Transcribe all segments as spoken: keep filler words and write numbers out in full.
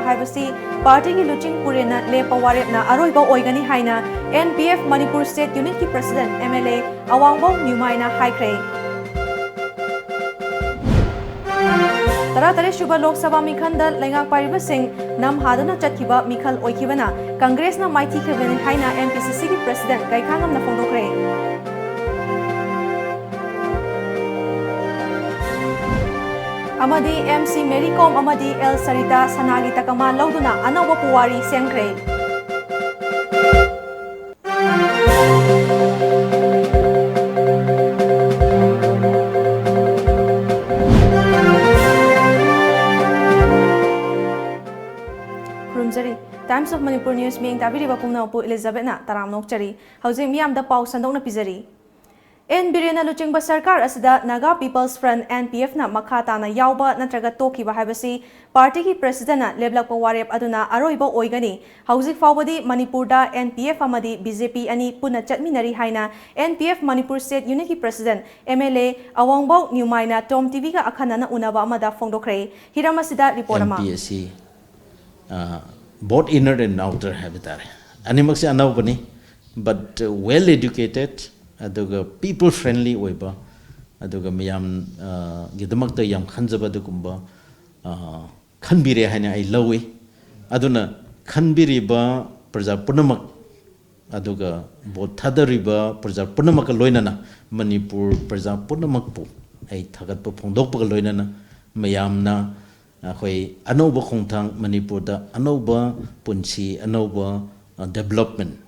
ꯍꯥꯏꯕꯁꯤ ꯄꯥꯔꯇꯤꯒꯤ ꯂꯨꯆꯤꯡ ꯄꯨꯔꯦꯟꯅ ꯂꯦꯞꯄ ꯋꯥꯔꯦꯞꯅ ꯑꯔꯣꯏꯕ ꯑꯣꯏꯒꯅꯤ ꯍꯥꯏꯅ N P F Manipur state ꯌꯨꯅꯤꯠꯀꯤ president M L A Awangbou ꯅ꯭ꯌꯨꯃꯥꯏꯅ ꯍꯥꯏꯈ꯭ꯔꯦ꯫ ꯇꯔꯥꯇꯔꯦꯠ ꯁꯨꯕ ꯂꯣꯛ ꯁꯚꯥ ꯃꯤꯈꯜꯗ ꯂꯩꯉꯥꯛ ꯄꯥꯏꯔꯤꯕꯁꯤꯡ ꯅꯝꯍꯥꯗꯨꯅ ꯆꯠꯈꯤꯕ ꯃꯤꯈꯜ ꯑꯣꯏꯈꯤꯕꯅ ꯀꯪꯒ꯭ꯔꯦꯁꯅ ꯃꯥꯏꯊꯤꯈꯤꯕꯅꯤ ꯍꯥꯏꯅ M P C Cꯒꯤ ꯄ꯭ꯔꯁꯤꯗꯦꯟꯠ ꯀꯩꯈꯥꯉꯝꯅ ꯐꯣꯡꯗꯣꯛꯈ꯭ꯔꯦ꯫ ꯑꯃꯗꯤ M C Mary Kom ꯑꯃꯗꯤ L Sarita ꯁꯅꯥꯒꯤ ꯇꯀꯃꯥꯟ ꯂꯧꯗꯨꯅ ꯑꯅꯧꯕ ꯄꯨꯋꯥꯔꯤ ꯁꯦꯝꯈ꯭ꯔꯦ꯫ ꯈꯨꯔꯨꯝꯖꯔꯤ꯫ Times of Manipur News ꯃꯤꯠꯌꯦꯡ ꯇꯥꯕꯤꯔꯤꯕ ꯄꯨꯝꯅꯃꯛꯄꯨ ꯏꯂꯤꯖꯥꯕꯦꯠꯅ ꯇꯔꯥꯝꯅ ꯑꯣꯛꯆꯔꯤ꯫ ꯍꯧꯖꯤꯛ ꯃꯤꯌꯥꯝꯗ ꯄꯥꯎ ꯁꯟꯗꯣꯛꯅ ꯄꯤꯖꯔꯤ꯫ N ꯕꯤꯔꯦꯟꯅ ꯂꯨꯆꯤꯡꯕ ꯁꯔꯀꯥꯔ ꯑꯁꯤꯗ Naga People's Front, N P F ꯅ ꯃꯈꯥ ꯇꯥꯅ ꯌꯥꯎꯕ ꯅꯠꯇ꯭ꯔꯒ ꯇꯣꯛꯈꯤꯕ ꯍꯥꯏꯕꯁꯤ ꯄꯥꯔꯇꯤꯒꯤ ꯄ꯭ꯔꯁꯤꯗꯦꯟꯠꯅ ꯂꯦꯞꯂꯛꯄ ꯋꯥꯔꯦꯞ ꯑꯗꯨꯅ ꯑꯔꯣꯏꯕ ꯑꯣꯏꯒꯅꯤ꯫ ꯍꯧꯖꯤꯛ ꯐꯥꯎꯕꯗꯤ ꯃꯅꯤꯄꯨꯔꯗ N P F ꯑꯃꯗꯤ B J P ꯑꯅꯤ ꯄꯨꯟꯅ ꯆꯠꯃꯤꯟꯅꯔꯤ ꯍꯥꯏꯅ N P F Manipur state ꯌꯨꯅꯤꯠꯀꯤ president M L A Awangbou ꯅ꯭ꯌꯨꯃꯥꯏꯅ Tom T Vꯒ ꯑꯈꯟꯅꯅ ꯎꯅꯕ ꯑꯃꯗ ꯐꯣꯡꯗꯣꯛꯈ꯭ꯔꯦ꯫ ꯍꯤꯔꯝ ꯑꯁꯤꯗ ꯔꯤꯄꯣꯔꯠ ꯑꯃ꯫ N P ꯑꯁꯤ, ꯑ, both inner and outer ꯍꯥꯏꯕ ꯇꯥꯔꯦ, ꯑꯅꯤꯃꯛꯁꯦ ꯑꯅꯧꯕꯅꯤ, but well educated, ꯑꯗꯨꯒ people friendly ꯑꯣꯏꯕ, ꯑꯗꯨꯒ ꯃꯤꯌꯥꯝ, ꯑ, ꯒꯤꯗꯃꯛꯇ ꯌꯥꯝ ꯈꯟꯖꯕ ꯑꯗꯨꯒꯨꯝꯕ, ꯑ, ꯈꯟꯕꯤꯔꯦ ꯍꯥꯏꯅ ꯑꯩ ꯂꯧꯏ꯫ ꯑꯗꯨꯅ ꯈꯟꯕꯤꯔꯤꯕ ꯄ꯭ꯔꯖꯥ ꯄꯨꯝꯅꯃꯛ, ꯑꯗꯨꯒ ꯚꯣꯠ ꯊꯥꯗꯔꯤꯕ ꯄ꯭ꯔꯖꯥ ꯄꯨꯝꯅꯃꯛꯀ ꯂꯣꯏꯅꯅ ꯃꯅꯤꯄꯨꯔ ꯄ꯭ꯔꯖꯥ ꯄꯨꯝꯅꯃꯛꯄꯨ ꯑꯩ ꯊꯥꯒꯠꯄ ꯐꯣꯡꯗꯣꯛꯄꯒ ꯂꯣꯏꯅꯅ ꯃꯌꯥꯝꯅ ꯑꯩꯈꯣꯏ ꯑꯅꯧꯕ ꯈꯣꯡꯊꯥꯡ, ꯃꯅꯤꯄꯨꯔꯗ ꯑꯅꯧꯕ ꯄꯨꯟꯁꯤ, ꯑꯅꯧꯕ, ꯑ, development,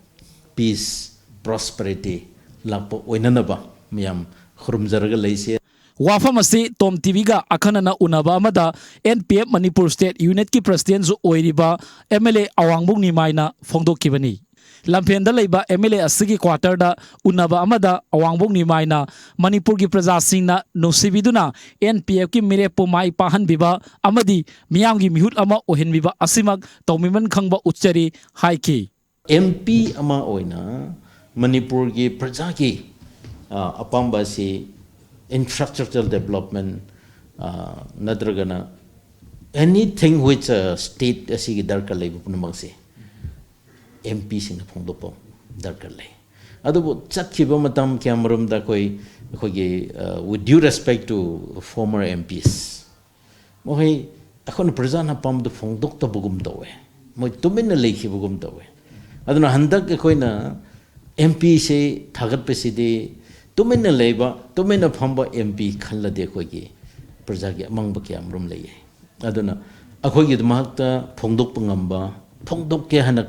peace, prosperity ꯂꯥꯛꯄ ꯑꯣꯏꯅꯅꯕ ꯃꯌꯥꯝ ꯈꯨꯔꯨꯝꯖꯔꯒ ꯂꯩꯁꯦ꯫ ꯋꯥꯐꯝ ꯑꯁꯤ Tom T Vꯒ ꯑꯈꯟꯅꯅ ꯎꯅꯕ ꯑꯃꯗ N P F Manipur state ꯌꯨꯅꯤꯠꯀꯤ ꯄ꯭ꯔꯁꯤꯗꯦꯟꯠꯁꯨ ꯑꯣꯏꯔꯤꯕ M L A ꯑꯋꯥꯡꯕꯧ ꯅꯤꯃꯥꯏꯅ ꯐꯣꯡꯗꯣꯛꯈꯤꯕꯅꯤ꯫ ꯂꯝꯐꯦꯟꯗ ꯂꯩꯕ M L A ꯑꯁꯤꯒꯤ quarterꯗ ꯎꯅꯕ ꯑꯃꯗ ꯑꯋꯥꯡꯕꯧ ꯅꯤꯃꯥꯏꯅ ꯃꯅꯤꯄꯨꯔꯒꯤ ꯄ꯭ꯔꯖꯥꯁꯤꯡꯅ ꯅꯨꯡꯁꯤꯕꯤꯗꯨꯅ N P Fꯀꯤ ꯃꯤꯔꯦꯞꯄꯨ ꯃꯥꯏ ꯄꯥꯛꯍꯟꯕꯤꯕ ꯑꯃꯗꯤ ꯃꯤꯌꯥꯝꯒꯤ ꯃꯤꯍꯨꯠ ꯑꯃ ꯑꯣꯏꯍꯟꯕꯤꯕ ꯑꯁꯤꯃꯛ ꯇꯧꯃꯤꯃꯟ ꯈꯪꯕ ꯎꯠꯆꯔꯤ ꯍꯥꯏꯈꯤ꯫ M P ꯑꯃ ꯑꯣꯏꯅ ꯃꯅꯤꯄꯨꯔꯒꯤ ꯄ꯭ꯔꯖꯥꯒꯤ, ꯑ, ꯑꯄꯥꯝꯕ ꯑꯁꯤ infrastructural development, ꯑ, ꯅꯠꯇ꯭ꯔꯒꯅ Anything which, uh, state ꯑꯁꯤꯒꯤ ꯗꯔꯀꯥꯔ ꯂꯩꯕ ꯄꯨꯝꯅꯃꯛꯁꯦ ꯑꯦꯝ ꯄꯤꯁꯤꯡꯅ ꯐꯣꯡꯗꯣꯛꯄ ꯗꯔꯀꯥꯔ ꯂꯩ꯫ ꯑꯗꯨꯕꯨ ꯆꯠꯈꯤꯕ ꯃꯇꯝ ꯀꯌꯥꯃꯔꯨꯝꯗ ꯑꯩꯈꯣꯏ, ꯑꯩꯈꯣꯏꯒꯤ, uh, with due respect to former M Ps, ꯃꯈꯣꯏ ꯑꯩꯈꯣꯏꯅ ꯄ꯭ꯔꯖꯥꯅ ꯑꯄꯥꯝꯕꯗꯨ ꯐꯣꯡꯗꯣꯛꯇꯕꯒꯨꯝ ꯇꯧꯋꯦ, ꯃꯣꯏ ꯇꯨꯃꯤꯟꯅ ꯂꯩꯈꯤꯕꯒꯨꯝ ꯇꯧꯋꯦ꯫ ꯑꯗꯨꯅ ꯍꯟꯗꯛ ꯑꯩꯈꯣꯏꯅ ꯑꯦꯝ ꯄꯤꯁꯦ ꯊꯥꯒꯠꯄꯁꯤꯗꯤ ꯇꯨꯃꯤꯟꯅ ꯂꯩꯕ, ꯇꯨꯃꯤꯟꯅ ꯐꯝꯕ ꯑꯦꯝ ꯄꯤ ꯈꯜꯂꯗꯤ ꯑꯩꯈꯣꯏꯒꯤ ꯄ꯭ꯔꯖꯥꯒꯤ ꯑꯃꯥꯡꯕ ꯀꯌꯥꯃꯔꯨꯝ ꯂꯩꯌꯦ꯫ ꯑꯗꯨꯅ ꯑꯩꯈꯣꯏꯒꯤꯗꯃꯛꯇ ꯐꯣꯡꯗꯣꯛꯄ ꯉꯝꯕ, ꯐꯣꯡꯗꯣꯛꯀꯦ ꯍꯥꯏꯅ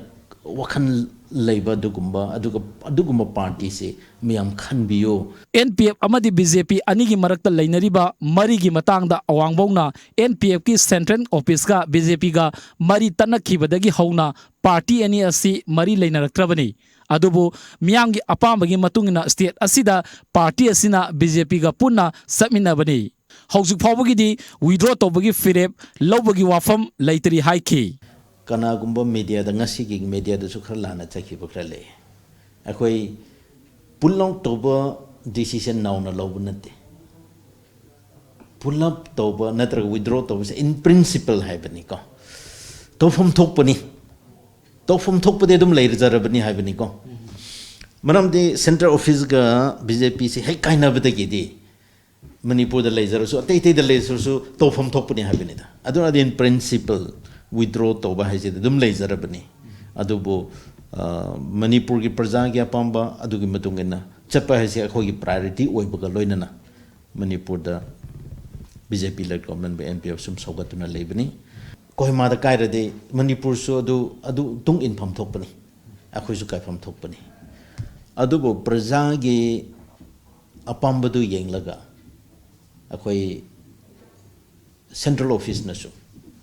ꯋꯥꯈꯜ ꯂꯩꯕ ꯑꯗꯨꯒꯨꯝꯕ, ꯑꯗꯨꯒ ꯑꯗꯨꯒꯨꯝꯕ ꯄꯥꯔꯇꯤꯁꯤ ꯃꯌꯥꯝ ꯈꯟꯕꯤꯌꯨ꯫ ꯑꯦꯟ ꯄꯤ ꯑꯦꯐ ꯑꯃꯗꯤ ꯕꯤ ꯖꯦ ꯄꯤ ꯑꯅꯤꯒꯤ ꯃꯔꯛꯇ ꯂꯩꯅꯔꯤꯕ ꯃꯔꯤꯒꯤ ꯃꯇꯥꯡꯗ ꯑꯋꯥꯡꯕꯧꯅ ꯑꯦꯟ ꯄꯤ ꯑꯦꯐꯀꯤ ꯁꯦꯟꯇ꯭ꯔꯦꯜ ꯑꯣꯐꯤꯁꯀ ꯕꯤ ꯖꯦ ꯄꯤꯒ ꯃꯔꯤ ꯇꯠꯅꯈꯤꯕꯗꯒꯤ ꯍꯧꯅ ꯄꯥꯔꯇꯤ ꯑꯅꯤ ꯑꯁꯤ ꯃꯔꯤ ꯂꯩꯅꯔꯛꯇ꯭ꯔꯕꯅꯤ꯫ ꯑꯗꯨꯕꯨ ꯃꯤꯌꯥꯝꯒꯤ ꯑꯄꯥꯝꯕꯒꯤ ꯃꯇꯨꯡ ꯏꯟꯅ ꯁ꯭ꯇꯦꯠ ꯑꯁꯤꯗ ꯄꯥꯔꯇꯤ ꯑꯁꯤꯅ ꯕꯤ ꯖꯦ ꯄꯤꯒ ꯄꯨꯟꯅ ꯆꯠꯃꯤꯟꯅꯕꯅꯤ꯫ ꯍꯧꯖꯤꯛ ꯐꯥꯎꯕꯒꯤꯗꯤ ꯋꯤꯗ꯭ꯔꯣ ꯇꯧꯕꯒꯤ ꯐꯤꯔꯦꯞ ꯂꯧꯕꯒꯤ ꯋꯥꯐꯝ ꯂꯩꯇ꯭ꯔꯤ ꯍꯥꯏꯈꯤ꯫ ꯀꯅꯥꯒꯨꯝꯕ ꯃꯦꯗꯤꯌꯥꯗ, ꯉꯁꯤꯒꯤ ꯃꯦꯗꯤꯌꯥꯗꯁꯨ ꯈꯔ ꯂꯥꯟꯅ ꯆꯠꯈꯤꯕ ꯈꯔ ꯂꯩ꯫ ꯑꯩꯈꯣꯏ ꯄꯨꯜ ꯑꯥꯎꯠ ꯇꯧꯕ ꯗꯤꯁꯤꯖꯟ ꯅꯧꯅ ꯂꯧꯕ ꯅꯠꯇꯦ꯫ ꯄꯨꯜ ꯑꯞ ꯇꯧꯕ ꯅꯠꯇ꯭ꯔꯒ ꯋꯤꯗ꯭ꯔꯣ ꯇꯧꯕꯁꯦ in principle ꯍꯥꯏꯕꯅꯤꯀꯣ꯫ ꯇꯧꯐꯝ ꯊꯣꯛꯄꯅꯤ꯫ ꯇꯧꯐꯝ ꯊꯣꯛꯄꯗꯤ ꯑꯗꯨꯝ ꯂꯩꯔꯖꯔꯕꯅꯤ ꯍꯥꯏꯕꯅꯤꯀꯣ꯫ ꯃꯔꯝꯗꯤ ꯁꯦꯟꯇ꯭ꯔꯦꯜ ꯑꯣꯐꯤꯁꯒ ꯕꯤ ꯖꯦ ꯄꯤꯁꯤ ꯍꯦꯛ ꯀꯥꯏꯅꯕꯗꯒꯤꯗꯤ ꯃꯅꯤꯄꯨꯔꯗ ꯂꯩꯖꯔꯁꯨ, ꯑꯇꯩ ꯑꯇꯩꯗ ꯂꯩꯖꯔꯁꯨ ꯇꯧꯐꯝ ꯊꯣꯛꯄꯅꯤ ꯍꯥꯏꯕꯅꯤꯗ꯫ ꯑꯗꯨꯅꯗꯤ in principle ꯋꯤꯗ꯭ꯔꯣ ꯇꯧꯕ ꯍꯥꯏꯁꯤꯗꯤ ꯑꯗꯨꯝ ꯂꯩꯖꯔꯕꯅꯤ꯫ ꯑꯗꯨꯕꯨ, ꯑ, ꯃꯅꯤꯄꯨꯔꯒꯤ ꯄ꯭ꯔꯖꯥꯒꯤ ꯑꯄꯥꯝꯕ ꯑꯗꯨꯒꯤ ꯃꯇꯨꯡ ꯏꯟꯅ ꯆꯠꯄ ꯍꯥꯏꯁꯦ ꯑꯩꯈꯣꯏꯒꯤ ꯄ꯭ꯔꯥꯏꯑꯣꯔꯤꯇꯤ ꯑꯣꯏꯕꯒ ꯂꯣꯏꯅꯅ ꯃꯅꯤꯄꯨꯔꯗ ꯕꯤ ꯖꯦ ꯄꯤ led government ꯕꯨ ꯑꯦꯟ ꯄꯤ ꯑꯦꯐ ꯁꯨꯝ ꯁꯧꯒꯠꯇꯨꯅ ꯂꯩꯕꯅꯤ꯫ ꯀꯣꯍꯤꯃꯥꯗ ꯀꯥꯏꯔꯗꯤ ꯃꯅꯤꯄꯨꯔꯁꯨ ꯑꯗꯨ, ꯑꯗꯨ ꯇꯨꯡ ꯏꯟꯐꯝ ꯊꯣꯛꯄꯅꯤ, ꯑꯩꯈꯣꯏꯁꯨ ꯀꯥꯏꯐꯝ ꯊꯣꯛꯄꯅꯤ꯫ ꯑꯗꯨꯕꯨ ꯄ꯭ꯔꯖꯥꯒꯤ ꯑꯄꯥꯝꯕꯗꯨ ꯌꯦꯡꯂꯒ ꯑꯩꯈꯣꯏ ꯁꯦꯟꯇ꯭ꯔꯦꯜ ꯑꯣꯐꯤꯁꯅꯁꯨ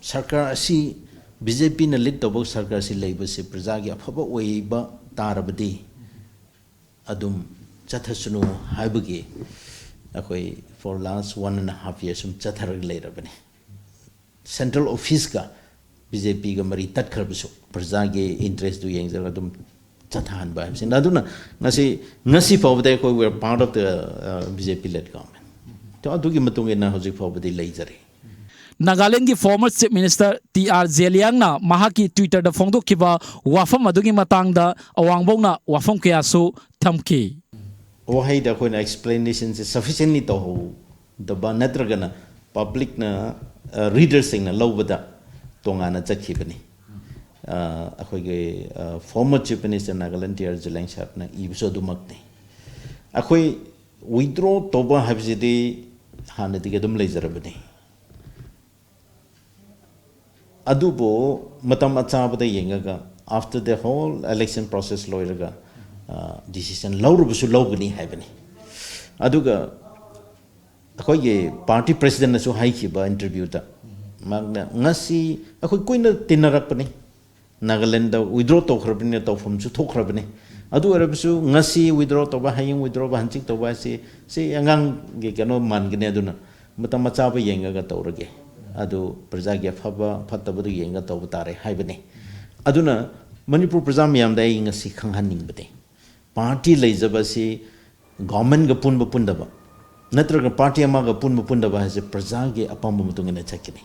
ꯁꯔꯀꯥꯔ ꯑꯁꯤ, ꯕꯤ ꯖꯦ ꯄꯤꯅ ꯂꯤꯗ ꯇꯧꯕ ꯁꯔꯀꯥꯔ ꯑꯁꯤ ꯂꯩꯕꯁꯤ ꯄ꯭ꯔꯖꯥꯒꯤ ꯑꯐꯕ ꯑꯣꯏꯕ ꯇꯥꯔꯕꯗꯤ ꯑꯗꯨꯝ ꯆꯠꯊꯁꯅꯨ ꯍꯥꯏꯕꯒꯤ ꯑꯩꯈꯣꯏ for last one and a half year ꯁꯨꯝ ꯆꯠꯊꯔꯒ ꯂꯩꯔꯕꯅꯤ꯫ ꯁꯦꯟꯇ꯭ꯔꯦꯜ ꯑꯣꯐꯤꯁꯀ ꯕꯤ ꯖꯦ ꯄꯤꯒ ꯃꯔꯤ ꯇꯠꯈ꯭ꯔꯕꯁꯨ ꯄ꯭ꯔꯖꯥꯒꯤ ꯏꯟꯇꯔꯦꯁꯇꯨ ꯌꯦꯡꯖꯔꯒ ꯑꯗꯨꯝ ꯆꯠꯊꯍꯟꯕ ꯍꯥꯏꯕꯁꯤꯅ꯫ ꯑꯗꯨꯅ ꯉꯁꯤ, ꯉꯁꯤ ꯐꯥꯎꯕꯗ ꯑꯩꯈꯣꯏ we are part of the, uh, B J P led government꯫ ꯑꯗꯨꯒꯤ ꯃꯇꯨꯡ ꯏꯟꯅ ꯍꯧꯖꯤꯛ ꯐꯥꯎꯕꯗꯤ ꯂꯩꯖꯔꯤ꯫ ꯅꯥꯒꯥꯂꯦꯟꯒꯤ former Chief Minister T R ꯖꯦꯂꯤꯌꯥꯡꯅ ꯃꯍꯥꯛꯀꯤ Twitter-ꯗ ꯐꯣꯡꯗꯣꯛꯈꯤꯕ ꯋꯥꯐꯝ ꯑꯗꯨꯒꯤ ꯃꯇꯥꯡꯗ ꯑꯋꯥꯡꯕꯧꯅ ꯋꯥꯐꯝ ꯀꯌꯥꯁꯨ ꯊꯝꯈꯤ꯫ ꯋꯥꯍꯩꯗ ꯑꯩꯈꯣꯏꯅ explanation-ꯁꯦ sufficient-ly ꯇꯧꯍꯧꯗꯕ ꯅꯠꯇ꯭ꯔꯒꯅ public-ꯅ, ꯑ, readers-ꯁꯤꯡꯅ ꯂꯧꯕꯗ ꯇꯣꯉꯥꯟꯅ ꯆꯠꯈꯤꯕꯅꯤ꯫ ꯑ, ꯑꯩꯈꯣꯏꯒꯤ, ꯑ, former Chief Minister Nagaland T R Zeliang ꯁꯥꯍꯦꯕꯅ ꯏꯕꯁꯨ ꯑꯗꯨꯃꯛꯅꯤ꯫ ꯑꯩꯈꯣꯏ withdraw ꯇꯧꯕ ꯍꯥꯏꯕꯁꯤꯗꯤ ꯍꯥꯟꯅꯗꯒꯤ ꯑꯗꯨꯝ ꯂꯩꯖꯔꯕꯅꯤ꯫ ꯑꯗꯨꯕꯨ ꯃꯇꯝ ꯑꯆꯥꯕꯗ ꯌꯦꯡꯉꯒ, after the whole election process ꯂꯣꯏꯔꯒ, ꯑ, decision ꯂꯧꯔꯕꯁꯨ ꯂꯧꯒꯅꯤ ꯍꯥꯏꯕꯅꯤ꯫ ꯑꯗꯨꯒ ꯑꯩꯈꯣꯏꯒꯤ party president-ꯅꯁꯨ ꯍꯥꯏꯈꯤꯕ interview-ꯗ, ꯃꯍꯥꯛꯅ, "ꯉꯁꯤ ꯑꯩꯈꯣꯏ ꯀꯨꯏꯅ ꯇꯤꯟꯅꯔꯛꯄꯅꯤ, ꯅꯥꯒꯥꯂꯦꯟꯗ withdraw ꯇꯧꯈ꯭ꯔꯕꯅꯤꯅ ꯇꯧꯐꯝꯁꯨ ꯊꯣꯛꯈ꯭ꯔꯕꯅꯤ꯫ ꯑꯗꯨ ꯑꯣꯏꯔꯕꯁꯨ ꯉꯁꯤ withdraw ꯇꯧꯕ, ꯍꯌꯦꯡ withdraw ꯇꯧꯕ, ꯍꯪꯆꯤꯠ ꯇꯧꯕ ꯍꯥꯏꯁꯤ, ꯁꯤ ꯑꯉꯥꯡꯒꯤ ꯀꯩꯅꯣ ꯃꯥꯟꯒꯅꯤ, ꯑꯗꯨꯅ ꯃꯇꯝ ꯑꯆꯥꯕ ꯌꯦꯡꯉꯒ ꯇꯧꯔꯒꯦ꯫ ꯑꯗꯨ ꯄ꯭ꯔꯖꯥꯒꯤ ꯑꯐꯕ ꯐꯠꯇꯕꯗꯨ ꯌꯦꯡꯉꯒ ꯇꯧꯕ ꯇꯥꯔꯦ" ꯍꯥꯏꯕꯅꯤ꯫ ꯑꯗꯨꯅ ꯃꯅꯤꯄꯨꯔ ꯄ꯭ꯔꯖꯥ ꯃꯌꯥꯝꯗ ꯑꯩ ꯉꯁꯤ ꯈꯪꯍꯟꯅꯤꯡꯕꯗꯤ, party ꯂꯩꯖꯕꯁꯤ government-ꯒ ꯄꯨꯟꯕ ꯄꯨꯟꯗꯕ ꯅꯠꯇ꯭ꯔꯒ party ꯑꯃꯒ ꯄꯨꯟꯕ ꯄꯨꯟꯗꯕ ꯍꯥꯏꯁꯦ ꯄ꯭ꯔꯖꯥꯒꯤ ꯑꯄꯥꯝꯕ ꯃꯇꯨꯡ ꯏꯟꯅ ꯆꯠꯀꯅꯤ꯫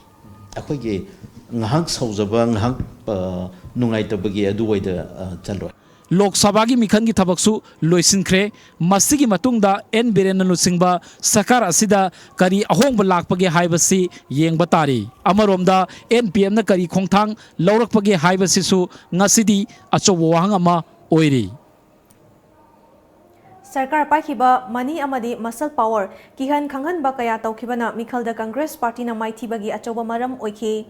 ꯑꯩꯈꯣꯏꯒꯤ ꯉꯥꯏꯍꯥꯛ ꯁꯥꯎꯖꯕ, ꯉꯥꯏꯍꯥꯛ, ꯑ, ꯅꯨꯡꯉꯥꯏꯇꯕꯒꯤ ꯑꯗꯨꯋꯥꯏꯗ, ꯑ, ꯆꯠꯂꯣꯏ꯫ ꯂꯣꯛ ꯁꯚꯥꯒꯤ ꯃꯤꯈꯜꯒꯤ ꯊꯕꯛꯁꯨ ꯂꯣꯏꯁꯤꯟꯈ꯭ꯔꯦ꯫ ꯃꯁꯤꯒꯤ ꯃꯇꯨꯡꯗ ꯑꯦꯟ ꯕꯤꯔꯦꯟꯅ ꯂꯨꯆꯤꯡꯕ ꯁꯔꯀꯥꯔ ꯑꯁꯤꯗ ꯀꯔꯤ ꯑꯍꯣꯡꯕ ꯂꯥꯛꯄꯒꯦ ꯍꯥꯏꯕꯁꯤ ꯌꯦꯡꯕ ꯇꯥꯔꯤ꯫ ꯑꯃꯔꯣꯝꯗ ꯑꯦꯟ ꯄꯤ ꯑꯦꯝꯅ ꯀꯔꯤ ꯈꯣꯡꯊꯥꯡ ꯂꯧꯔꯛꯄꯒꯦ ꯍꯥꯏꯕꯁꯤꯁꯨ ꯉꯁꯤꯗꯤ ꯑꯆꯧꯕ ꯋꯥꯍꯪ ꯑꯃ ꯑꯣꯏꯔꯤ꯫ ꯁꯔꯀꯥꯔ ꯄꯥꯏꯈꯤꯕ money ꯑꯃꯗꯤ muscle power ꯀꯤꯍꯟ ꯈꯪꯍꯟꯕ ꯀꯌꯥ ꯇꯧꯈꯤꯕꯅ ꯃꯤꯈꯜꯗ ꯀꯪꯒ꯭ꯔꯦꯁ ꯄꯥꯔꯇꯤꯅ ꯃꯥꯏꯊꯤꯕꯒꯤ ꯑꯆꯧꯕ ꯃꯔꯝ ꯑꯣꯏꯈꯤ꯫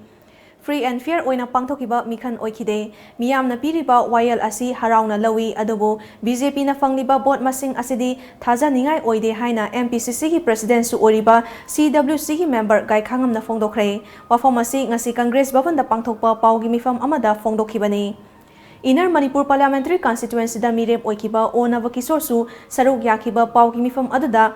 Free and fair ꯑꯣꯏꯅ ꯄꯥꯡꯊꯣꯛꯈꯤꯕ ꯃꯤꯈꯜ ꯑꯣꯏꯈꯤꯗꯦ꯫ ꯃꯤꯌꯥꯝꯅ ꯄꯤꯔꯤꯕ ꯋꯥꯌꯦꯜ ꯑꯁꯤ ꯍꯔꯥꯎꯅ ꯂꯧꯏ, ꯑꯗꯨꯕꯨ ꯕꯤ ꯖꯦ ꯄꯤꯅ ꯐꯪꯂꯤꯕ ꯚꯣꯠ ꯃꯁꯤꯡ ꯑꯁꯤꯗꯤ ꯊꯥꯖꯅꯤꯡꯉꯥꯏ ꯑꯣꯏꯗꯦ ꯍꯥꯏꯅ ꯑꯦꯝ ꯄꯤ ꯁꯤ ꯁꯤꯒꯤ president-ꯁꯨ ꯑꯣꯏꯔꯤꯕ ꯁꯤ ꯗꯕ꯭ꯂꯤꯎ ꯁꯤꯒꯤ member ꯒꯥꯏꯈꯥꯉꯝꯅ ꯐꯣꯡꯗꯣꯛꯈ꯭ꯔꯦ꯫ ꯋꯥꯐꯝ ꯑꯁꯤ ꯉꯁꯤ ꯀꯪꯒ꯭ꯔꯦꯁ ꯚꯕꯟꯗ ꯄꯥꯡꯊꯣꯛꯄ ꯄꯥꯎꯒꯤ ꯃꯤꯐꯝ ꯑꯃꯗ ꯐꯣꯡꯗꯣꯛꯈꯤꯕꯅꯤ꯫ Inner Manipur Parliamentary Constituency-ꯗ ꯃꯤꯔꯦꯞ ꯑꯣꯏꯈꯤꯕ ꯑꯣ ꯅꯕꯀꯤꯁꯣꯔꯁꯨ ꯁꯔꯨꯛ ꯌꯥꯈꯤꯕ ꯄꯥꯎꯒꯤ ꯃꯤꯐꯝ ꯑꯗꯨꯗ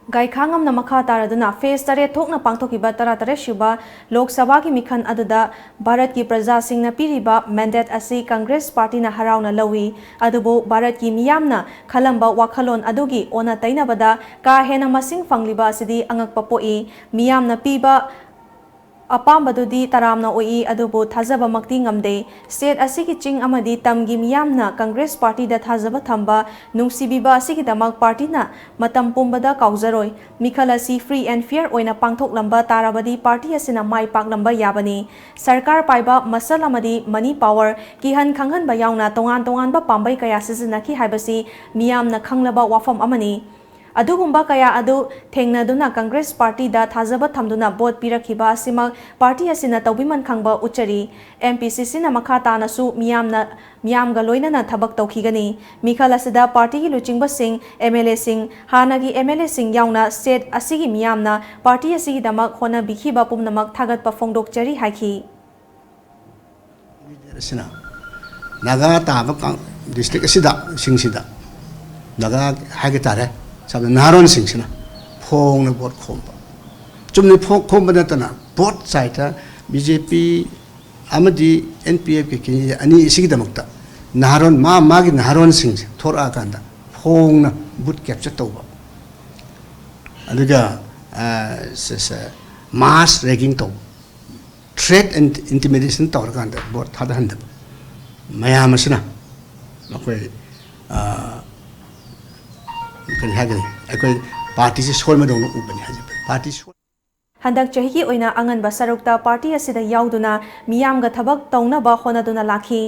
ꯒꯥꯏꯈꯥꯉꯝꯅ ꯃꯈꯥ ꯇꯥꯔꯗꯨꯅ phase ꯇꯔꯦꯠ ꯊꯣꯛꯅ ꯄꯥꯡꯊꯣꯛꯈꯤꯕ ꯇꯔꯥꯇꯔꯦꯠ ꯁꯨꯕ ꯂꯣꯛ ꯁꯚꯥꯒꯤ ꯃꯤꯈꯜ ꯑꯗꯨꯗ ꯚꯥꯔꯠꯀꯤ ꯄ꯭ꯔꯖꯥꯁꯤꯡꯅ ꯄꯤꯔꯤꯕ mandate ꯑꯁꯤ ꯀꯪꯒ꯭ꯔꯦꯁ ꯄꯥꯔꯇꯤꯅ ꯍꯔꯥꯎꯅ ꯂꯧꯏ꯫ ꯑꯗꯨꯕꯨ ꯚꯥꯔꯠꯀꯤ ꯃꯤꯌꯥꯝꯅ ꯈꯜꯂꯝꯕ ꯋꯥꯈꯜꯂꯣꯟ ꯑꯗꯨꯒꯤ ꯑꯣꯟꯅ ꯇꯩꯅꯕꯗ ꯀꯥ ꯍꯦꯟꯅ ꯃꯁꯤꯡ ꯐꯪꯂꯤꯕ ꯑꯁꯤꯗꯤ ꯑꯉꯛꯄ ꯄꯣꯛꯏ꯫ ꯃꯤꯌꯥꯝꯅ ꯄꯤꯕ ꯑꯄꯥꯝꯕꯗꯨꯗꯤ ꯇꯔꯥꯝꯅ ꯑꯣꯛꯏ, ꯑꯗꯨꯕꯨ ꯊꯥꯖꯕꯃꯛꯇꯤ ꯉꯝꯗꯦ꯫ ꯁ꯭ꯇꯦꯠ ꯑꯁꯤꯒꯤ ꯆꯤꯡ ꯑꯃꯗꯤ ꯇꯝꯒꯤ ꯃꯤꯌꯥꯝꯅ ꯀꯪꯒ꯭ꯔꯦꯁ ꯄꯥꯔꯇꯤꯗ ꯊꯥꯖꯕ ꯊꯝꯕ, ꯅꯨꯡꯁꯤꯕꯤꯕ ꯑꯁꯤꯒꯤꯗꯃꯛ ꯄꯥꯔꯇꯤꯅ ꯃꯇꯝ ꯄꯨꯝꯕꯗ ꯀꯥꯎꯖꯔꯣꯏ꯫ ꯃꯤꯈꯜ ꯑꯁꯤ free and fair ꯑꯣꯏꯅ ꯄꯥꯡꯊꯣꯛꯂꯝꯕ ꯇꯥꯔꯕꯗꯤ ꯄꯥꯔꯇꯤ ꯑꯁꯤꯅ ꯃꯥꯏ ꯄꯥꯛꯂꯝꯕ ꯌꯥꯕꯅꯤ꯫ ꯁꯔꯀꯥꯔ ꯄꯥꯏꯕ, muscle ꯑꯃꯗꯤ money power, ꯀꯤꯍꯟ ꯈꯪꯍꯟꯕ ꯌꯥꯎꯅ ꯇꯣꯉꯥꯟ ꯇꯣꯉꯥꯟꯕ ꯄꯥꯝꯕꯩ ꯀꯌꯥ ꯁꯤꯖꯤꯟꯅꯈꯤ ꯍꯥꯏꯕꯁꯤ ꯃꯤꯌꯥꯝꯅ ꯈꯪꯂꯕ ꯋꯥꯐꯝ ꯑꯃꯅꯤ꯫ ꯑꯗꯨꯒꯨꯝꯕ ꯀꯌꯥ ꯑꯗꯨ ꯊꯦꯡꯅꯗꯨꯅ ꯀꯪꯒ꯭ꯔꯦꯁ ꯄꯥꯔꯇꯤꯗ ꯊꯥꯖꯕ ꯊꯝꯗꯨꯅ ꯚꯣꯠ ꯄꯤꯔꯛꯈꯤꯕ ꯑꯁꯤꯃꯛ ꯄꯥꯔꯇꯤ ꯑꯁꯤꯅ ꯇꯧꯕꯤꯃꯟ ꯈꯪꯕ ꯎꯠꯆꯔꯤ꯫ MPCCꯅ ꯃꯈꯥ ꯇꯥꯅꯁꯨ ꯃꯤꯌꯥꯝꯅ, ꯃꯤꯌꯥꯝꯒ ꯂꯣꯏꯅꯅ ꯊꯕꯛ ꯇꯧꯈꯤꯒꯅꯤ꯫ ꯃꯤꯈꯜ ꯑꯁꯤꯗ ꯄꯥꯔꯇꯤꯒꯤ ꯂꯨꯆꯤꯡꯕꯁꯤꯡ, MLAꯁꯤꯡ, ꯍꯥꯟꯅꯒꯤ MLAꯁꯤꯡ ꯌꯥꯎꯅ ꯁ꯭ꯇꯦꯠ ꯑꯁꯤꯒꯤ ꯃꯤꯌꯥꯝꯅ ꯄꯥꯔꯇꯤ ꯑꯁꯤꯒꯤꯗꯃꯛ ꯍꯣꯠꯅꯕꯤꯈꯤꯕ ꯄꯨꯝꯅꯃꯛ ꯊꯥꯒꯠꯄ ꯐꯣꯡꯗꯣꯛꯆꯔꯤ ꯍꯥꯏꯈꯤ꯫ ꯑꯁꯤꯅ ꯅꯥꯒꯥ ꯇꯥꯕ ꯀꯥꯡ-, ꯗꯤꯁꯇ꯭ꯔꯤꯛ ꯑꯁꯤꯗ, ꯁꯤꯡꯁꯤꯗ ꯅꯥꯒꯥ ꯍꯥꯏꯒꯦ ꯇꯥꯔꯦ, ꯁꯝꯅ ꯅꯍꯥꯔꯣꯟꯁꯤꯡꯁꯤꯅ ꯐꯣꯡꯅ ꯚꯣꯠ ꯈꯣꯝꯕ꯫ ꯆꯨꯝꯅ ꯐꯣ-, ꯈꯣꯝꯕ ꯅꯠꯇꯅ ꯚꯣꯠ ꯁꯥꯏꯠꯇ BJP ꯑꯃꯗꯤ NPFꯀꯤ candidate ꯑꯅꯤ ꯑꯁꯤꯒꯤꯗꯃꯛꯇ ꯅꯍꯥꯔꯣꯟ, ꯃꯥ ꯃꯥꯒꯤ ꯅꯍꯥꯔꯣꯟꯁꯤꯡꯁꯦ ꯊꯣꯔꯛꯑꯀꯥꯟꯗ ꯐꯣꯡꯅ ꯚꯣꯠ capture ꯇꯧꯕ, ꯑꯗꯨꯒ, ꯑ, ꯁ-, ꯁ-, mass ragging ꯇꯧꯕ, threat and intimidation ꯇꯧꯔꯀꯥꯟꯗ ꯚꯣꯠ ꯊꯥꯗꯍꯟꯗꯕ ꯃꯌꯥꯝ ꯑꯁꯤꯅ ꯃꯈꯣꯏ, ꯑ, ꯀꯔꯤ ꯍꯥꯏꯒꯅꯤ, ꯑꯩꯈꯣꯏ ꯄꯥꯔꯇꯤꯁꯤ ꯁꯣꯟꯕꯗꯧꯅ ꯎꯕꯅꯤ ꯍꯥꯏꯖꯕ꯫ ꯄꯥꯔꯇꯤ ꯁꯣ- ꯍꯟꯗꯛ ꯆꯍꯤꯒꯤ ꯑꯣꯏꯅ ꯑꯉꯟꯕ ꯁꯔꯨꯛꯇ ꯄꯥꯔꯇꯤ ꯑꯁꯤꯗ ꯌꯥꯎꯗꯨꯅ ꯃꯤꯌꯥꯝꯒ ꯊꯕꯛ ꯇꯧꯅꯕ ꯍꯣꯠꯅꯗꯨꯅ ꯂꯥꯛꯈꯤ꯫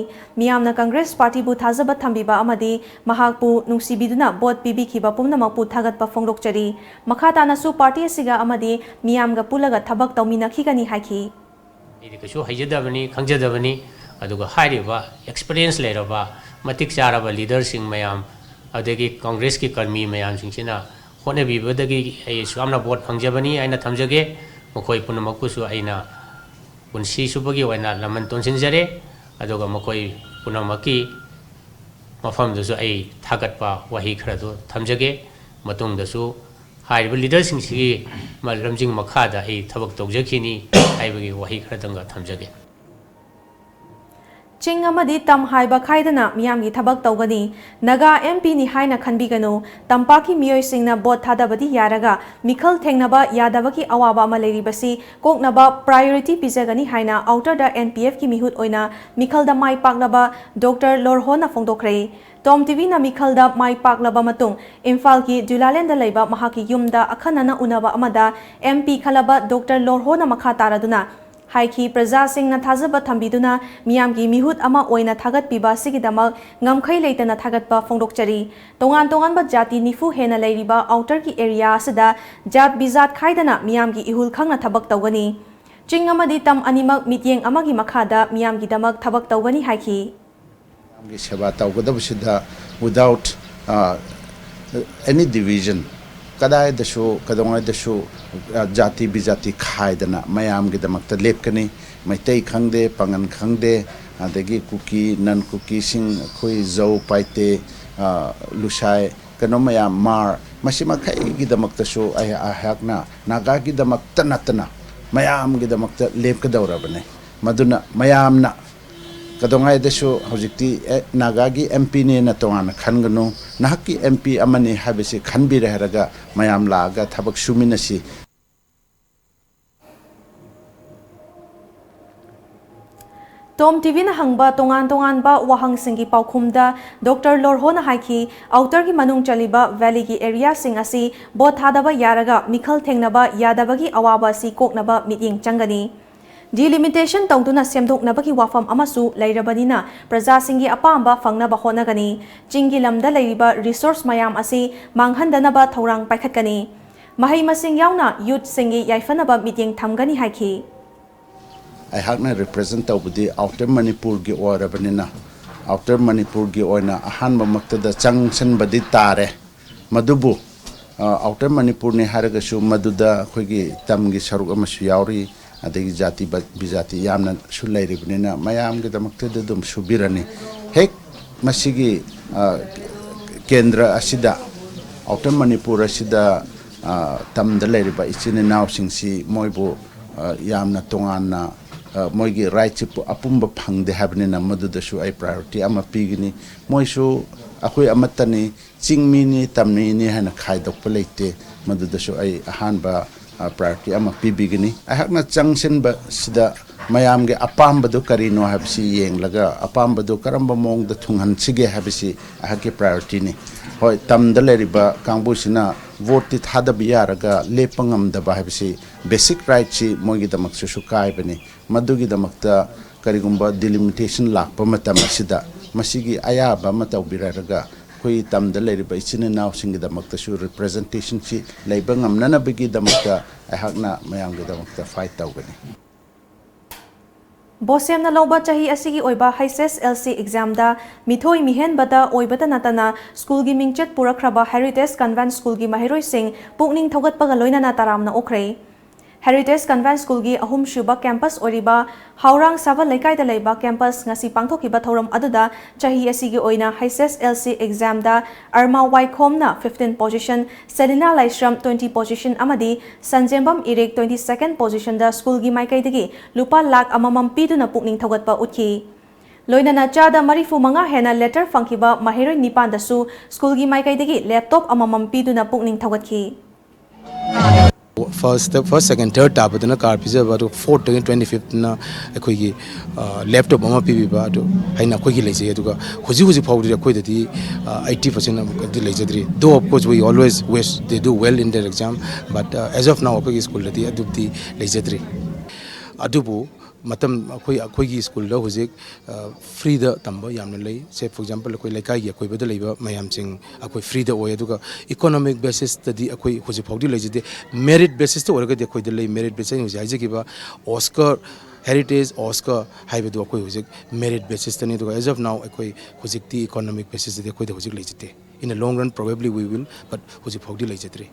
ꯃꯤꯌꯥꯝꯅ ꯀꯪꯒ꯭ꯔꯦꯁ ꯄꯥꯔꯇꯤꯕꯨ ꯊꯥꯖꯕ ꯊꯝꯕꯤꯕ ꯑꯃꯗꯤ ꯃꯍꯥꯛꯄꯨ ꯅꯨꯡꯁꯤꯕꯤꯗꯨꯅ ꯚꯣꯠ ꯄꯤꯕꯤꯈꯤꯕ ꯄꯨꯝꯅꯃꯛꯄꯨ ꯊꯥꯒꯠꯄ ꯐꯣꯡꯗꯣꯛꯆꯔꯤ꯫ ꯃꯈꯥ ꯇꯥꯅꯁꯨ ꯄꯥꯔꯇꯤ ꯑꯁꯤꯒ ꯑꯃꯗꯤ ꯃꯤꯌꯥꯝꯒ ꯄꯨꯜꯂꯒ ꯊꯕꯛ ꯇꯧꯃꯤꯟꯅꯈꯤꯒꯅꯤ ꯍꯥꯏꯈꯤ꯫ ꯑꯩꯗꯤ ꯀꯩꯁꯨ ꯍꯩꯖꯗꯕꯅꯤ, ꯈꯪꯖꯗꯕꯅꯤ꯫ ꯑꯗꯨꯒ ꯍꯥꯏꯔꯤꯕ experience ꯂꯩꯔꯕ, ꯃꯇꯤꯛ ꯆꯥꯔꯕ leaderꯁꯤꯡ ꯃꯌꯥꯝ, ꯑꯗꯒꯤ ꯀꯪꯒ꯭ꯔꯦꯁꯀꯤ ꯀꯔꯃꯤ ꯃꯌꯥꯝꯁꯤꯡꯁꯤꯅ ꯍꯣꯠꯅꯕꯤꯕꯗꯒꯤ ꯑꯩ ꯁꯨꯌꯥꯝꯅ ꯚꯣꯠ ꯐꯪꯖꯕꯅꯤ ꯍꯥꯏꯅ ꯊꯝꯖꯒꯦ꯫ ꯃꯈꯣꯏ ꯄꯨꯝꯅꯃꯛꯄꯨꯁꯨ ꯑꯩꯅ ꯄꯨꯟꯁꯤ ꯆꯨꯞꯄꯒꯤ ꯑꯣꯏꯅ ꯂꯃꯟ ꯇꯣꯟꯁꯤꯟꯖꯔꯦ꯫ ꯑꯗꯨꯒ ꯃꯈꯣꯏ ꯄꯨꯝꯅꯃꯛꯀꯤ ꯃꯐꯝꯗꯁꯨ ꯑꯩ ꯊꯥꯒꯠꯄ ꯋꯥꯍꯩ ꯈꯔꯗꯨ ꯊꯝꯖꯒꯦ꯫ ꯃꯇꯨꯡꯗꯁꯨ ꯍꯥꯏꯔꯤꯕ leaderꯁꯤꯡꯁꯤꯒꯤ ꯃ-, ꯂꯝꯖꯤꯡ ꯃꯈꯥꯗ ꯑꯩ ꯊꯕꯛ ꯇꯧꯖꯈꯤꯅꯤ ꯍꯥꯏꯕꯒꯤ ꯋꯥꯍꯩ ꯈꯔꯗꯪꯒ ꯊꯝꯖꯒꯦ꯫ ꯆꯤꯡ ꯑꯃꯗꯤ ꯇꯝ ꯍꯥꯏꯕ ꯈꯥꯏꯗꯅ ꯃꯤꯌꯥꯝꯒꯤ ꯊꯕꯛ ꯇꯧꯒꯅꯤ꯫ ꯅꯥꯒꯥ ꯑꯦꯝ ꯄꯤꯅꯤ ꯍꯥꯏꯅ ꯈꯟꯕꯤꯒꯅꯨ꯫ ꯇꯝꯄꯥꯛꯀꯤ ꯃꯤꯑꯣꯏꯁꯤꯡꯅ ꯚꯣꯠ ꯊꯥꯗꯕꯗꯤ ꯌꯥꯔꯒ ꯃꯤꯈꯜ ꯊꯦꯡꯅꯕ ꯌꯥꯗꯕꯒꯤ ꯑꯋꯥꯕ ꯑꯃ ꯂꯩꯔꯤꯕꯁꯤ ꯀꯣꯛꯅꯕ ꯄ꯭ꯔꯥꯏꯌꯣꯔꯤꯇꯤ ꯄꯤꯖꯒꯅꯤ ꯍꯥꯏꯅ ꯑꯥꯎꯇꯔꯗ ꯑꯦꯟ ꯄꯤ ꯑꯦꯐꯀꯤ ꯃꯤꯍꯨꯠ ꯑꯣꯏꯅ ꯃꯤꯈꯜꯗ ꯃꯥꯏ ꯄꯥꯛꯂꯕ ꯗꯣꯛꯇꯔ ꯂꯣꯔꯍꯣꯅ ꯐꯣꯡꯗꯣꯛꯈ꯭ꯔꯦ꯫ ꯇꯣꯝ ꯇꯤꯚꯤꯅ ꯃꯤꯈꯜꯗ ꯃꯥꯏ ꯄꯥꯛꯂꯕ ꯃꯇꯨꯡ ꯏꯝꯐꯥꯜꯒꯤ ꯖꯨꯂꯥꯂꯦꯟꯗ ꯂꯩꯕ ꯃꯍꯥꯛꯀꯤ ꯌꯨꯝꯗ ꯑꯈꯟꯅꯅ ꯎꯅꯕ ꯑꯃꯗ ꯑꯦꯝ ꯄꯤ ꯈꯜꯂꯕ ꯗꯣꯛꯇꯔ ꯂꯣꯔꯍꯣꯅ ꯃꯈꯥ ꯇꯥꯔꯗꯨꯅ ꯍꯥꯏꯈꯤ, ꯄ꯭ꯔꯖꯥꯁꯤꯡꯅ ꯊꯥꯖꯕ ꯊꯝꯕꯤꯗꯨꯅ ꯃꯤꯌꯥꯝꯒꯤ ꯃꯤꯍꯨꯠ ꯑꯃ ꯑꯣꯏꯅ ꯊꯥꯒꯠꯄꯤꯕ ꯑꯁꯤꯒꯤꯗꯃꯛ ꯉꯝꯈꯩ ꯂꯩꯇꯅ ꯊꯥꯒꯠꯄ ꯐꯣꯡꯗꯣꯛꯆꯔꯤ꯫ ꯇꯣꯉꯥꯟ ꯇꯣꯉꯥꯟꯕ ꯖꯥꯇꯤ ꯅꯤꯐꯨ ꯍꯦꯟꯅ ꯂꯩꯔꯤꯕ ꯑꯥꯎꯇꯔꯒꯤ ꯑꯦꯔꯤꯌꯥ ꯑꯁꯤꯗ ꯖꯥꯠ ꯕꯤꯖꯥꯠ ꯈꯥꯏꯗꯅ ꯃꯤꯌꯥꯝꯒꯤ ꯏꯍꯨꯜ ꯈꯪꯅ ꯊꯕꯛ ꯇꯧꯒꯅꯤ꯫ ꯆꯤꯡ ꯑꯃꯗꯤ ꯇꯝ ꯑꯅꯤꯃꯛ ꯃꯤꯠꯌꯦꯡ ꯑꯃꯒꯤ ꯃꯈꯥꯗ ꯃꯤꯌꯥꯝꯒꯤꯗꯃꯛ ꯊꯕꯛ ꯇꯧꯒꯅꯤ ꯍꯥꯏꯈꯤ꯫ ꯃꯌꯥꯝꯒꯤ ꯁꯦꯕꯥ ꯇꯧꯒꯗꯕꯁꯤꯗ without any division, ꯀꯗꯥꯏꯗꯁꯨ ꯀꯩꯗꯧꯉꯩꯗꯁꯨ ꯖꯥꯇꯤ ꯕꯤꯖꯥꯇꯤ ꯈꯥꯏꯗꯅ ꯃꯌꯥꯝꯒꯤꯗꯃꯛꯇ ꯂꯦꯞꯀꯅꯤ꯫ ꯃꯩꯇꯩ ꯈꯪꯗꯦ, ꯄꯥꯉꯟ ꯈꯪꯗꯦ, ꯑꯗꯒꯤ ꯀꯨꯀꯤ, ꯅꯟ ꯀꯨꯀꯤꯁꯤꯡ, ꯑꯩꯈꯣꯏ ꯖꯧ, ꯄꯥꯏꯇꯦ, ꯂꯨꯁꯥꯏ, ꯀꯩꯅꯣ ꯃꯌꯥꯝ, ꯃꯥꯔ, ꯃꯁꯤ ꯃꯈꯩꯒꯤꯗꯃꯛꯇꯁꯨ ꯑꯩꯍꯥꯛꯅ ꯅꯥꯒꯥꯒꯤꯗꯃꯛꯇ ꯅꯠꯇꯅ ꯃꯌꯥꯝꯒꯤꯗꯃꯛꯇ ꯂꯦꯞꯀꯗꯧꯔꯕꯅꯤ꯫ ꯃꯗꯨꯅ ꯃꯌꯥꯝꯅ ꯀꯩꯗꯧꯉꯩꯗꯁꯨ ꯍꯧꯖꯤꯛꯇꯤ ꯅꯥꯒꯥꯒꯤ ꯑꯦꯝ ꯄꯤꯅꯦꯅ ꯇꯣꯉꯥꯟꯅ ꯈꯟꯒꯅꯨ꯫ ꯅꯍꯥꯛꯀꯤ ꯑꯦꯝ ꯄꯤ ꯑꯃꯅꯤ ꯍꯥꯏꯕꯁꯤ ꯈꯟꯕꯤꯔꯦ ꯍꯥꯏꯔꯒ ꯃꯌꯥꯝ ꯂꯥꯛꯑꯒ ꯊꯕꯛ ꯁꯨꯃꯤꯟꯅꯁꯤ꯫ ꯇꯣꯝ ꯇꯤꯚꯤꯅ ꯍꯪꯕ ꯇꯣꯉꯥꯟ ꯇꯣꯉꯥꯟꯕ ꯋꯥꯍꯪꯁꯤꯡꯒꯤ ꯄꯥꯎꯈꯨꯝꯗ ꯗꯣꯛꯇꯔ ꯂꯣꯔꯍꯣꯅ ꯍꯥꯏꯈꯤ, ꯑꯥꯎꯇꯔꯒꯤ ꯃꯅꯨꯡ ꯆꯜꯂꯤꯕ ꯚꯦꯂꯤꯒꯤ ꯑꯦꯔꯤꯌꯥꯁꯤꯡ ꯑꯁꯤ ꯚꯣꯠ ꯊꯥꯗꯕ ꯌꯥꯔꯒ ꯃꯤꯈꯜ ꯊꯦꯡꯅꯕ ꯌꯥꯗꯕꯒꯤ ꯑꯋꯥꯕ ꯑꯁꯤ ꯀꯣꯛꯅꯕ ꯃꯤꯠꯌꯦꯡ ꯆꯪꯒꯅꯤ꯫ ꯗꯤꯂꯤꯃꯤꯇꯦꯁꯟ ꯇꯧꯗꯨꯅ ꯁꯦꯝꯗꯣꯛꯅꯕꯒꯤ ꯋꯥꯐꯝ ꯑꯃꯁꯨ ꯂꯩꯔꯕꯅꯤꯅ ꯄ꯭ꯔꯖꯥꯁꯤꯡꯒꯤ ꯑꯄꯥꯝꯕ ꯐꯪꯅꯕ ꯍꯣꯠꯅꯒꯅꯤ꯫ ꯆꯤꯡꯒꯤ ꯂꯝꯗ ꯂꯩꯔꯤꯕ ꯔꯤꯁꯣꯔꯁ ꯃꯌꯥꯝ ꯑꯁꯤ ꯃꯥꯡꯍꯟꯗꯅꯕ ꯊꯧꯔꯥꯡ ꯄꯥꯏꯈꯠꯀꯅꯤ꯫ ꯃꯍꯩ ꯃꯁꯤꯡ ꯌꯥꯎꯅ ꯌꯨꯠꯁꯤꯡꯒꯤ ꯌꯥꯏꯐꯅꯕ ꯃꯤꯠꯌꯦꯡ ꯊꯝꯒꯅꯤ ꯍꯥꯏꯈꯤ꯫ ꯑꯩꯍꯥꯛꯅ ꯔꯤꯄ꯭ꯔꯖꯦꯟ ꯇꯧꯕꯗꯤ ꯑꯥꯎꯇꯔ ꯃꯅꯤꯄꯨꯔꯒꯤ ꯑꯣꯏꯔꯕꯅꯤꯅ ꯑꯥꯎꯇꯔ ꯃꯅꯤꯄꯨꯔꯒꯤ ꯑꯣꯏꯅ ꯑꯍꯥꯟꯕꯃꯛꯇꯗ ꯆꯪꯁꯤꯟꯕꯗꯤ ꯇꯥꯔꯦ꯫ ꯃꯗꯨꯕꯨ ꯑꯥꯎꯇꯔ ꯃꯅꯤꯄꯨꯔꯅꯤ ꯍꯥꯏꯔꯒꯁꯨ ꯃꯗꯨꯗ ꯑꯩꯈꯣꯏꯒꯤ ꯇꯝꯒꯤ ꯁꯔꯨꯛ ꯑꯃꯁꯨ ꯌꯥꯎꯔꯤ, ꯑꯗꯒꯤ ꯖꯥꯇꯤ ꯕ- ꯕꯤꯖꯥꯇꯤ ꯌꯥꯝꯅꯁꯨ ꯂꯩꯔꯤꯕꯅꯤꯅ ꯃꯌꯥꯝꯒꯤꯗꯃꯛꯇꯗꯤ ꯑꯗꯨꯝ ꯁꯨꯕꯤꯔꯅꯤ꯫ ꯍꯦꯛ ꯃꯁꯤꯒꯤ ꯀꯦꯟꯗ꯭ꯔ ꯑꯁꯤꯗ, ꯑꯥꯎꯇꯔ ꯃꯅꯤꯄꯨꯔ ꯑꯁꯤꯗ ꯇꯝꯗ ꯂꯩꯔꯤꯕ ꯏꯆꯤꯟ ꯏꯅꯥꯎꯁꯤꯡꯁꯤ ꯃꯣꯏꯕꯨ ꯌꯥꯝꯅ ꯇꯣꯉꯥꯟꯅ ꯑ, ꯃꯣꯏꯒꯤ ꯔꯥꯏꯠꯁꯤ ꯄꯨ-, ꯑꯄꯨꯝꯕ ꯐꯪꯗꯦ ꯍꯥꯏꯕꯅꯤꯅ, ꯃꯗꯨꯗꯁꯨ ꯑꯩ ꯄ꯭ꯔꯥꯏꯌꯣꯔꯤꯇꯤ ꯑꯃ ꯄꯤꯒꯅꯤ꯫ ꯃꯣꯏꯁꯨ ꯑꯩꯈꯣꯏ ꯑꯃꯠꯇꯅꯤ, ꯆꯤꯡꯃꯤꯅꯤ, ꯇꯝꯃꯤꯅꯤ ꯍꯥꯏꯅ ꯈꯥꯏꯗꯣꯛꯄ ꯂꯩꯇꯦ꯫ ꯃꯗꯨꯗꯁꯨ ꯑꯩ ꯑꯍꯥꯟꯕ, ꯑ, ꯄ꯭ꯔꯥꯏꯌꯣꯔꯤꯇꯤ ꯑꯃ ꯄꯤꯕꯤꯒꯅꯤ꯫ ꯑꯩꯍꯥꯛꯅ ꯆꯪꯁꯤꯟꯕꯁꯤꯗ ꯃꯌꯥꯝꯒꯤ ꯑꯄꯥꯝꯕꯗꯨ ꯀꯔꯤꯅꯣ ꯍꯥꯏꯕꯁꯤ ꯌꯦꯡꯂꯒ, ꯑꯄꯥꯝꯕꯗꯨ ꯀꯔꯝꯕ ꯃꯑꯣꯡꯗ ꯊꯨꯡꯍꯟꯁꯤꯒꯦ ꯍꯥꯏꯕꯁꯤ ꯑꯩꯍꯥꯛꯀꯤ ꯄ꯭ꯔꯥꯏꯌꯣꯔꯤꯇꯤꯅꯤ꯫ ꯍꯣꯏ, ꯇꯝꯗ ꯂꯩꯔꯤꯕ ꯀꯥꯡꯕꯨꯁꯤꯅ ꯚꯣꯠꯇꯤ ꯊꯥꯗꯕ ꯌꯥꯔꯒ ꯂꯦꯞꯄ ꯉꯝꯗꯕ ꯍꯥꯏꯕꯁꯤ ꯕꯦꯁꯤꯛ ꯔꯥꯏꯠꯁꯤ ꯃꯣꯏꯒꯤꯗꯃꯛꯁꯨ ꯀꯥꯏꯕꯅꯤ꯫ ꯃꯗꯨꯒꯤꯗꯃꯛꯇ ꯀꯔꯤꯒꯨꯝꯕ ꯗꯤꯂꯤꯃꯤꯇꯦꯁꯟ ꯂꯥꯛꯄ ꯃꯇꯝ ꯑꯁꯤꯗ ꯃꯁꯤꯒꯤ ꯑꯌꯥꯕ ꯑꯃ ꯇꯧꯕꯤꯔꯛꯑꯒ ꯑꯩꯈꯣꯏ ꯇꯝꯗ ꯂꯩꯔꯤꯕ ꯏꯆꯤꯟ ꯏꯅꯥꯎꯁꯤꯡꯒꯤꯗꯃꯛꯇꯁꯨ ꯔꯤꯄ꯭ꯔꯖꯦꯟꯇꯦꯁꯟꯁꯤ ꯂꯩꯕ ꯉꯝꯅꯅꯕꯒꯤꯗꯃꯛꯇ ꯑꯩꯍꯥꯛꯅ ꯃꯌꯥꯝꯒꯤꯗꯃꯛꯇ ꯐꯥꯏꯠ ꯇꯧꯒꯅꯤ꯫ ꯕꯣꯁꯦꯝꯅ ꯂꯧꯕ ꯆꯍꯤ ꯑꯁꯤꯒꯤ ꯑꯣꯏꯕ ꯍꯩꯆ ꯑꯦꯁ ꯑꯦꯜ ꯁꯤ ꯑꯦꯛꯖꯥꯝꯗ ꯃꯤꯊꯣꯏ ꯃꯤꯍꯦꯟꯕꯗ ꯑꯣꯏꯕꯇ ꯅꯠꯇꯅ ꯁ꯭ꯀꯨꯜꯒꯤ ꯃꯤꯡꯆꯠ ꯄꯨꯔꯛꯈ꯭ꯔꯕ ꯍꯦꯔꯤꯇꯦꯖ ꯀꯟꯚꯦꯟꯠ ꯁ꯭ꯀꯨꯜꯒꯤ ꯃꯍꯩꯔꯣꯏꯁꯤꯡ ꯄꯨꯛꯅꯤꯡ ꯊꯧꯒꯠꯄꯒ ꯂꯣꯏꯅꯅ ꯇꯔꯥꯝꯅ ꯑꯣꯛꯈ꯭ꯔꯦ꯫ ꯍꯦꯔꯤꯇꯦꯖ ꯀꯟꯚꯦꯟꯠ ꯁ꯭ꯀꯨꯜꯒꯤ ꯑꯍꯨꯝꯁꯨꯕ ꯀꯦꯝꯄꯁ ꯑꯣꯏꯔꯤꯕ ꯍꯥꯎꯔꯥꯡ ꯁꯥꯕ ꯂꯩꯀꯥꯏꯗ ꯂꯩꯕ ꯀꯦꯝꯄꯁ ꯉꯁꯤ ꯄꯥꯡꯊꯣꯛꯈꯤꯕ ꯊꯧꯔꯝ ꯑꯗꯨꯗ ꯆꯍꯤ ꯑꯁꯤꯒꯤ ꯑꯣꯏꯅ ꯍꯩꯆ ꯑꯦꯁ ꯑꯦꯜ ꯁꯤ ꯑꯦꯛꯖꯥꯝꯗ ꯑꯔꯃꯥ ꯋꯥꯏꯈꯣꯝꯅ ꯐꯤꯐꯇꯤꯟ ꯄꯣꯖꯤꯁꯟ, ꯁꯦꯂꯤꯅꯥ ꯂꯥꯏꯁ꯭ꯔꯝ ꯇ꯭ꯋꯦꯟꯇꯤ ꯄꯣꯖꯤꯁꯟ ꯑꯃꯗꯤ ꯁꯟꯖꯦꯝꯕꯝ ꯏꯔꯤꯛ ꯇ꯭ꯋꯦꯟꯇꯤ ꯁꯦꯀꯦꯟ ꯄꯣꯖꯤꯁꯟꯗ ꯁ꯭ꯀꯨꯜꯒꯤ ꯃꯥꯏꯀꯩꯗꯒꯤ ꯂꯨꯄꯥ ꯂꯥꯈ ꯑꯃꯃꯝ ꯄꯤꯗꯨꯅ ꯄꯨꯛꯅꯤꯡ ꯊꯧꯒꯠꯄ ꯎꯠꯈꯤ꯫ ꯂꯣꯏꯅꯅ ꯆꯥꯗ ꯃꯔꯤꯐꯨ ꯃꯉꯥ ꯍꯦꯟꯅ ꯂꯦꯇꯔ ꯐꯪꯈꯤꯕ ꯃꯍꯩꯔꯣꯏ ꯅꯤꯄꯥꯟꯗꯁꯨ ꯁ꯭ꯀꯨꯜꯒꯤ ꯃꯥꯏꯀꯩꯗꯒꯤ ꯂꯦꯞꯇꯣꯞ ꯑꯃꯃꯝ ꯄꯤꯗꯨꯅ ꯄꯨꯛꯅꯤꯡ ꯊꯧꯒꯠꯈꯤ꯫ ꯐꯥꯔꯁꯇ, ꯐꯥꯔꯁ, ꯁꯦꯀꯦꯟ, ꯊꯥꯔꯠ ꯇꯥꯕꯗꯨꯅ ꯀꯥꯔ ꯄꯤꯖꯕ, ꯑꯗꯨꯒ ꯐꯣꯔꯠꯇꯒꯤ ꯇ꯭ꯋꯦꯟꯇꯤ ꯐꯤꯐꯇꯅ ꯑꯩꯈꯣꯏꯒꯤ ꯂꯦꯞꯇꯣꯞ ꯑꯃ ꯄꯤꯕꯤꯕ ꯑꯗꯨ ꯍꯥꯏꯅ ꯑꯩꯈꯣꯏꯒꯤ ꯂꯩꯖꯩ꯫ ꯑꯗꯨꯒ ꯍꯧꯖꯤꯛ ꯍꯧꯖꯤꯛ ꯐꯥꯎꯕꯗꯤ ꯑꯩꯈꯣꯏꯗꯗꯤ ꯑꯩꯠꯇꯤ ꯄꯥꯔꯁꯦꯟ ꯑꯃꯨꯛꯀꯗꯤ ꯂꯩꯖꯗ꯭ꯔꯤ꯫ Though of course we always wish they do well in their exam, but as of now ꯑꯩꯈꯣꯏꯒꯤ ꯁ꯭ꯀꯨꯜꯗꯗꯤ ꯑꯗꯨꯗꯤ ꯂꯩꯖꯗ꯭ꯔꯤ꯫ ꯑꯗꯨꯕꯨ ꯃꯇꯝ ꯑꯩꯈꯣꯏ, ꯑꯩꯈꯣꯏꯒꯤ ꯁ꯭ꯀꯨꯜꯗ ꯍꯧꯖꯤꯛ ꯐ꯭ꯔꯤꯗ ꯇꯝꯕ ꯌꯥꯝꯅ ꯂꯩ꯫ Say for example ꯑꯩꯈꯣꯏ ꯂꯩꯀꯥꯏꯒꯤ ꯑꯀꯣꯏꯕꯗ ꯂꯩꯕ ꯃꯌꯥꯝꯁꯤꯡ ꯑꯩꯈꯣꯏ ꯐ꯭ꯔꯤꯗ ꯑꯣꯏ꯫ ꯑꯗꯨꯒ ꯏꯀꯣꯅꯣꯃꯤꯛ ꯕꯦꯁꯤꯁꯇꯗꯤ ꯑꯩꯈꯣꯏ ꯍꯧꯖꯤꯛ ꯐꯥꯎꯗꯤ ꯂꯩꯖꯗꯦ꯫ ꯃꯦꯔꯤꯠ ꯕꯦꯁꯤꯁꯇ ꯑꯣꯏꯔꯒꯗꯤ ꯑꯩꯈꯣꯏꯗ ꯂꯩ꯫ ꯃꯦꯔꯤꯠ ꯕꯦꯁꯤꯁ ꯑꯩꯅ ꯍꯧꯖꯤꯛ ꯍꯥꯏꯖꯈꯤꯕ ꯑꯣꯁꯀꯔ, ꯍꯦꯔꯤꯇꯦꯖ ꯑꯣꯁꯀꯔ ꯍꯥꯏꯕꯗꯨ ꯑꯩꯈꯣꯏ ꯍꯧꯖꯤꯛ ꯃꯦꯔꯤꯠ ꯕꯦꯁꯤꯁꯇꯅꯤ꯫ ꯑꯗꯨꯒ as of now ꯑꯩꯈꯣꯏ ꯍꯧꯖꯤꯛꯇꯤ ꯏꯀꯣꯅꯣꯃꯤꯛ ꯕꯦꯁꯤꯁꯇꯗꯤ ꯑꯩꯈꯣꯏꯗ ꯍꯧꯖꯤꯛ ꯂꯩꯖꯗꯦ꯫ In a long run probably we will, but ꯍꯧꯖꯤꯛ ꯐꯥꯎꯗꯤ ꯂꯩꯖꯗ꯭ꯔꯤ꯫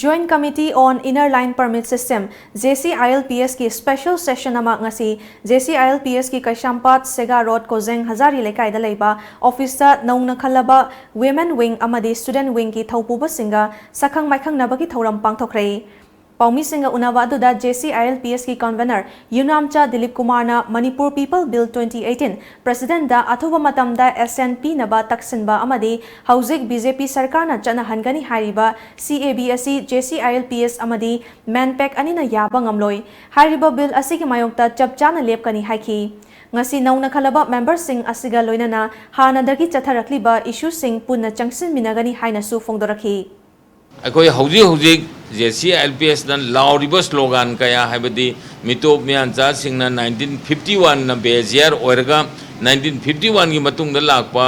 Joint Committee on Inner Line Permit System, JCILPS ꯀꯤ special session ꯑꯃ ꯉꯁꯤ JCILPS ꯀꯤ ꯀꯩꯁꯥꯝꯄꯥꯠ, ꯁꯦꯒꯥ ꯔꯣꯗ, ꯀꯣꯖꯦꯡ ꯍꯖꯥꯔꯤ ꯂꯩꯀꯥꯏꯗ ꯂꯩꯕ ꯑꯣꯐꯤꯁꯇ ꯅꯧꯅ ꯈꯜꯂꯕ Women Wing ꯑꯃꯗꯤ Student Wing ꯒꯤ ꯊꯧꯄꯨꯕꯁꯤꯡꯒ ꯁꯛꯈꯪ ꯃꯥꯏꯈꯪꯅꯕꯒꯤ ꯊꯧꯔꯝ ꯄꯥꯡꯊꯣꯛꯈ꯭ꯔꯦ꯫ ꯄꯥꯎꯃꯤꯁꯤꯡꯒ ꯎꯅꯕ ꯑꯗꯨꯗ JCILPSꯀꯤ convener ꯌꯨꯝꯅꯥꯝꯆꯥ ꯗꯤꯂꯤꯞ ꯀꯨꯃꯥꯔꯅ Manipur People Bill twenty eighteen Presidentꯗ ꯑꯊꯨꯕ ꯃꯇꯝꯗ assent ꯄꯤꯅꯕ ꯇꯛꯁꯤꯟꯕ ꯑꯃꯗꯤ ꯍꯧꯖꯤꯛ BJP ꯁꯔꯀꯥꯔꯅ ꯆꯠꯅꯍꯟꯒꯅꯤ ꯍꯥꯏꯔꯤꯕ CAB ꯑꯁꯤ JCILPS ꯑꯃꯗꯤ MANPAC ꯑꯅꯤꯅ ꯌꯥꯕ ꯉꯝꯂꯣꯏ꯫ ꯍꯥꯏꯔꯤꯕ bill ꯑꯁꯤꯒꯤ ꯃꯥꯌꯣꯛꯇ ꯆꯞ ꯆꯥꯅ ꯂꯦꯞꯀꯅꯤ ꯍꯥꯏꯈꯤ꯫ ꯉꯁꯤ ꯅꯧꯅ ꯈꯜꯂꯕ memberꯁꯤꯡ ꯑꯁꯤꯒ ꯂꯣꯏꯅꯅ ꯍꯥꯟꯅꯗꯒꯤ ꯆꯠꯊꯔꯛꯂꯤꯕ issueꯁꯤꯡ ꯄꯨꯟꯅ ꯆꯪꯁꯤꯟꯃꯤꯟꯅꯒꯅꯤ ꯍꯥꯏꯅꯁꯨ ꯐꯣꯡꯗꯣꯔꯛꯈꯤ꯫ ꯑꯩꯈꯣꯏ ꯍꯧꯖꯤꯛ ꯍꯧꯖꯤꯛ JCILPSꯅ ꯂꯥꯎꯔꯤꯕ slogan ꯀꯌꯥ, ꯍꯥꯏꯕꯗꯤ ꯃꯤꯇꯣꯞ ꯃꯤꯌꯥꯟꯆꯥꯁꯤꯡꯅ nineteen fifty oneꯅ base year ꯑꯣꯏꯔꯒ nineteen fifty oneꯒꯤ ꯃꯇꯨꯡꯗ ꯂꯥꯛꯄ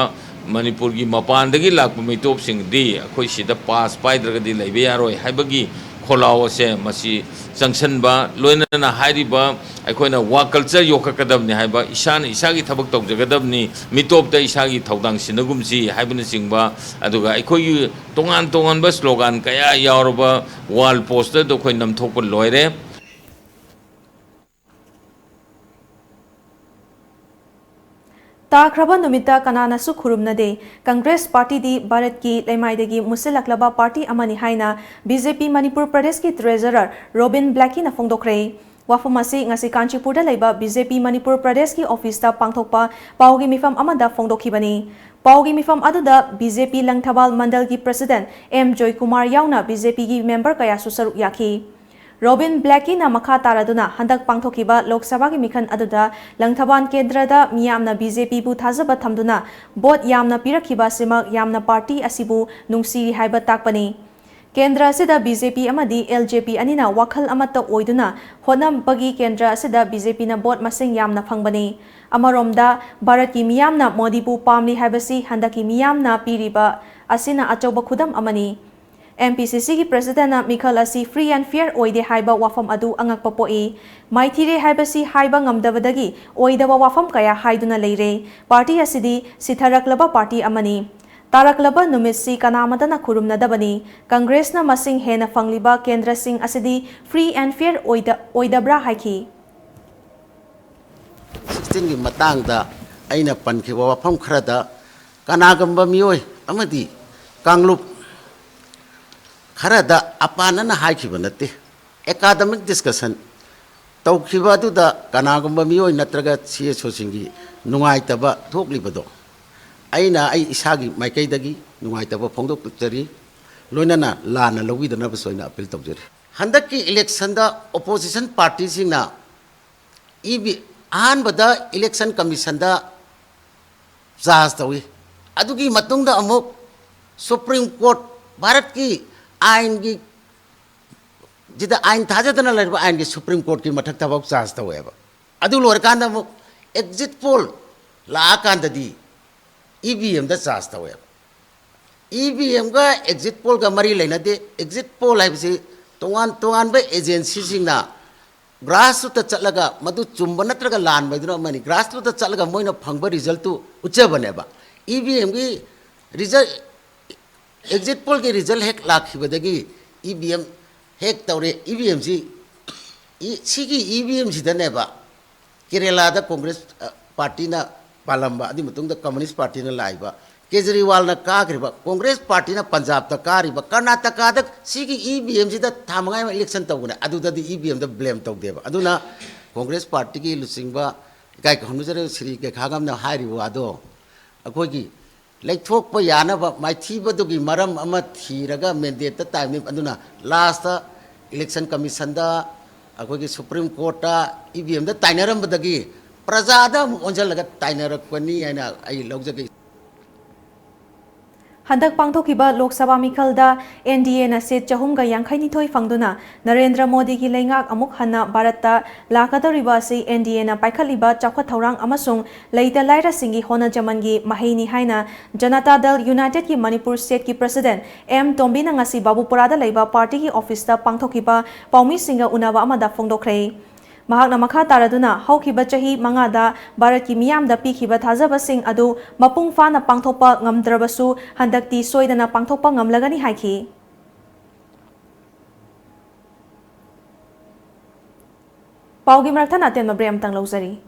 ꯃꯅꯤꯄꯨꯔꯒꯤ ꯃꯄꯥꯟꯗꯒꯤ ꯂꯥꯛꯄ ꯃꯤꯇꯣꯞꯁꯤꯡꯗꯤ ꯑꯩꯈꯣꯏ ꯁꯤꯗ pass ꯄꯥꯏꯗ꯭ꯔꯒꯗꯤ ꯂꯩꯕ ꯌꯥꯔꯣꯏ ꯍꯥꯏꯕꯒꯤ ꯈꯣꯜꯂꯥꯎ ꯑꯁꯦ ꯃꯁꯤ ꯆꯪꯁꯟꯕ, ꯂꯣꯏꯅꯅ ꯍꯥꯏꯔꯤꯕ ꯑꯩꯈꯣꯏꯅ work culture ꯌꯣꯛꯈꯠꯀꯗꯕꯅꯤ ꯍꯥꯏꯕ, ꯏꯁꯥꯅ ꯏꯁꯥꯒꯤ ꯊꯕꯛ ꯇꯧꯖꯒꯗꯕꯅꯤ, ꯃꯤꯇꯣꯞꯇ ꯏꯁꯥꯒꯤ ꯊꯧꯗꯥꯡ ꯁꯤꯟꯅꯒꯨꯝꯁꯤ ꯍꯥꯏꯕꯅꯆꯤꯡꯕ, ꯑꯗꯨꯒ ꯑꯩꯈꯣꯏꯒꯤ ꯇꯣꯉꯥꯟ ꯇꯣꯉꯥꯟꯕ slogan ꯀꯌꯥ ꯌꯥꯎꯔꯕ wall posterꯗꯨ ꯑꯩꯈꯣꯏ ꯅꯝꯊꯣꯛꯄ ꯂꯣꯏꯔꯦ꯫ ꯇꯥꯈ꯭ꯔꯕ ꯅꯨꯃꯤꯠꯇ ꯀꯅꯥꯅꯁꯨ ꯈꯨꯔꯨꯝꯅꯗꯦ꯫ Congress partyꯗꯤ ꯚꯥꯔꯠꯀꯤ ꯂꯩꯃꯥꯏꯗꯒꯤ ꯃꯨꯠꯁꯤꯜꯂꯛꯂꯕ party ꯑꯃꯅꯤ ꯍꯥꯏꯅ BJP ꯃꯅꯤꯄꯨꯔ ꯄ꯭ꯔꯗꯦꯁꯀꯤ treasurer ꯔꯣꯕꯤꯟ ꯕ꯭ꯂꯦꯀꯤꯅ ꯐꯣꯡꯗꯣꯛꯈ꯭ꯔꯦ꯫ ꯋꯥꯐꯝ ꯑꯁꯤ ꯉꯁꯤ ꯀꯥꯟꯆꯤꯄꯨꯔꯗ ꯂꯩꯕ BJP ꯃꯅꯤꯄꯨꯔ ꯄ꯭ꯔꯗꯦꯁꯀꯤ officeꯇ ꯄꯥꯡꯊꯣꯛꯄ ꯄꯥꯎꯒꯤ ꯃꯤꯐꯝ ꯑꯃꯗ ꯐꯣꯡꯗꯣꯛꯈꯤꯕꯅꯤ꯫ ꯄꯥꯎꯒꯤ ꯃꯤꯐꯝ ꯑꯗꯨꯗ BJP Langthabal ꯃꯟꯗꯜꯒꯤ president M Joykumar ꯌꯥꯎꯅ BJPꯒꯤ member ꯀꯌꯥꯁꯨ ꯁꯔꯨꯛ ꯌꯥꯈꯤ꯫ ꯔꯣꯕꯤꯟ ꯕ꯭ꯂꯦꯀꯤꯅ ꯃꯈꯥ ꯇꯥꯔꯗꯨꯅ ꯍꯟꯗꯛ ꯄꯥꯡꯊꯣꯛꯈꯤꯕ ꯂꯣꯛ ꯁꯚꯥꯒꯤ ꯃꯤꯈꯜ ꯑꯗꯨꯗ ꯂꯪꯊꯕꯥꯜ ꯀꯦꯟꯗ꯭ꯔꯗ ꯃꯤꯌꯥꯝꯅ BJPꯕꯨ ꯊꯥꯖꯕ ꯊꯝꯗꯨꯅ vote ꯌꯥꯝꯅ ꯄꯤꯔꯛꯈꯤꯕ ꯑꯁꯤꯃꯛ ꯌꯥꯝꯅ party ꯑꯁꯤꯕꯨ ꯅꯨꯡꯁꯤꯔꯤ ꯍꯥꯏꯕ ꯇꯥꯛꯄꯅꯤ꯫ ꯀꯦꯟꯗ꯭ꯔ ꯑꯁꯤꯗ BJP ꯑꯃꯗꯤ LJP ꯑꯅꯤꯅ ꯋꯥꯈꯜ ꯑꯃꯠꯇ ꯑꯣꯏꯗꯨꯅ ꯍꯣꯠꯅꯕꯒꯤ ꯀꯦꯟꯗ꯭ꯔ ꯑꯁꯤꯗ BJPꯅ vote ꯃꯁꯤꯡ ꯌꯥꯝꯅ ꯐꯪꯕꯅꯤ꯫ ꯑꯃꯔꯣꯝꯗ, ꯚꯥꯔꯠꯀꯤ ꯃꯤꯌꯥꯝꯅ ꯃꯣꯗꯤꯕꯨ ꯄꯥꯝꯂꯤ ꯍꯥꯏꯕꯁꯤ ꯍꯟꯗꯛꯀꯤ ꯃꯤꯌꯥꯝꯅ ꯄꯤꯔꯤꯕ ꯑꯁꯤꯅ ꯑꯆꯧꯕ ꯈꯨꯗꯝ ꯑꯃꯅꯤ꯫ MPCCꯒꯤ presidentꯅ ꯃꯤꯈꯜ ꯑꯁꯤ free and fair ꯑꯣꯏꯗꯦ ꯍꯥꯏꯕ ꯋꯥꯐꯝ ꯑꯗꯨ ꯑꯉꯛꯄ ꯄꯣꯛꯏ꯫ ꯃꯥꯏꯊꯤꯔꯦ ꯍꯥꯏꯕꯁꯤ ꯍꯥꯏꯕ ꯉꯝꯗꯕꯗꯒꯤ ꯑꯣꯏꯗꯕ ꯋꯥꯐꯝ ꯀꯌꯥ ꯍꯥꯏꯗꯨꯅ ꯂꯩꯔꯦ꯫ Party ꯑꯁꯤꯗꯤ ꯁꯤꯊꯔꯛꯂꯕ party ꯑꯃꯅꯤ꯫ ꯇꯥꯔꯛꯂꯕ ꯅꯨꯃꯤꯠꯁꯤ ꯀꯅꯥꯃꯇꯅ ꯈꯨꯔꯨꯝꯅꯗꯕꯅꯤ꯫ Congressꯅ ꯃꯁꯤꯡ ꯍꯦꯟꯅ ꯐꯪꯂꯤꯕ ꯀꯦꯟꯗ꯭ꯔꯁꯤꯡ ꯑꯁꯤꯗꯤ free and fair ꯑꯣꯏꯗ-, ꯑꯣꯏꯗꯕ꯭ꯔꯥ ꯍꯥꯏꯈꯤ꯫ Sixteenꯒꯤ ꯃꯇꯥꯡꯗ ꯑꯩꯅ ꯄꯟꯈꯤꯕ ꯋꯥꯐꯝ ꯈꯔꯗ ꯀꯅꯥꯒꯨꯝꯕ ꯃꯤꯑꯣꯏ ꯑꯃꯗꯤ ꯀꯥꯡꯂꯨꯞ ꯈꯔꯗ ꯑꯄꯥꯅꯅ ꯍꯥꯏꯈꯤꯕ ꯅꯠꯇꯦ꯫ ꯑꯦꯀꯥꯗꯃꯤꯛ ꯗꯤꯁꯀꯁꯟ ꯇꯧꯈꯤꯕ ꯑꯗꯨꯗ ꯀꯅꯥꯒꯨꯝꯕ ꯃꯤꯑꯣꯏ ꯅꯠꯇ꯭ꯔꯒ ꯁꯤ ꯑꯦꯁ ꯑꯣꯁꯤꯡꯒꯤ ꯅꯨꯡꯉꯥꯏꯇꯕ ꯊꯣꯛꯂꯤꯕꯗꯣ ꯑꯩꯅ ꯑꯩ ꯏꯁꯥꯒꯤ ꯃꯥꯏꯀꯩꯗꯒꯤ ꯅꯨꯡꯉꯥꯏꯇꯕ ꯐꯣꯡꯗꯣꯛꯆꯔꯤ꯫ ꯂꯣꯏꯅꯅ ꯂꯥꯟꯅ ꯂꯧꯕꯤꯗꯅꯕꯁꯨ ꯑꯩꯅ ꯑꯄꯤꯜ ꯇꯧꯖꯔꯤ꯫ ꯍꯟꯗꯛꯀꯤ ꯏꯂꯦꯛꯁꯟꯗ ꯑꯣꯄꯣꯖꯤꯁꯟ ꯄꯥꯔꯇꯤꯁꯤꯡꯅ ꯏ ꯕꯤ ꯑꯍꯥꯟꯕꯗ ꯏꯂꯦꯛꯁꯟ ꯀꯃꯤꯁꯟꯗ ꯆꯥꯔꯖ ꯇꯧꯏ꯫ ꯑꯗꯨꯒꯤ ꯃꯇꯨꯡꯗ ꯑꯃꯨꯛ ꯁꯨꯄ꯭ꯔꯤꯝ ꯀꯣꯔꯠ, ꯚꯥꯔꯠꯀꯤ ꯑꯥꯏꯟꯒꯤ ꯁꯤꯗ ꯑꯥꯏꯟ ꯊꯥꯖꯗꯅ ꯂꯩꯔꯤꯕ ꯑꯥꯏꯟꯒꯤ ꯁꯨꯄ꯭ꯔꯤꯝ ꯀꯣꯔꯠꯀꯤ ꯃꯊꯛꯇꯐꯥꯎ ꯆꯥꯔꯖ ꯇꯧꯋꯦꯕ꯫ ꯑꯗꯨ ꯂꯣꯏꯔꯀꯥꯟꯗ ꯑꯃꯨꯛ ꯑꯦꯛꯖꯤꯠ ꯄꯣꯜ ꯂꯥꯛꯑꯀꯥꯟꯗꯗꯤ ꯏ ꯚꯤ ꯑꯦꯝꯗ ꯆꯥꯔꯖ ꯇꯧꯋꯦꯕ꯫ ꯏ ꯚꯤ ꯑꯦꯝꯒ ꯑꯦꯛꯖꯤꯠ ꯄꯣꯜꯒ ꯃꯔꯤ ꯂꯩꯅꯗꯦ꯫ ꯑꯦꯛꯖꯤꯠ ꯄꯣꯜ ꯍꯥꯏꯕꯁꯤ ꯇꯣꯉꯥꯟ ꯇꯣꯉꯥꯟꯕ ꯑꯦꯖꯦꯟꯁꯤꯁꯤꯡꯅ ꯒ꯭ꯔꯥꯁꯔꯨꯠꯇ ꯆꯠꯂꯒ, ꯃꯗꯨ ꯆꯨꯝꯕ ꯅꯠꯇ꯭ꯔꯒ ꯂꯥꯟꯕ ꯍꯥꯏꯗꯨꯅ ꯑꯃꯅꯤ, ꯒ꯭ꯔꯥꯁꯔꯨꯠꯇ ꯆꯠꯂꯒ ꯃꯣꯏꯅ ꯐꯪꯕ ꯔꯤꯖꯜꯇꯨ ꯎꯠꯆꯕꯅꯦꯕ꯫ ꯏ ꯚꯤ ꯑꯦꯝꯒꯤ ꯔꯤꯖꯜ, ꯑꯦꯛꯖꯤꯠ ꯄꯣꯜꯒꯤ ꯔꯤꯖꯜ ꯍꯦꯛ ꯂꯥꯛꯈꯤꯕꯗꯒꯤ ꯏ ꯚꯤ ꯑꯦꯝ ꯍꯦꯛ ꯇꯧꯔꯦ꯫ ꯏ ꯚꯤ ꯑꯦꯝꯁꯤ, ꯏ-, ꯁꯤꯒꯤ ꯏ ꯚꯤ ꯑꯦꯝꯁꯤꯗꯅꯦꯕ ꯀꯦꯔꯦꯂꯥꯗ ꯀꯣꯡꯒ꯭ꯔꯦꯁ, ꯑ, ꯄꯥꯔꯇꯤꯅ ꯄꯥꯜꯂꯝꯕ, ꯑꯗꯨꯒꯤ ꯃꯇꯨꯡꯗ ꯀꯝꯃꯨꯅꯤꯁ ꯄꯥꯔꯇꯤꯅ ꯂꯥꯛꯏꯕ, ꯀꯦꯖꯔꯤꯋꯥꯜꯅ ꯀꯥꯈ꯭ꯔꯤꯕ, ꯀꯣꯡꯒ꯭ꯔꯦꯁ ꯄꯥꯔꯇꯤꯅ ꯄꯟꯖꯥꯕꯇ ꯀꯥꯔꯤꯕ, ꯀꯔꯅꯥꯇꯀꯥꯗ ꯁꯤꯒꯤ ꯏ ꯚꯤ ꯑꯦꯝꯁꯤꯗ ꯊꯥ ꯃꯉꯥ ꯑꯃ ꯏꯂꯦꯛꯁꯟ ꯇꯧꯕꯅꯦ꯫ ꯑꯗꯨꯗꯗꯤ ꯏ ꯚꯤ ꯑꯦꯝꯗ ꯕ꯭ꯂꯦꯝ ꯇꯧꯗꯦꯕ꯫ ꯑꯗꯨꯅ ꯀꯣꯡꯒ꯭ꯔꯦꯁ ꯄꯥꯔꯇꯤꯒꯤ ꯂꯨꯆꯤꯡꯕ ꯏꯀꯥꯏ ꯈꯨꯝꯅꯖꯔꯕ ꯁ꯭ꯔꯤ ꯀꯦꯈꯥꯒꯝꯅ ꯍꯥꯏꯔꯤꯕ ꯋꯥꯗꯣ ꯑꯩꯈꯣꯏꯒꯤ ꯂꯩꯊꯣꯛꯄ ꯌꯥꯅꯕ ꯃꯥꯏꯊꯤꯕꯗꯨꯒꯤ ꯃꯔꯝ ꯑꯃ ꯊꯤꯔꯒ ꯃꯦꯟꯗꯦꯠꯇ ꯇꯥꯏꯕꯅꯤ꯫ ꯑꯗꯨꯅ ꯂꯥꯁꯇ ꯏꯂꯦꯛꯁꯟ ꯀꯃꯤꯁꯟꯗ, ꯑꯩꯈꯣꯏꯒꯤ ꯁꯨꯄ꯭ꯔꯤꯝ ꯀꯣꯔꯠꯇ, ꯏ ꯚꯤ ꯑꯦꯝꯗ ꯇꯥꯏꯅꯔꯝꯕꯗꯒꯤ ꯄ꯭ꯔꯖꯥꯗ ꯑꯃꯨꯛ ꯑꯣꯟꯁꯤꯜꯂꯒ ꯇꯥꯏꯅꯔꯛꯄꯅꯤ ꯍꯥꯏꯅ ꯑꯩ ꯂꯧꯖꯒꯦ꯫ ꯍꯟꯗꯛ ꯄꯥꯡꯊꯣꯛꯈꯤꯕ ꯂꯣꯛ ꯁꯚꯥ ꯃꯤꯈꯜꯗ ꯑꯦꯟ ꯗꯤ ꯑꯦꯅ ꯁꯤꯠ ꯆꯍꯨꯝꯒ ꯌꯥꯡꯈꯩꯅꯤꯊꯣꯏ ꯐꯪꯗꯨꯅ ꯅꯔꯦꯟꯗ꯭ꯔ ꯃꯣꯗꯤꯒꯤ ꯂꯩꯉꯥꯛ ꯑꯃꯨꯛ ꯍꯟꯅ ꯚꯥꯔꯠꯇ ꯂꯥꯛꯀꯗꯧꯔꯤꯕ ꯑꯁꯤ ꯑꯦꯟ ꯗꯤ ꯑꯦꯅ ꯄꯥꯏꯈꯠꯂꯤꯕ ꯆꯥꯎꯈꯠ ꯊꯧꯔꯥꯡ ꯑꯃꯁꯨꯡ ꯂꯩꯇ ꯂꯥꯏꯔꯁꯤꯡꯒꯤ ꯍꯣꯠꯅꯖꯃꯟꯒꯤ ꯃꯍꯩꯅꯤ ꯍꯥꯏꯅ ꯖꯅꯇꯥ ꯗꯜ ꯌꯨꯅꯥꯏꯇꯦꯗꯀꯤ ꯃꯅꯤꯄꯨꯔ ꯁ꯭ꯇꯦꯠꯀꯤ ꯄ꯭ꯔꯁꯤꯗꯦꯟꯠ ꯑꯦꯝ ꯇꯣꯝꯕꯤꯅ ꯉꯁꯤ ꯕꯥꯕꯨꯄꯨꯔꯥꯗ ꯂꯩꯕ ꯄꯥꯔꯇꯤꯒꯤ ꯑꯣꯐꯤꯁꯇ ꯄꯥꯡꯊꯣꯛꯈꯤꯕ ꯄꯥꯎꯃꯤꯁꯤꯡꯒ ꯎꯅꯕ ꯑꯃꯗ ꯐꯣꯡꯗꯣꯛꯈ꯭ꯔꯦ꯫ ꯃꯍꯥꯛꯅ ꯃꯈꯥ ꯇꯥꯔꯗꯨꯅ ꯍꯧꯈꯤꯕ ꯆꯍꯤ ꯃꯉꯥꯗ ꯚꯥꯔꯠꯀꯤ ꯃꯤꯌꯥꯝꯗ ꯄꯤꯈꯤꯕ ꯊꯥꯖꯕꯁꯤꯡ ꯑꯗꯨ ꯃꯄꯨꯡ ꯐꯥꯅ ꯄꯥꯡꯊꯣꯛꯄ ꯉꯝꯗ꯭ꯔꯕꯁꯨ ꯍꯟꯗꯛꯇꯤ ꯁꯣꯏꯗꯅ ꯄꯥꯡꯊꯣꯛꯄ ꯉꯝꯂꯒꯅꯤ ꯍꯥꯏꯈꯤ꯫ ꯄꯥꯎꯒꯤ ꯃꯔꯛ ꯊꯠꯅ ꯑꯇꯦꯟꯕ ꯕ꯭ꯔꯦꯛ ꯑꯃꯇꯪ ꯂꯧꯖꯔꯤ꯫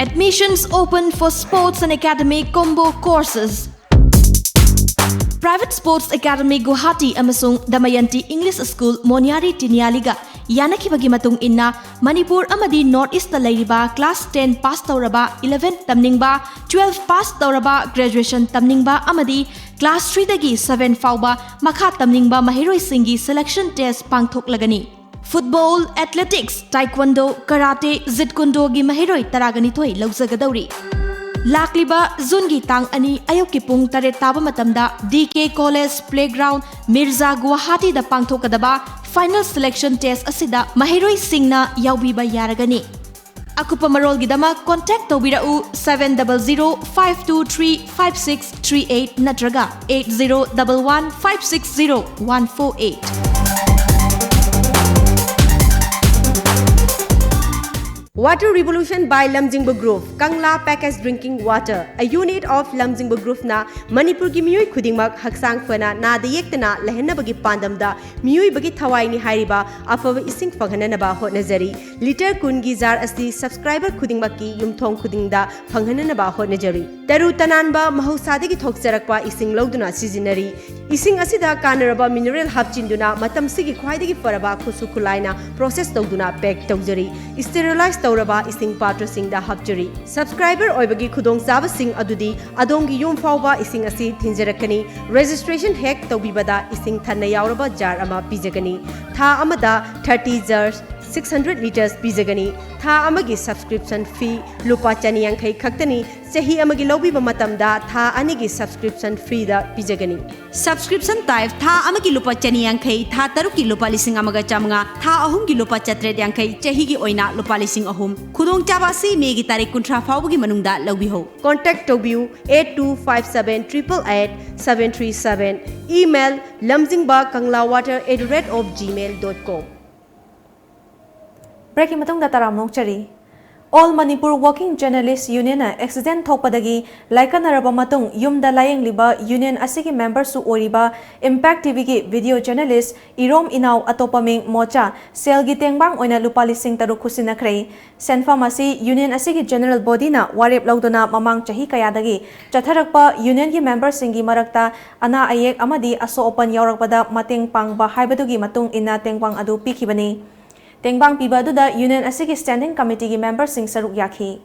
Admissions open for sports and academic combo courses. Private Sports Academy Guwahati ꯑꯃꯁꯨꯡ Damayanti English School ꯃꯣꯅꯤꯌꯥꯔꯤ ꯇꯤꯅꯤꯌꯥꯂꯤꯒ ꯌꯥꯅꯈꯤꯕꯒꯤ ꯃꯇꯨꯡ ꯏꯟꯅ, ꯃꯅꯤꯄꯨꯔ ꯑꯃꯗꯤ North East ꯇ ꯂꯩꯔꯤꯕ class ten pass ꯇꯧꯔꯕ, eleven ꯇꯝꯅꯤꯡꯕ, twelve pass ꯇꯧꯔꯕ, graduation ꯇꯝꯅꯤꯡꯕ ꯑꯃꯗꯤ class three ꯗꯒꯤ seven ꯐꯥꯎꯕ ꯃꯈꯥ ꯇꯝꯅꯤꯡꯕ ꯃꯍꯩꯔꯣꯏꯁꯤꯡꯒꯤ selection test ꯄꯥꯡꯊꯣꯛꯂꯒꯅꯤ꯫ Football, athletics, taekwondo, karate, jeet kune do ꯒꯤ ꯃꯍꯩꯔꯣꯏ ꯇꯔꯥꯒ ꯅꯤꯊꯣꯏ ꯂꯧꯖꯒꯗꯧꯔꯤ꯫ ꯂꯥꯛꯂꯤꯕ June ꯒꯤ ꯇꯥꯡ ꯑꯅꯤ ꯑꯌꯨꯛꯀꯤ ꯄꯨꯡ ꯇꯔꯦꯠ ꯇꯥꯕ ꯃꯇꯝꯗ D K College Playground, Mirza, ꯒꯨꯋꯥꯍꯥꯇꯤꯗ ꯄꯥꯡꯊꯣꯛꯀꯗꯕ final selection test ꯑꯁꯤꯗ ꯃꯍꯩꯔꯣꯏꯁꯤꯡꯅ ꯌꯥꯎꯕꯤꯕ ꯌꯥꯔꯒꯅꯤ꯫ ꯑꯀꯨꯞꯄ ꯃꯔꯣꯜꯒꯤꯗꯃꯛ contact ꯇꯧꯕꯤꯔꯛꯎ seven double zero five two three five six three eight ꯅꯠꯇ꯭ꯔꯒ eight zero double one five six zero one four eight꯫ Water Revolution by Lamjingba Group, Kangla Packaged Drinking Water, a unit of Lamjingba Group ꯅ ꯃꯅꯤꯄꯨꯔꯒꯤ ꯃꯤꯑꯣꯏ ꯈꯨꯗꯤꯡꯃꯛ ꯍꯛꯆꯥꯡ ꯐꯅ ꯅꯥꯗ ꯌꯦꯛꯇꯅ ꯂꯩꯍꯟꯅꯕꯒꯤ ꯄꯥꯟꯗꯝꯗ ꯃꯤꯑꯣꯏꯕꯒꯤ ꯊꯋꯥꯏꯅꯤ ꯍꯥꯏꯔꯤꯕ ꯑꯐꯕ ꯏꯁꯤꯡ ꯐꯪꯍꯟꯅꯅꯕ ꯍꯣꯠꯅꯖꯔꯤ꯫ Litre ꯀꯨꯟꯒꯤ jar ꯑꯁꯤ subscriber ꯈꯨꯗꯤꯡꯃꯛꯀꯤ ꯌꯨꯝꯊꯣꯡ ꯈꯨꯗꯤꯡꯗ ꯐꯪꯍꯟꯅꯅꯕ ꯍꯣꯠꯅꯖꯔꯤ꯫ ꯇꯔꯨ ꯇꯅꯥꯟꯕ ꯃꯍꯧꯁꯥꯗꯒꯤ ꯊꯣꯛꯆꯔꯛꯄ ꯏꯁꯤꯡ ꯂꯧꯗꯨꯅ ꯁꯤꯖꯤꯟꯅꯔꯤ꯫ ꯏꯁꯤꯡ ꯑꯁꯤꯗ ꯀꯥꯟꯅꯔꯕ mineral ꯍꯥꯞꯆꯤꯟꯗꯨꯅ ꯃꯇꯝꯁꯤꯒꯤ ꯈ꯭ꯋꯥꯏꯗꯒꯤ ꯐꯔꯕ ꯈꯨꯠꯁꯨ ꯈꯨꯠꯂꯥꯏꯅ process ꯇꯧꯗꯨꯅ pack ꯇꯧꯖꯔꯤ꯫ Sterilize ꯇꯧꯔꯕ ꯏꯁꯤꯡ ꯄꯥꯇ꯭ꯔꯁꯤꯡꯗ ꯍꯥꯞꯆꯔꯤ꯫ Subscriber ꯑꯣꯏꯕꯒꯤ ꯈꯨꯗꯣꯡꯆꯥꯕꯁꯤꯡ ꯑꯗꯨꯗꯤ ꯑꯗꯣꯝꯒꯤ ꯌꯨꯝ ꯐꯥꯎꯕ ꯏꯁꯤꯡ ꯑꯁꯤ ꯊꯤꯟꯖꯔꯛꯀꯅꯤ꯫ Registration ꯍꯦꯛ ꯇꯧꯕꯤꯕꯗ ꯏꯁꯤꯡ ꯊꯟꯅ ꯌꯥꯎꯔꯕ jar ꯑꯃ ꯄꯤꯖꯒꯅꯤ꯫ ꯊꯥ ꯑꯃꯗ thirty jars, six hundred litres ꯄꯤꯖꯒꯅꯤ꯫ ꯊꯥ ꯑꯃꯒꯤ subscription fee ꯂꯨꯄꯥ ꯆꯅꯤ ꯌꯥꯡꯈꯩ ꯈꯛꯇꯅꯤ꯫ ꯆꯍꯤ ꯑꯃꯒꯤ ꯂꯧꯕꯤꯕ ꯃꯇꯝꯗ ꯊꯥ ꯑꯅꯤꯒꯤ subscription free ꯗ ꯄꯤꯖꯒꯅꯤ꯫ Subscription type ꯊꯥ ꯑꯃꯒꯤ ꯂꯨꯄꯥ ꯆꯅꯤ ꯌꯥꯡꯈꯩ, ꯊꯥ ꯇꯔꯨꯛꯀꯤ ꯂꯨꯄꯥ ꯂꯤꯁꯤꯡ ꯑꯃꯒ ꯆꯥꯃꯉꯥ, ꯊꯥ ꯑꯍꯨꯝꯒꯤ ꯂꯨꯄꯥ ꯆꯥꯇ꯭ꯔꯦꯠ ꯌꯥꯡꯈꯩ, ꯆꯍꯤꯒꯤ ꯑꯣꯏꯅ ꯂꯨꯄꯥ ꯂꯤꯁꯤꯡ ꯑꯍꯨꯝ꯫ ꯈꯨꯗꯣꯡꯆꯥꯕ ꯑꯁꯤ May ꯒꯤ ꯇꯥꯔꯤꯛ ꯀꯨꯟꯊ꯭ꯔꯥ ꯐꯥꯎꯕꯒꯤ ꯃꯅꯨꯡꯗ ꯂꯧꯕꯤꯍꯧ꯫ Contact ꯇꯧꯕꯤꯌꯨ eight two five seven triple eight seven three seven, email lamjingba kangla water at the rate of gmail dot com꯫ Break ꯀꯤ ꯃꯇꯨꯡꯗ ꯇꯔꯥꯝꯅ ꯑꯣꯛꯆꯔꯤ꯫ All Manipur Working Journalist Unionꯅ accident ꯊꯣꯛꯄꯗꯒꯤ ꯂꯥꯏꯀꯠꯅꯔꯕ ꯃꯇꯨꯡ ꯌꯨꯝꯗ ꯂꯥꯌꯦꯡꯂꯤꯕ union ꯑꯁꯤꯒꯤ memberꯁꯨ ꯑꯣꯏꯔꯤꯕ Impact TVꯒꯤ video journalist ꯏꯔꯣꯝ ꯏꯅꯥꯎ, ꯑꯇꯣꯞꯄ ꯃꯤꯡ ꯃꯣꯆꯥ, ꯁꯦꯜꯒꯤ ꯇꯦꯡꯕꯥꯡ ꯑꯣꯏꯅ ꯂꯨꯄꯥ ꯂꯤꯁꯤꯡ ꯇꯔꯨꯛ ꯈꯨꯠꯁꯤꯟꯅꯈ꯭ꯔꯦ꯫ ꯁꯦꯟꯐꯝ ꯑꯁꯤ union ꯑꯁꯤꯒꯤ general bodyꯅ ꯋꯥꯔꯦꯞ ꯂꯧꯗꯨꯅ ꯃꯃꯥꯡ ꯆꯍꯤ ꯀꯌꯥꯗꯒꯤ ꯆꯠꯊꯔꯛꯄ unionꯒꯤ memberꯁꯤꯡꯒꯤ ꯃꯔꯛꯇ ꯑꯅꯥ ꯑꯌꯦꯛ ꯑꯃꯗꯤ ꯑꯁꯣꯛ ꯑꯄꯟ ꯌꯥꯎꯔꯛꯄꯗ ꯃꯇꯦꯡ ꯄꯥꯡꯕ ꯍꯥꯏꯕꯗꯨꯒꯤ ꯃꯇꯨꯡ ꯏꯟꯅ ꯇꯦꯡꯕꯥꯡ ꯑꯗꯨ ꯄꯤꯈꯤꯕꯅꯤ꯫ ꯇꯦꯡꯕꯥꯡ ꯄꯤꯕ ꯑꯗꯨꯗ union ꯑꯁꯤꯒꯤ standing committeeꯒꯤ memberꯁꯤꯡ ꯁꯔꯨꯛ ꯌꯥꯈꯤ꯫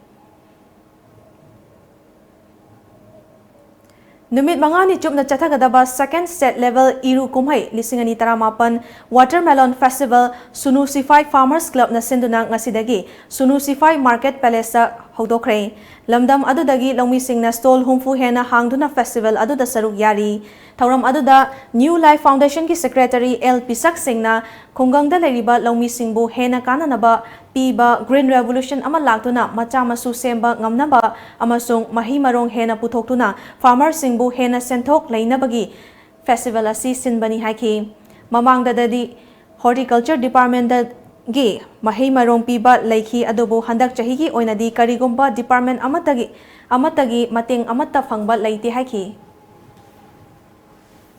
ꯅꯨꯃꯤꯠ ꯃꯉꯥꯅꯤ ꯆꯨꯞꯅ ꯆꯠꯊꯒꯗꯕ second state level ꯏꯔꯨ ꯀꯨꯝꯍꯩ ꯂꯤꯁꯤꯡ ꯑꯅꯤ ꯇꯔꯥꯃꯥꯄꯟ Watermelon Festival ꯁꯨꯅꯨ ꯁꯤꯐꯥꯏ Farmers Clubꯅ ꯁꯤꯟꯗꯨꯅ ꯉꯁꯤꯗꯒꯤ ꯁꯨꯅꯨ ꯁꯤꯐꯥꯏ Market Palaceꯇ ꯍꯧꯗꯣꯛꯈ꯭ꯔꯦ꯫ ꯂꯝꯗꯝ ꯑꯗꯨꯗꯒꯤ ꯂꯧꯃꯤꯁꯤꯡꯅ stall ꯍꯨꯝꯐꯨ ꯍꯦꯟꯅ ꯍꯥꯡꯗꯨꯅ festival ꯑꯗꯨꯗ ꯁꯔꯨꯛ ꯌꯥꯔꯤ꯫ ꯊꯧꯔꯝ ꯑꯗꯨꯗ New Life Foundationꯒꯤ secretary ꯑꯦꯜ ꯄꯤꯁꯛ ꯁꯤꯡꯅ ꯈꯨꯡꯒꯪꯗ ꯂꯩꯔꯤꯕ ꯂꯧꯃꯤꯁꯤꯡꯕꯨ ꯍꯦꯟꯅ ꯀꯥꯟꯅꯅꯕ ꯄꯤꯕ Green Revolution ꯑꯃ ꯂꯥꯛꯇꯨꯅ ꯃꯆꯥ ꯃꯁꯨ ꯁꯦꯝꯕ ꯉꯝꯅꯕ ꯑꯃꯁꯨꯡ ꯃꯍꯩ ꯃꯔꯣꯡ ꯍꯦꯟꯅ ꯄꯨꯊꯣꯛꯇꯨꯅ farmerꯁꯤꯡꯕꯨ ꯍꯦꯟꯅ ꯁꯦꯟꯊꯣꯛ ꯂꯩꯅꯕꯒꯤ festival ꯑꯁꯤ ꯁꯤꯟꯕꯅꯤ ꯍꯥꯏꯈꯤ꯫ ꯃꯃꯥꯡꯗꯗꯤ Horticulture Departmentꯒꯤ ꯃꯍꯩ ꯃꯔꯣꯡ ꯄꯤꯕ ꯂꯩꯈꯤ, ꯑꯗꯨꯕꯨ ꯍꯟꯗꯛ ꯆꯍꯤꯒꯤ ꯑꯣꯏꯅꯗꯤ ꯀꯔꯤꯒꯨꯝꯕ department ꯑꯃꯠꯇꯒꯤ, ꯑꯃꯠꯇꯒꯤ ꯃꯇꯦꯡ ꯑꯃꯠꯇ ꯐꯪꯕ ꯂꯩꯇꯦ ꯍꯥꯏꯈꯤ꯫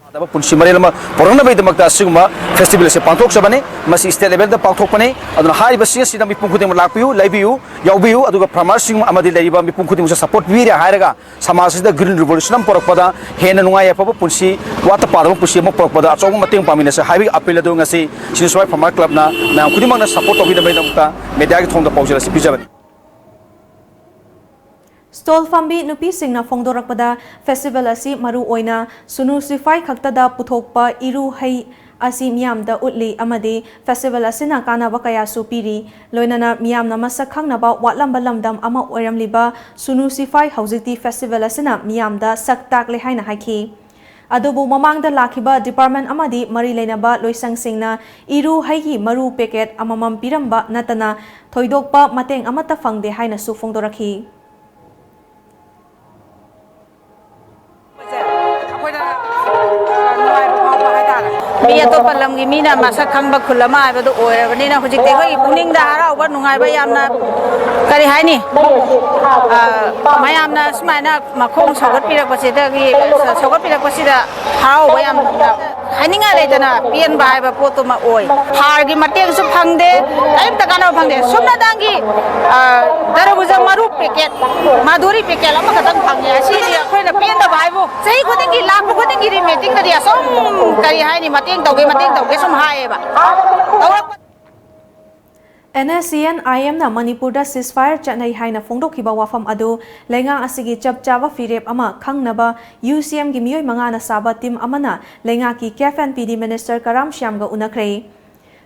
ꯌꯥꯗꯕ ꯄꯨꯟꯁꯤ ꯃꯔꯦꯜ ꯑꯃ ꯄꯨꯔꯛꯅꯕꯒꯤꯗꯃꯛꯇ ꯑꯁꯤꯒꯨꯝꯕ festival ꯑꯁꯤ ꯄꯥꯡꯊꯣꯛꯆꯕꯅꯤ꯫ ꯃꯁꯤ state levelꯗ ꯄꯥꯡꯊꯣꯛꯄꯅꯤ꯫ ꯑꯗꯨꯅ ꯍꯥꯏꯔꯤꯕꯁꯤꯡ ꯑꯁꯤꯗ ꯃꯤꯄꯨꯝ ꯈꯨꯗꯤꯡꯃꯛ ꯂꯥꯛꯄꯤꯌꯨ, ꯂꯩꯕꯤꯌꯨ, ꯌꯥꯎꯕꯤꯌꯨ, ꯑꯗꯨꯒ farmerꯁꯤꯡ ꯑꯃꯗꯤ ꯂꯩꯔꯤꯕ ꯃꯤꯄꯨꯝ ꯈꯨꯗꯤꯡꯃꯛꯁꯨ support ꯄꯤꯔꯦ ꯍꯥꯏꯔꯒ ꯁꯃꯥꯖ ꯑꯁꯤꯗ Green Revolution ꯑꯃ ꯄꯨꯔꯛꯄꯗ, ꯍꯦꯟꯅ ꯅꯨꯡꯉꯥꯏ ꯌꯥꯏꯐꯕ ꯄꯨꯟꯁꯤ, ꯋꯥꯠꯇ ꯄꯥꯗꯕ ꯄꯨꯟꯁꯤ ꯑꯃ ꯄꯨꯔꯛꯄꯗ ꯑꯆꯧꯕ ꯃꯇꯦꯡ ꯄꯥꯡꯃꯤꯟꯅꯁꯦ ꯍꯥꯏꯕꯒꯤ appeal ꯑꯗꯨ ꯉꯁꯤ ꯁꯤꯅꯨ ꯁꯤꯐꯥꯏ Farmer Clubꯅ ꯃꯌꯥꯝ ꯈꯨꯗꯤꯡꯃꯛꯅ support ꯇꯧꯕꯤꯅꯕꯒꯤꯗꯃꯛꯇ mediaꯒꯤ ꯊꯣꯡꯗ ꯄꯥꯎꯖꯦꯜ ꯑꯁꯤ ꯄꯤꯖꯕꯅꯤ꯫ Stall ꯐꯝꯕꯤ ꯅꯨꯄꯤꯁꯤꯡꯅ ꯐꯣꯡꯗꯣꯔꯛꯄꯗ, festival ꯑꯁꯤ ꯃꯔꯨ ꯑꯣꯏꯅ ꯁꯨꯅꯨ ꯁꯤꯐꯥꯏ ꯈꯛꯇꯗ ꯄꯨꯊꯣꯛꯄ ꯏꯔꯨ ꯍꯩ ꯑꯁꯤ ꯃꯤꯌꯥꯝꯗ ꯎꯠꯂꯤ ꯑꯃꯗꯤ festival ꯑꯁꯤꯅ ꯀꯥꯟꯅꯕ ꯀꯌꯥꯁꯨ ꯄꯤꯔꯤ꯫ ꯂꯣꯏꯅꯅ ꯃꯤꯌꯥꯝꯅ ꯃꯁꯛ ꯈꯪꯅꯕ ꯋꯥꯠꯂꯝꯕ ꯂꯝꯗꯝ ꯑꯃ ꯑꯣꯏꯔꯝꯂꯤꯕ ꯁꯨꯅꯨ ꯁꯤꯐꯥꯏ ꯍꯧꯖꯤꯛꯇꯤ festival ꯑꯁꯤꯅ ꯃꯤꯌꯥꯝꯗ ꯁꯛ ꯇꯥꯛꯂꯦ ꯍꯥꯏꯅ ꯍꯥꯏꯈꯤ꯫ ꯑꯗꯨꯕꯨ ꯃꯃꯥꯡꯗ ꯂꯥꯛꯈꯤꯕ department ꯑꯃꯗꯤ ꯃꯔꯤ ꯂꯩꯅꯕ ꯂꯣꯏꯁꯪꯁꯤꯡꯅ ꯏꯔꯨ ꯍꯩꯒꯤ ꯃꯔꯨ packet ꯑꯃꯃꯝ ꯄꯤꯔꯝꯕ ꯅꯠꯇꯅ ꯊꯣꯏꯗꯣꯛꯄ ꯃꯇꯦꯡ ꯑꯃꯠꯇ ꯐꯪꯗꯦ ꯍꯥꯏꯅꯁꯨ ꯐꯣꯡꯗꯣꯔꯛꯈꯤ꯫ ꯑꯩꯈꯣꯏꯗ ꯅꯨꯡꯉꯥꯏꯕ ꯐꯥꯎꯕ ꯍꯥꯏꯇꯥꯔꯦ꯫ ꯃꯤ ꯑꯇꯣꯞꯄ ꯂꯝꯒꯤ ꯃꯤꯅ ꯃꯁꯛ ꯈꯪꯕ ꯈꯨꯜ ꯑꯃ ꯍꯥꯏꯕꯗꯨ ꯑꯣꯏꯔꯕꯅꯤꯅ ꯍꯧꯖꯤꯛꯇꯤ ꯑꯩꯈꯣꯏꯒꯤ ꯄꯨꯛꯅꯤꯡꯗ ꯍꯔꯥꯎꯕ, ꯅꯨꯡꯉꯥꯏꯕ ꯌꯥꯝꯅ, ꯀꯔꯤ ꯍꯥꯏꯅꯤ, ꯑ, ꯃꯌꯥꯝꯅ ꯁꯨꯃꯥꯏꯅ ꯃꯈꯣꯡ ꯁꯧꯒꯠꯄꯤꯔꯛꯄꯁꯤꯗꯒꯤ, ꯁꯧꯒꯠꯄꯤꯔꯛꯄꯁꯤꯗ ꯍꯔꯥꯎꯕ ꯌꯥꯝꯅ, ꯍꯥꯏꯅꯤꯡꯉꯥꯏ ꯂꯩꯇꯅ ꯄꯦꯟꯕ ꯍꯥꯏꯕ ꯄꯣꯠꯇꯨꯃ ꯑꯣꯏ꯫ ꯍꯥꯔꯒꯤ ꯃꯇꯦꯡꯁꯨ ꯐꯪꯗꯦ, ꯀꯔꯤꯝꯇ ꯀꯥꯟꯅꯕ ꯐꯪꯗꯦ꯫ ꯁꯨꯞꯅꯇꯪꯒꯤ, ꯑ, ꯇꯔꯕꯨꯖ ꯃꯔꯨ ꯄꯦꯀꯦꯠ, ꯃꯥꯗꯨꯔꯤ ꯄꯦꯀꯦꯠ ꯑꯃꯈꯛꯇꯪ ꯐꯪꯉꯦ꯫ ꯑꯁꯤꯗꯤ ꯑꯩꯈꯣꯏꯅ ꯄꯦꯟꯗꯕ ꯍꯥꯏꯕꯨ ꯆꯍꯤ ꯈꯨꯗꯤꯡꯒꯤ, ꯂꯥꯛꯄ ꯈꯨꯗꯤꯡꯒꯤ ꯔꯤꯃꯦꯇꯤꯛꯇꯗꯤ ꯑꯁꯨꯝ, ꯀꯔꯤ ꯍꯥꯏꯅꯤ, ꯃꯇꯦꯡ ꯇꯧꯒꯦ, ꯃꯇꯦꯡ ꯇꯧꯒꯦ ꯁꯨꯝ ꯍꯥꯏꯌꯦꯕ꯫ ꯇꯧꯔꯛꯄ ꯑꯦꯟ ꯑꯦꯁ ꯁꯤ ꯑꯦꯟ ꯑꯥꯏ ꯑꯦꯝꯅ ꯃꯅꯤꯄꯨꯔꯗ ceasefire ꯆꯠꯅꯩ ꯍꯥꯏꯅ ꯐꯣꯡꯗꯣꯛꯈꯤꯕ ꯋꯥꯐꯝ ꯑꯗꯨ ꯂꯩꯉꯥꯛ ꯑꯁꯤꯒꯤ ꯆꯞ ꯆꯥꯕ ꯐꯤꯔꯦꯞ ꯑꯃ ꯈꯪꯅꯕ ꯌꯨ ꯁꯤ ꯑꯦꯝꯒꯤ ꯃꯤꯑꯣꯏ ꯃꯉꯥꯅ ꯁꯥꯕ ꯇꯤꯝ ꯑꯃꯅ ꯂꯩꯉꯥꯛꯀꯤ ꯀꯦꯐ ꯑꯦꯟ ꯄꯤ ꯗꯤ ꯃꯤꯅꯤꯁꯇꯔ ꯀꯔꯥꯝ ꯁ꯭ꯌꯥꯝꯒ ꯎꯅꯈ꯭ꯔꯦ꯫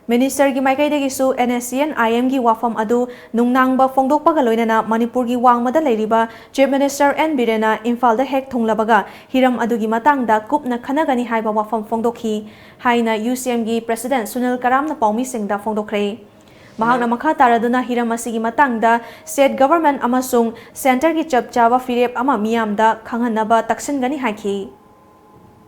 ꯃꯤꯅꯤꯁꯇꯔꯒꯤ ꯃꯥꯏꯀꯩꯗꯒꯤꯁꯨ ꯑꯦꯟ ꯑꯦꯁ ꯁꯤ ꯑꯦꯟ ꯑꯥꯏ ꯑꯦꯝꯒꯤ ꯋꯥꯐꯝ ꯑꯗꯨ ꯅꯨꯡꯅꯥꯡꯕ ꯐꯣꯡꯗꯣꯛꯄꯒ ꯂꯣꯏꯅꯅ ꯃꯅꯤꯄꯨꯔꯒꯤ ꯋꯥꯡꯃꯗ ꯂꯩꯔꯤꯕ ꯆꯤꯐ ꯃꯤꯅꯤꯁꯇꯔ ꯑꯦꯟ ꯕꯤꯔꯦꯟꯅ ꯏꯝꯐꯥꯜꯗ ꯍꯦꯛ ꯊꯨꯡꯂꯕꯒ ꯍꯤꯔꯝ ꯑꯗꯨꯒꯤ ꯃꯇꯥꯡꯗ ꯀꯨꯞꯅ ꯈꯟꯅꯒꯅꯤ ꯍꯥꯏꯕ ꯋꯥꯐꯝ ꯐꯣꯡꯗꯣꯛꯈꯤ ꯍꯥꯏꯅ ꯌꯨ ꯁꯤ ꯑꯦꯝꯒꯤ ꯄ꯭ꯔꯦꯁꯤꯗꯦꯟꯠ ꯁꯨꯅꯤꯜ ꯀꯔꯥꯝꯅ ꯄꯥꯎꯃꯤꯁꯤꯡꯗ ꯐꯣꯡꯗꯣꯛꯈ꯭ꯔꯦ꯫ ꯃꯍꯥꯛꯅ ꯃꯈꯥ ꯇꯥꯔꯗꯨꯅ ꯍꯤꯔꯝ ꯑꯁꯤꯒꯤ ꯃꯇꯥꯡꯗ ꯁ꯭ꯇꯦꯠ ꯒꯚꯔꯟꯃꯦꯟꯠ ꯑꯃꯁꯨꯡ ꯁꯦꯟꯇꯔꯒꯤ ꯆꯞ ꯆꯥꯕ ꯐꯤꯔꯦꯞ ꯑꯃ ꯃꯤꯌꯥꯝꯗ ꯈꯪꯍꯟꯅꯕ ꯇꯛꯁꯤꯟꯒꯅꯤ ꯍꯥꯏꯈꯤ꯫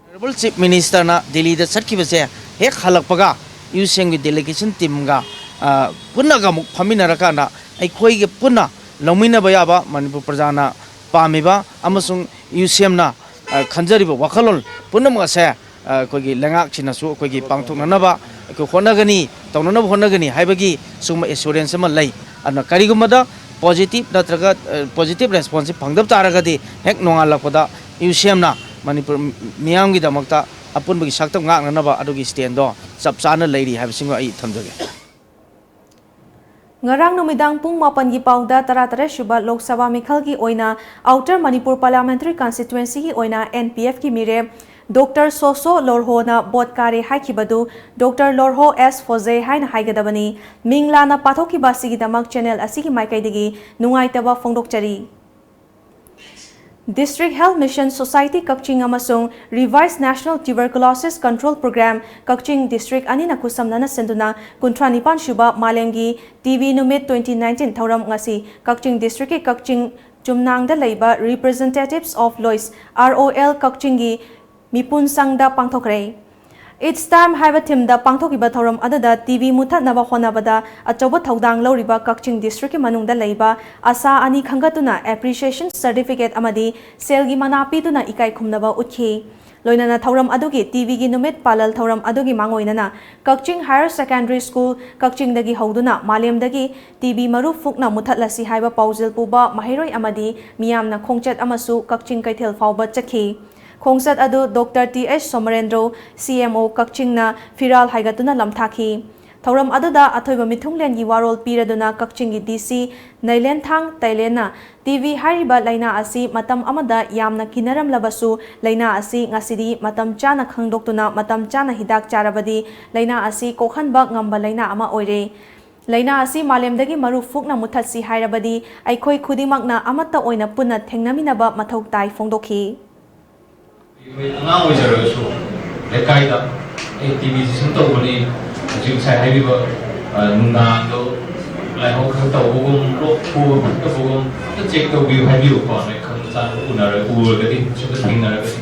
ꯑꯣꯅꯔꯦꯕꯜ ꯆꯤꯐ ꯃꯤꯅꯤꯁꯇꯔꯅ ꯗꯤꯜꯂꯤꯗ ꯆꯠꯈꯤꯕꯁꯦ ꯍꯦꯛ ꯍꯜꯂꯛꯄꯒ ꯌꯨ ꯁꯤ ꯑꯦꯝꯒꯤ ꯗꯦꯂꯤꯒꯦꯁꯟ ꯇꯤꯝꯒ, ꯑ, ꯄꯨꯟꯅꯒ ꯑꯃꯨꯛ ꯐꯝꯃꯤꯟꯅꯔꯀꯥꯟꯗ ꯑꯩꯈꯣꯏꯒꯤ ꯄꯨꯟꯅ ꯂꯧꯃꯤꯟꯅꯕ ꯌꯥꯕ, ꯃꯅꯤꯄꯨꯔ ꯄ꯭ꯔꯖꯥꯅ ꯄꯥꯝꯃꯤꯕ ꯑꯃꯁꯨꯡ ꯌꯨ ꯁꯤ ꯑꯦꯝꯅ, ꯑ, ꯈꯟꯖꯔꯤꯕ ꯋꯥꯈꯜꯂꯣꯟ ꯄꯨꯝꯅꯃꯛ ꯑꯁꯦ, ꯑ, ꯑꯩꯈꯣꯏꯒꯤ ꯂꯩꯉꯥꯛꯁꯤꯅꯁꯨ ꯑꯩꯈꯣꯏꯒꯤ ꯄꯥꯡꯊꯣꯛꯅꯅꯕ ꯑꯩꯈꯣꯏ ꯍꯣꯠꯅꯒꯅꯤ, ꯇꯧꯅꯅꯕ ꯍꯣꯠꯅꯒꯅꯤ ꯍꯥꯏꯕꯒꯤ ꯁꯤꯒꯨꯝꯕ ꯑꯦꯁꯨꯔꯦꯟꯁ ꯑꯃ ꯂꯩ꯫ ꯑꯗꯨꯅ ꯀꯔꯤꯒꯨꯝꯕꯗ ꯄꯣꯖꯤꯇꯤꯚ ꯅꯠꯇ꯭ꯔꯒ, ꯑ, ꯄꯣꯖꯤꯇꯤꯚ ꯔꯦꯁꯄꯣꯟꯁꯁꯤ ꯐꯪꯗꯕ ꯇꯥꯔꯒꯗꯤ ꯍꯦꯛ ꯅꯣꯡꯉꯥꯜꯂꯛꯄꯗ ꯌꯨ ꯁꯤ ꯑꯦꯝꯅ ꯃꯅꯤꯄꯨꯔ ꯃꯤꯌꯥꯝꯒꯤꯗꯃꯛꯇ ꯑꯄꯨꯟꯕꯒꯤ ꯁꯛꯇꯝ ꯉꯥꯛꯅꯅꯕ ꯑꯗꯨꯒꯤ ꯁ꯭ꯇꯦꯟꯗꯣ ꯆꯞ ꯆꯥꯅ ꯂꯩꯔꯤ ꯍꯥꯏꯕꯁꯤꯃ ꯑꯩ ꯊꯝꯖꯒꯦ꯫ ꯉꯔꯥꯡ ꯅꯨꯃꯤꯗꯥꯡ ꯄꯨꯡ ꯃꯥꯄꯟꯒꯤ ꯄꯥꯎꯗ ꯇꯔꯥꯇꯔꯦꯠ ꯁꯨꯕ ꯂꯣꯛ ꯁꯚꯥ ꯃꯤꯈꯜꯒꯤ ꯑꯣꯏꯅ ꯑꯥꯎꯇꯔ ꯃꯅꯤꯄꯨꯔ ꯄꯥꯔꯂꯤꯌꯥꯃꯦꯟꯇꯔꯤ ꯀꯟꯁꯇꯤꯇ꯭ꯋꯦꯟꯁꯤꯒꯤ ꯑꯣꯏꯅ ꯑꯦꯟ ꯄꯤ ꯑꯦꯐꯀꯤ ꯃꯤꯔꯦꯞ ꯗꯣꯛꯇꯔ ꯁꯣꯁꯣ ꯂꯣꯔꯍꯣꯅ ꯚꯣꯠ ꯀꯥꯔꯦ ꯍꯥꯏꯈꯤꯕꯗꯨ ꯗꯣꯛꯇꯔ ꯂꯣꯔꯍꯣ ꯑꯦꯁ ꯐꯣꯖꯦ ꯍꯥꯏꯅ ꯍꯥꯏꯒꯗꯕꯅꯤ꯫ ꯃꯤꯡ ꯂꯥꯟꯅ ꯄꯥꯊꯣꯛꯈꯤꯕ ꯑꯁꯤꯒꯤꯗꯃꯛ ꯆꯦꯅꯦꯜ ꯑꯁꯤꯒꯤ ꯃꯥꯏꯀꯩꯗꯒꯤ ꯅꯨꯡꯉꯥꯏꯇꯕ ꯐꯣꯡꯗꯣꯛꯆꯔꯤ꯫ District Health Mission Society ꯀꯛꯆꯤꯡ ꯑꯃꯁꯨꯡ Revised National Tuberculosis Control Program ꯀꯛꯆꯤꯡ ꯗꯤꯁꯇ꯭ꯔꯤꯛ ꯑꯅꯤꯅ ꯈꯨꯠꯁꯝꯅꯅ ꯁꯤꯟꯗꯨꯅ ꯀꯨꯟꯊ꯭ꯔꯥ ꯅꯤꯄꯥꯟ ꯁꯨꯕ ꯃꯥꯂꯦꯝꯒꯤ ꯇꯤ ꯕꯤ ꯅꯨꯃꯤꯠ twenty nineteen ꯊꯧꯔꯝ ꯉꯁꯤ ꯀꯛꯆꯤꯡ ꯗꯤꯁꯇ꯭ꯔꯤꯛꯀꯤ ꯀꯛꯆꯤꯡ ꯆꯨꯝꯅꯥꯡꯗ ꯂꯩꯕ Representatives of Lois, R O L, ꯀꯛꯆꯤꯡꯒꯤ ꯃꯤꯄꯨꯟ ꯁꯪꯗ ꯄꯥꯡꯊꯣꯛꯈ꯭ꯔꯦ꯫ It's Time ꯍꯥꯏꯕ ꯊꯤꯝꯗ ꯄꯥꯡꯊꯣꯛꯈꯤꯕ ꯊꯧꯔꯝ ꯑꯗꯨꯗ ꯇꯤꯚꯤ ꯃꯨꯊꯠꯅꯕ ꯍꯣꯠꯅꯕꯗ ꯑꯆꯧꯕ ꯊꯧꯗꯥꯡ ꯂꯧꯔꯤꯕ ꯀꯛꯆꯤꯡ ꯗꯤꯁꯇ꯭ꯔꯤꯛꯀꯤ ꯃꯅꯨꯡꯗ ꯂꯩꯕ ꯑꯁꯥ ꯑꯅꯤ ꯈꯟꯒꯠꯇꯨꯅ ꯑꯦꯄ꯭ꯔꯤꯁꯤꯌꯦꯁꯟ ꯁꯔꯇꯤꯐꯤꯀꯦꯠ ꯑꯃꯗꯤ ꯁꯦꯜꯒꯤ ꯃꯅꯥ ꯄꯤꯗꯨꯅ ꯏꯀꯥꯏ ꯈꯨꯝꯅꯕ ꯎꯠꯈꯤ꯫ ꯂꯣꯏꯅꯅ ꯊꯧꯔꯝ ꯑꯗꯨꯒꯤ ꯇꯤꯚꯤꯒꯤ ꯅꯨꯃꯤꯠ ꯄꯥꯂꯜ ꯊꯧꯔꯝ ꯑꯗꯨꯒꯤ ꯃꯥꯡꯑꯣꯏꯅꯅ ꯀꯛꯆꯤꯡ ꯍꯥꯌꯔ ꯁꯦꯀꯦꯟꯗꯔꯤ ꯁ꯭ꯀꯨꯜ ꯀꯛꯆꯤꯡꯗꯒꯤ ꯍꯧꯗꯨꯅ ꯃꯥꯂꯦꯝꯗꯒꯤ ꯇꯤꯚꯤ ꯃꯔꯨ ꯐꯨꯛꯅ ꯃꯨꯊꯠꯂꯁꯤ ꯍꯥꯏꯕ ꯄꯥꯎꯖꯦꯜ ꯄꯨꯕ ꯃꯍꯩꯔꯣꯏ ꯑꯃꯗꯤ ꯃꯤꯌꯥꯝꯅ ꯈꯣꯡꯆꯠ ꯑꯃꯁꯨ ꯀꯛꯆꯤꯡ ꯀꯩꯊꯦꯜ ꯐꯥꯎꯕ ꯆꯠꯈꯤ꯫ ꯈꯣꯡꯆꯠ ꯑꯗꯨ ꯗꯣꯛꯇꯔ ꯇꯤ ꯑꯩꯆ ꯁꯣꯃꯔꯦꯟꯗ꯭ꯔꯣ, ꯁꯤ ꯑꯦꯝ ꯑꯣ ꯀꯛꯆꯤꯡꯅ ꯐꯤꯔꯥꯜ ꯍꯥꯏꯒꯠꯇꯨꯅ ꯂꯝꯊꯥꯈꯤ꯫ ꯊꯧꯔꯝ ꯑꯗꯨꯗ ꯑꯊꯣꯏꯕ ꯃꯤꯊꯨꯡꯂꯦꯟꯒꯤ ꯋꯥꯔꯣꯜ ꯄꯤꯔꯗꯨꯅ ꯀꯛꯆꯤꯡꯒꯤ ꯗꯤ ꯁꯤ ꯅꯩꯂꯦꯟꯊꯥꯡ ꯇꯩꯂꯦꯟꯅ ꯇꯤꯚꯤ ꯍꯥꯏꯔꯤꯕ ꯂꯥꯏꯅꯥ ꯑꯁꯤ ꯃꯇꯝ ꯑꯃꯗ ꯌꯥꯝꯅ ꯀꯤꯅꯔꯝꯂꯕꯁꯨ, ꯂꯥꯏꯅꯥ ꯑꯁꯤ ꯉꯁꯤꯗꯤ ꯃꯇꯝ ꯆꯥꯅ ꯈꯪꯗꯣꯛꯇꯨꯅ ꯃꯇꯝ ꯆꯥꯅ ꯍꯤꯗꯥꯛ ꯆꯥꯔꯕꯗꯤ ꯂꯥꯏꯅꯥ ꯑꯁꯤ ꯀꯣꯛꯍꯟꯕ ꯉꯝꯕ ꯂꯥꯏꯅꯥ ꯑꯃ ꯑꯣꯏꯔꯦ꯫ ꯂꯥꯏꯅꯥ ꯑꯁꯤ ꯃꯥꯂꯦꯝꯗꯒꯤ ꯃꯔꯨ ꯐꯨꯛꯅ ꯃꯨꯊꯠꯁꯤ ꯍꯥꯏꯔꯕꯗꯤ ꯑꯩꯈꯣꯏ ꯈꯨꯗꯤꯡꯃꯛꯅ ꯑꯃꯠꯇ ꯑꯣꯏꯅ ꯄꯨꯟꯅ ꯊꯦꯡꯅꯃꯤꯟꯅꯕ ꯃꯊꯧ ꯇꯥꯏ ꯐꯣꯡꯗꯣꯛꯈꯤ꯫ ꯑꯩꯈꯣꯏ ꯑꯉꯥꯡ ꯑꯣꯏꯖꯔꯒꯁꯨ ꯂꯩꯀꯥꯏꯗ ꯑꯩ ꯇꯤꯚꯤꯁꯤ ꯁꯨꯝ ꯇꯧꯕꯅꯤ, ꯍꯧꯖꯤꯛ ꯉꯁꯥꯏ ꯍꯥꯏꯕꯤꯕ, ꯑ, ꯅꯨꯡꯗꯥꯡꯗꯣ ꯂꯥꯏꯍꯧ ꯈꯔ ꯇꯧꯕꯒꯨꯝ, ꯂꯣꯛ ꯈꯨꯕ ꯐꯠꯇꯕꯒꯨꯝ ꯑꯝꯇ ꯆꯦꯛ ꯇꯧꯕꯤꯌꯨ ꯍꯥꯏꯕꯤꯌꯨꯀꯣ꯫ ꯅꯣꯏ ꯈꯪ ꯆꯥꯅ ꯎꯅꯔ-, ꯎꯔꯒꯗꯤ, ꯁꯨꯝꯕ ꯊꯦꯡꯅꯔꯒꯗꯤ꯫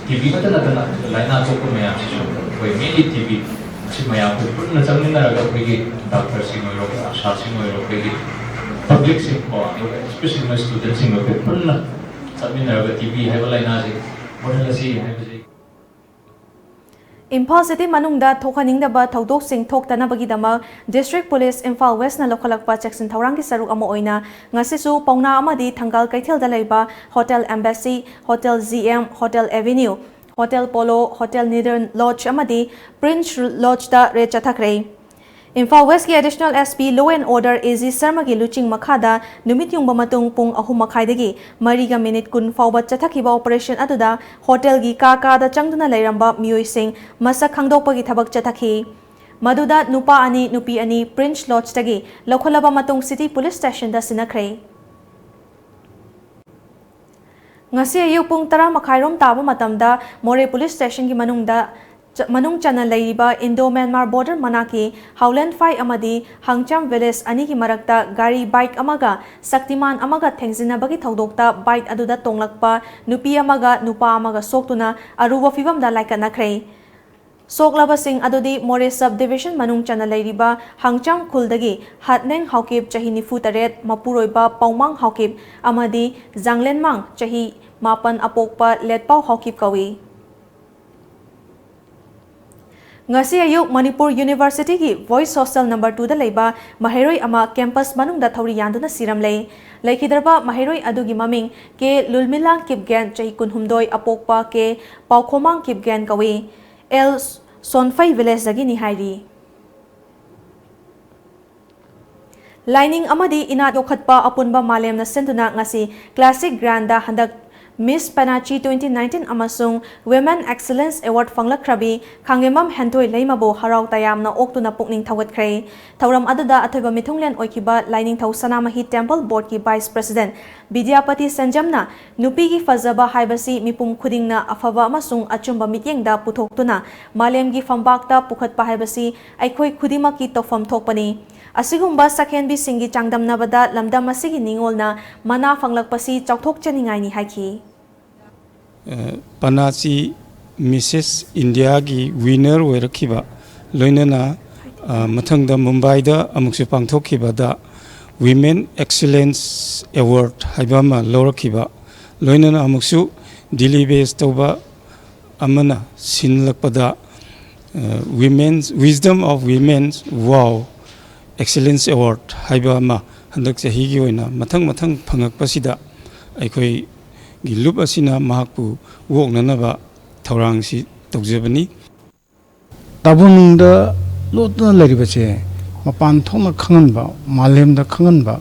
ꯇꯤꯚꯤ ꯈꯛꯇ ꯅꯠꯇꯅ ꯂꯥꯏꯅꯥ ꯊꯣꯛꯄ ꯃꯌꯥꯝꯁꯤꯁꯨ ꯑꯩꯈꯣꯏ mainly ꯇꯤꯚꯤ ꯑꯁꯤ ꯃꯌꯥꯝ ꯑꯩꯈꯣꯏ ꯄꯨꯟꯅ ꯆꯪꯃꯤꯟꯅꯔꯒ ꯑꯩꯈꯣꯏꯒꯤ ꯗꯥꯛꯇꯔꯁꯤꯡ ꯑꯣꯏꯔꯣ, ꯑꯥꯁꯥꯁꯤꯡ ꯑꯣꯏꯔꯣ, ꯑꯩꯈꯣꯏꯒꯤ ꯄꯕ꯭ꯂꯤꯛꯁꯤꯡ ꯀꯣ, ꯑꯗꯨꯒ especially ꯅꯣꯏ ꯁ꯭ꯇꯨꯗꯦꯟꯠꯁꯤꯡ ꯑꯩꯈꯣꯏ ꯄꯨꯟꯅ ꯆꯠꯃꯤꯟꯅꯔꯒ ꯇꯤꯚꯤ ꯍꯥꯏꯕ ꯂꯥꯏꯅꯥꯁꯤ ꯃꯨꯠꯍꯜꯂꯁꯤ ꯍꯥꯏꯕꯁꯤ꯫ ꯏꯝꯐꯥꯜ ꯁꯤꯇꯤ ꯃꯅꯨꯡꯗ ꯊꯣꯛꯍꯟꯅꯤꯡꯗꯕ ꯊꯧꯗꯣꯛꯁꯤꯡ ꯊꯣꯛꯇꯅꯕꯒꯤꯗꯃꯛ ꯗꯤꯁꯇ꯭ꯔꯤꯛ ꯄꯨꯂꯤꯁ ꯏꯝꯐꯥꯜ ꯋꯦꯁꯅ ꯂꯧꯈꯠꯂꯛꯄ ꯆꯦꯛꯁꯤꯟ ꯊꯧꯔꯥꯡꯒꯤ ꯁꯔꯨꯛ ꯑꯃ ꯑꯣꯏꯅ ꯉꯁꯤꯁꯨ ꯄꯥꯎꯅꯥ ꯑꯃꯗꯤ ꯊꯪꯒꯥꯜ ꯀꯩꯊꯦꯜꯗ ꯂꯩꯕ hotel embassy, hotel G M, hotel avenue, hotel Polo, hotel ꯅꯤꯗꯔꯟ ꯂꯣꯗꯖ ꯑꯃꯗꯤ ꯄ꯭ꯔꯤꯟꯁ ꯂꯣꯗꯖꯇ ꯔꯦꯗ ꯆꯠꯊꯈ꯭ꯔꯦ꯫ ꯏꯝꯐꯥꯜ ꯋꯦꯁꯀꯤ additional S P law and order A G ꯁꯔꯃꯒꯤ ꯂꯨꯆꯤꯡ ꯃꯈꯥꯗ ꯅꯨꯃꯤꯠ ꯌꯨꯡꯕ ꯃꯇꯨꯡ ꯄꯨꯡ ꯑꯍꯨꯝ ꯃꯈꯥꯏꯗꯒꯤ ꯃꯔꯤꯒ ꯃꯤꯅꯤꯠ ꯀꯨꯟ ꯐꯥꯎꯕ ꯆꯠꯊꯈꯤꯕ ꯑꯣꯄꯔꯦꯁꯟ ꯑꯗꯨꯗ ꯍꯣꯇꯦꯜꯒꯤ ꯀꯥ ꯀꯥꯗ ꯆꯪꯗꯨꯅ ꯂꯩꯔꯝꯕ ꯃꯤꯑꯣꯏꯁꯤꯡ ꯃꯁꯛ ꯈꯪꯗꯣꯛꯄꯒꯤ ꯊꯕꯛ ꯆꯠꯊꯈꯤ꯫ ꯃꯗꯨꯗ ꯅꯨꯄꯥ ꯑꯅꯤ, ꯅꯨꯄꯤ ꯑꯅꯤ ꯄ꯭ꯔꯤꯟꯁ ꯂꯣꯗꯖꯇꯒꯤ ꯂꯧꯈꯠꯂꯕ ꯃꯇꯨꯡ ꯁꯤꯇꯤ ꯄꯨꯂꯤꯁ ꯁ꯭ꯇꯦꯁꯟꯗ ꯁꯤꯟꯅꯈ꯭ꯔꯦ꯫ ꯉꯁꯤ ꯑꯌꯨꯛ ꯄꯨꯡ ꯇꯔꯥ ꯃꯈꯥꯏꯔꯣꯝ ꯇꯥꯕ ꯃꯇꯝꯗ ꯃꯣꯔꯦ ꯄꯨꯂꯤꯁ ꯁ꯭ꯇꯦꯁꯟꯒꯤ ꯃꯅꯨꯡꯗ ꯆ-, ꯃꯅꯨꯡ ꯆꯟꯅ ꯂꯩꯔꯤꯕ ꯏꯟꯗꯣ ꯃ꯭ꯌꯥꯟꯃꯥꯔ ꯕꯣꯔꯗꯔ ꯃꯅꯥꯛꯀꯤ ꯍꯥꯎꯂꯦꯟꯐꯥꯏ ꯑꯃꯗꯤ ꯍꯪꯆꯥꯝ ꯚꯤꯂꯦꯖ ꯑꯅꯤꯒꯤ ꯃꯔꯛꯇ ꯒꯥꯔꯤ ꯕꯥꯏꯛ ꯑꯃꯒ ꯁꯛꯇꯤꯃꯥꯟ ꯑꯃꯒ ꯊꯦꯡꯖꯤꯟꯅꯕꯒꯤ ꯊꯧꯗꯣꯛꯇ ꯕꯥꯏꯛ ꯑꯗꯨꯗ ꯇꯣꯡꯂꯛꯄ ꯅꯨꯄꯤ ꯑꯃꯒ ꯅꯨꯄꯥ ꯑꯃꯒ ꯁꯣꯛꯇꯨꯅ ꯑꯔꯨꯕ ꯐꯤꯚꯝꯗ ꯂꯥꯏꯀꯠꯅꯈ꯭ꯔꯦ꯫ ꯁꯣꯛꯂꯕꯁꯤꯡ ꯑꯗꯨꯗꯤ ꯃꯣꯔꯦ ꯁꯕ ꯗꯤꯕꯤꯖꯟ ꯃꯅꯨꯡ ꯆꯟꯅ ꯂꯩꯔꯤꯕ ꯍꯥꯡꯆꯥꯡ ꯈꯨꯜꯗꯒꯤ ꯍꯥꯠꯅꯦꯡ ꯍꯥꯎꯀꯤꯞ ꯆꯍꯤ ꯅꯤꯐꯨ ꯇꯔꯦꯠ, ꯃꯄꯨꯔꯣꯏꯕ ꯄꯥꯎꯃꯥꯡ ꯍꯥꯎꯀꯤꯞ ꯑꯃꯗꯤ ꯖꯥꯡꯂꯦꯟꯃꯥꯡ ꯆꯍꯤ ꯃꯥꯄꯟ ꯑꯄꯣꯛꯄ ꯂꯦꯠꯄꯥꯎ ꯍꯥꯎꯀꯤꯞ ꯀꯧꯏ꯫ ꯉꯁꯤ ꯑꯌꯨꯛ ꯃꯅꯤꯄꯨꯔ ꯌꯨꯅꯤꯚꯔꯁꯤꯇꯤꯒꯤ Boys Hostel number two ꯗ ꯂꯩꯕ ꯃꯍꯩꯔꯣꯏ ꯑꯃ ꯀꯦꯝꯄꯁ ꯃꯅꯨꯡꯗ ꯊꯧꯔꯤ ꯌꯥꯟꯗꯨꯅ ꯁꯤꯔꯝꯂꯦ꯫ ꯂꯩꯈꯤꯗ꯭ꯔꯕ ꯃꯍꯩꯔꯣꯏ ꯑꯗꯨꯒꯤ ꯃꯃꯤꯡ ꯀꯦ ꯂꯨꯜꯃꯤꯂꯥꯡ ꯀꯤꯞꯒꯦꯟ, ꯆꯍꯤ ꯀꯨꯟꯍꯨꯝꯗꯣꯏ, ꯑꯄꯣꯛꯄ ꯀꯦ ꯄꯥꯎꯈꯣꯃꯥꯡ ꯀꯤꯞꯒꯦꯟ ꯀꯧꯏ꯫ ꯑꯦꯜ ꯁꯣꯟꯐꯩ ꯚꯤꯂꯦꯖꯇꯒꯤꯅꯤ ꯍꯥꯏꯔꯤ꯫ ꯂꯥꯏꯅꯤꯡ ꯑꯃꯗꯤ ꯏꯅꯥꯠ ꯌꯣꯛꯈꯠꯄ ꯑꯄꯨꯟꯕ ꯃꯥꯂꯦꯝꯅ ꯁꯤꯟꯗꯨꯅ ꯉꯁꯤ ꯀ꯭ꯂꯥꯁꯤꯛ ꯒ꯭ꯔꯥꯟꯗ ꯍꯟꯗꯛ Miss Panachi twenty nineteen ꯑꯃꯁꯨꯡ Women Excellence Award ꯐꯪꯂꯛꯈ꯭ꯔꯕꯤ ꯈꯥꯡꯉꯦꯝꯕꯝ ꯍꯦꯟꯊꯣꯏ ꯂꯩꯃꯕꯨ ꯍꯔꯥꯎ ꯇꯌꯥꯝꯅ ꯑꯣꯛꯇꯨꯅ ꯄꯨꯛꯅꯤꯡ ꯊꯧꯒꯠꯈ꯭ꯔꯦ꯫ ꯊꯧꯔꯝ ꯑꯗꯨꯗ ꯑꯊꯣꯏꯕ ꯃꯤꯊꯨꯡꯂꯦꯟ ꯑꯣꯏꯈꯤꯕ ꯂꯥꯏꯅꯤꯡꯊꯧ ꯁꯅꯥꯃꯍꯤ ꯇꯦꯝꯄꯜ ꯕꯣꯔꯗꯀꯤ ꯚꯥꯏꯁ ꯄ꯭ꯔꯦꯁꯤꯗꯦꯟꯠ ꯕꯤꯗ꯭ꯌꯥꯄꯇꯤ ꯁꯦꯟꯖꯝꯅ ꯅꯨꯄꯤꯒꯤ ꯐꯖꯕ ꯍꯥꯏꯕꯁꯤ ꯃꯤꯄꯨꯝ ꯈꯨꯗꯤꯡꯅ ꯑꯐꯕ ꯑꯃꯁꯨꯡ ꯑꯆꯨꯝꯕ ꯃꯤꯠꯌꯦꯡꯗ ꯄꯨꯊꯣꯛꯇꯨꯅ ꯃꯥꯂꯦꯝꯒꯤ ꯐꯝꯕꯥꯛꯇ ꯄꯨꯈꯠꯄ ꯍꯥꯏꯕꯁꯤ ꯑꯩꯈꯣꯏ ꯈꯨꯗꯤꯡꯃꯛꯀꯤ ꯇꯧꯐꯝ ꯊꯣꯛꯄꯅꯤ꯫ ꯑꯁꯤꯒꯨꯝꯕ ꯁꯛꯍꯦꯟꯕꯤꯁꯤꯡꯒꯤ ꯆꯥꯡꯗꯝꯅꯕꯗ ꯂꯝꯗꯝ ꯑꯁꯤꯒꯤ ꯅꯤꯉꯣꯜꯅ ꯃꯅꯥ ꯐꯪꯂꯛꯄꯁꯤ ꯆꯥꯎꯊꯣꯛꯆꯅꯤꯡꯉꯥꯏꯅꯤ ꯍꯥꯏꯈꯤ꯫ ꯄꯅꯥꯆꯤ ꯃꯤꯁꯦꯁ ꯏꯟꯗꯤꯌꯥꯒꯤ ꯋꯤꯅꯔ ꯑꯣꯏꯔꯛꯈꯤꯕ, ꯂꯣꯏꯅꯅ ꯃꯊꯪꯗ ꯃꯨꯝꯕꯥꯏꯗ ꯑꯃꯨꯛꯁꯨ ꯄꯥꯡꯊꯣꯛꯈꯤꯕꯗ Women Excellence Award ꯍꯥꯏꯕ ꯑꯃ ꯂꯧꯔꯛꯈꯤꯕ, ꯂꯣꯏꯅꯅ ꯑꯃꯨꯛꯁꯨ ꯗꯤꯜꯂꯤ ꯕꯦꯁ ꯇꯧꯕ ꯑꯃꯅ ꯁꯤꯟꯂꯛꯄꯗ Women's Wisdom of Women's Wow Excellence Award ꯍꯥꯏꯕ ꯑꯃ ꯍꯟꯗꯛ ꯆꯍꯤꯒꯤ ꯑꯣꯏꯅ ꯃꯊꯪ ꯃꯊꯪ ꯐꯪꯉꯛꯄꯁꯤꯗ ꯑꯩꯈꯣꯏꯒꯤ ꯂꯨꯞ ꯑꯁꯤꯅ ꯃꯍꯥꯛꯄꯨ ꯑꯣꯛꯅꯅꯕ ꯊꯧꯔꯥꯡꯁꯤ ꯇꯧꯖꯕꯅꯤ꯫ ꯇꯥꯏꯕꯪꯗ ꯂꯣꯠꯇꯨꯅ ꯂꯩꯔꯤꯕꯁꯦ ꯃꯄꯥꯟ ꯊꯣꯛꯅ ꯈꯪꯍꯟꯕ, ꯃꯥꯂꯦꯝꯗ ꯈꯪꯍꯟꯕ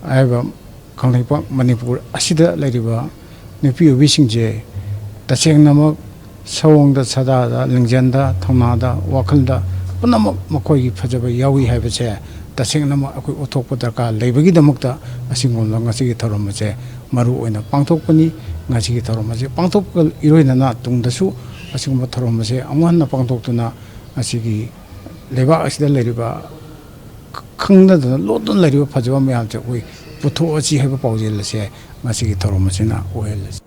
ꯍꯥꯏꯕ ꯀꯪꯂꯩꯄꯥꯛ ꯃꯅꯤꯄꯨꯔ ꯑꯁꯤꯗ ꯂꯩꯔꯤꯕ ꯅꯨꯄꯤ ꯑꯣꯏꯕꯤꯁꯤꯡꯁꯦ ꯇꯁꯦꯡꯅꯃꯛ ꯁꯑꯣꯡꯗ ꯁꯥꯗꯥꯗ, ꯂꯤꯡꯖꯦꯜꯗ, ꯊꯧꯅꯥꯗ, ꯋꯥꯈꯜꯗ ꯄꯨꯝꯅꯃꯛ ꯃꯈꯣꯏꯒꯤ ꯐꯖꯕ ꯌꯥꯎꯏ ꯍꯥꯏꯕꯁꯦ ꯇꯁꯦꯡꯅꯃꯛ ꯑꯩꯈꯣꯏ ꯎꯠꯊꯣꯛꯄ ꯗꯔꯀꯥꯔ ꯂꯩꯕꯒꯤꯗꯃꯛꯇ ꯑꯁꯤꯒꯨꯝꯕ ꯉꯁꯤꯒꯤ ꯊꯧꯔꯝ ꯑꯁꯦ ꯃꯔꯨ ꯑꯣꯏꯅ ꯄꯥꯡꯊꯣꯛꯄꯅꯤ꯫ ꯉꯁꯤꯒꯤ ꯊꯧꯔꯝ ꯑꯁꯤ ꯄꯥꯡꯊꯣꯛꯄꯒ ꯏꯔꯣꯏꯅꯅ ꯇꯨꯡꯗꯁꯨ ꯑꯁꯤꯒꯨꯝꯕ ꯊꯧꯔꯝ ꯑꯁꯦ ꯑꯃꯨꯛ ꯍꯟꯅ ꯄꯥꯡꯊꯣꯛꯇꯨꯅ ꯉꯁꯤꯒꯤ ꯂꯩꯕꯥꯛ ꯑꯁꯤꯗ ꯂꯩꯔꯤꯕ ꯈꯪꯅꯗꯅ ꯂꯣꯠꯇꯨꯅ ꯂꯩꯔꯤꯕ ꯐꯖꯕ ꯃꯌꯥꯝꯁꯦ ꯑꯩꯈꯣꯏ ꯄꯨꯊꯣꯛꯑꯁꯤ ꯍꯥꯏꯕ ꯄꯥꯎꯖꯦꯜ ꯑꯁꯦ ꯉꯁꯤꯒꯤ ꯊꯧꯔꯝ ꯑꯁꯤꯅ ꯑꯣꯏꯍꯜꯂꯁꯤ꯫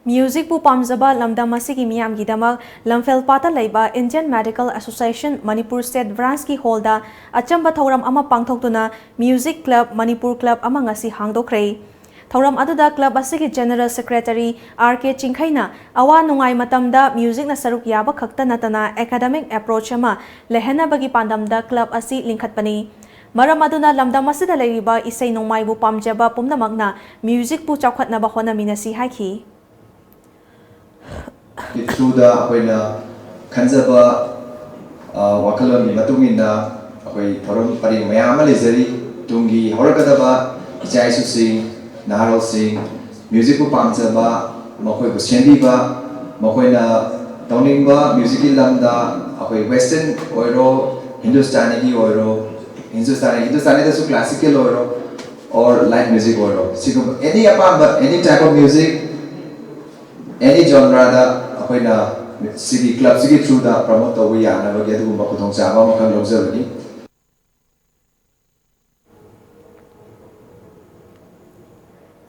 Musicꯄꯨ ꯄꯥꯝꯖꯕ ꯂꯝꯗꯝ ꯑꯁꯤꯒꯤ ꯃꯤꯌꯥꯝꯒꯤꯗꯃꯛ ꯂꯝꯐꯦꯜꯄꯥꯠꯇ ꯂꯩꯕ Indian Medical Association Manipur State Branchꯀꯤ hallꯗ ꯑꯆꯝꯕ ꯊꯧꯔꯝ ꯑꯃ ꯄꯥꯡꯊꯣꯛꯇꯨꯅ Music Club Manipur Club ꯑꯃ ꯉꯁꯤ ꯍꯥꯡꯗꯣꯛꯈ꯭ꯔꯦ꯫ ꯊꯧꯔꯝ ꯑꯗꯨꯗ club ꯑꯁꯤꯒꯤ General Secretary R K ꯆꯤꯡꯈꯩꯅ ꯑꯋꯥ ꯅꯨꯡꯉꯥꯏ ꯃꯇꯝꯗ musicꯅ ꯁꯔꯨꯛ ꯌꯥꯕ ꯈꯛꯇ ꯅꯠꯇꯅ academic approach ꯑꯃ ꯂꯩꯍꯟꯅꯕꯒꯤ ꯄꯥꯟꯗꯝꯗ club ꯑꯁꯤ ꯂꯤꯡꯈꯠꯄꯅꯤ꯫ ꯃꯔꯝ ꯑꯗꯨꯅ ꯂꯝꯗꯝ ꯑꯁꯤꯗ ꯂꯩꯔꯤꯕ ꯏꯁꯩ ꯅꯣꯡꯃꯥꯏꯕꯨ ꯄꯥꯝꯖꯕ ꯄꯨꯝꯅꯃꯛꯅ musicꯄꯨ ꯆꯥꯎꯈꯠꯅꯕ ꯍꯣꯠꯅꯃꯤꯟꯅꯁꯤ ꯍꯥꯏꯈꯤ꯫ ꯒꯤ throughꯗ ꯑꯩꯈꯣꯏꯅ ꯈꯟꯖꯕ, ꯑ, ꯋꯥꯈꯜꯂꯣꯟꯒꯤ ꯃꯇꯨꯡ ꯏꯟꯅ ꯑꯩꯈꯣꯏ ꯊꯧꯔꯝ ꯄꯔꯦꯡ ꯃꯌꯥꯝ ꯑꯃ ꯂꯩꯖꯔꯤ꯫ ꯇꯨꯡꯒꯤ ꯍꯧꯔꯛꯀꯗꯕ ꯏꯆꯥ ꯏꯁꯨꯁꯤꯡ, ꯅꯍꯥꯔꯣꯜꯁꯤꯡ, musicꯄꯨ ꯄꯥꯝꯖꯕ, ꯃꯈꯣꯏꯕꯨ ꯁꯦꯝꯕꯤꯕ, ꯃꯈꯣꯏꯅ ꯇꯧꯅꯤꯡꯕ musicꯀꯤ ꯂꯝꯗ ꯑꯩꯈꯣꯏ western ꯑꯣꯏꯔꯣ, ꯍꯤꯟꯗꯨꯁꯇꯥꯅꯤꯒꯤ ꯑꯣꯏꯔꯣ, ꯍꯤꯟꯗꯨꯁꯇꯥꯅꯤ, ꯍꯤꯟꯗꯨꯁꯇꯥꯅꯤꯗꯁꯨ classical ꯑꯣꯏꯔꯣ, or light music ꯑꯣꯏꯔꯣ, ꯁꯤꯒꯨꯝꯕ any ꯑꯄꯥꯝꯕ, any type of music, any genreꯗ ꯑꯩꯈꯣꯏꯅ ꯁꯤꯒꯤ clubꯁꯤꯒꯤ throughꯗ promote ꯇꯧꯕ ꯌꯥꯅꯕꯒꯤ ꯑꯗꯨꯒꯨꯝꯕ ꯈꯨꯗꯣꯡꯆꯥꯕ ꯑꯃꯈꯛ ꯂꯧꯖꯕꯅꯤ꯫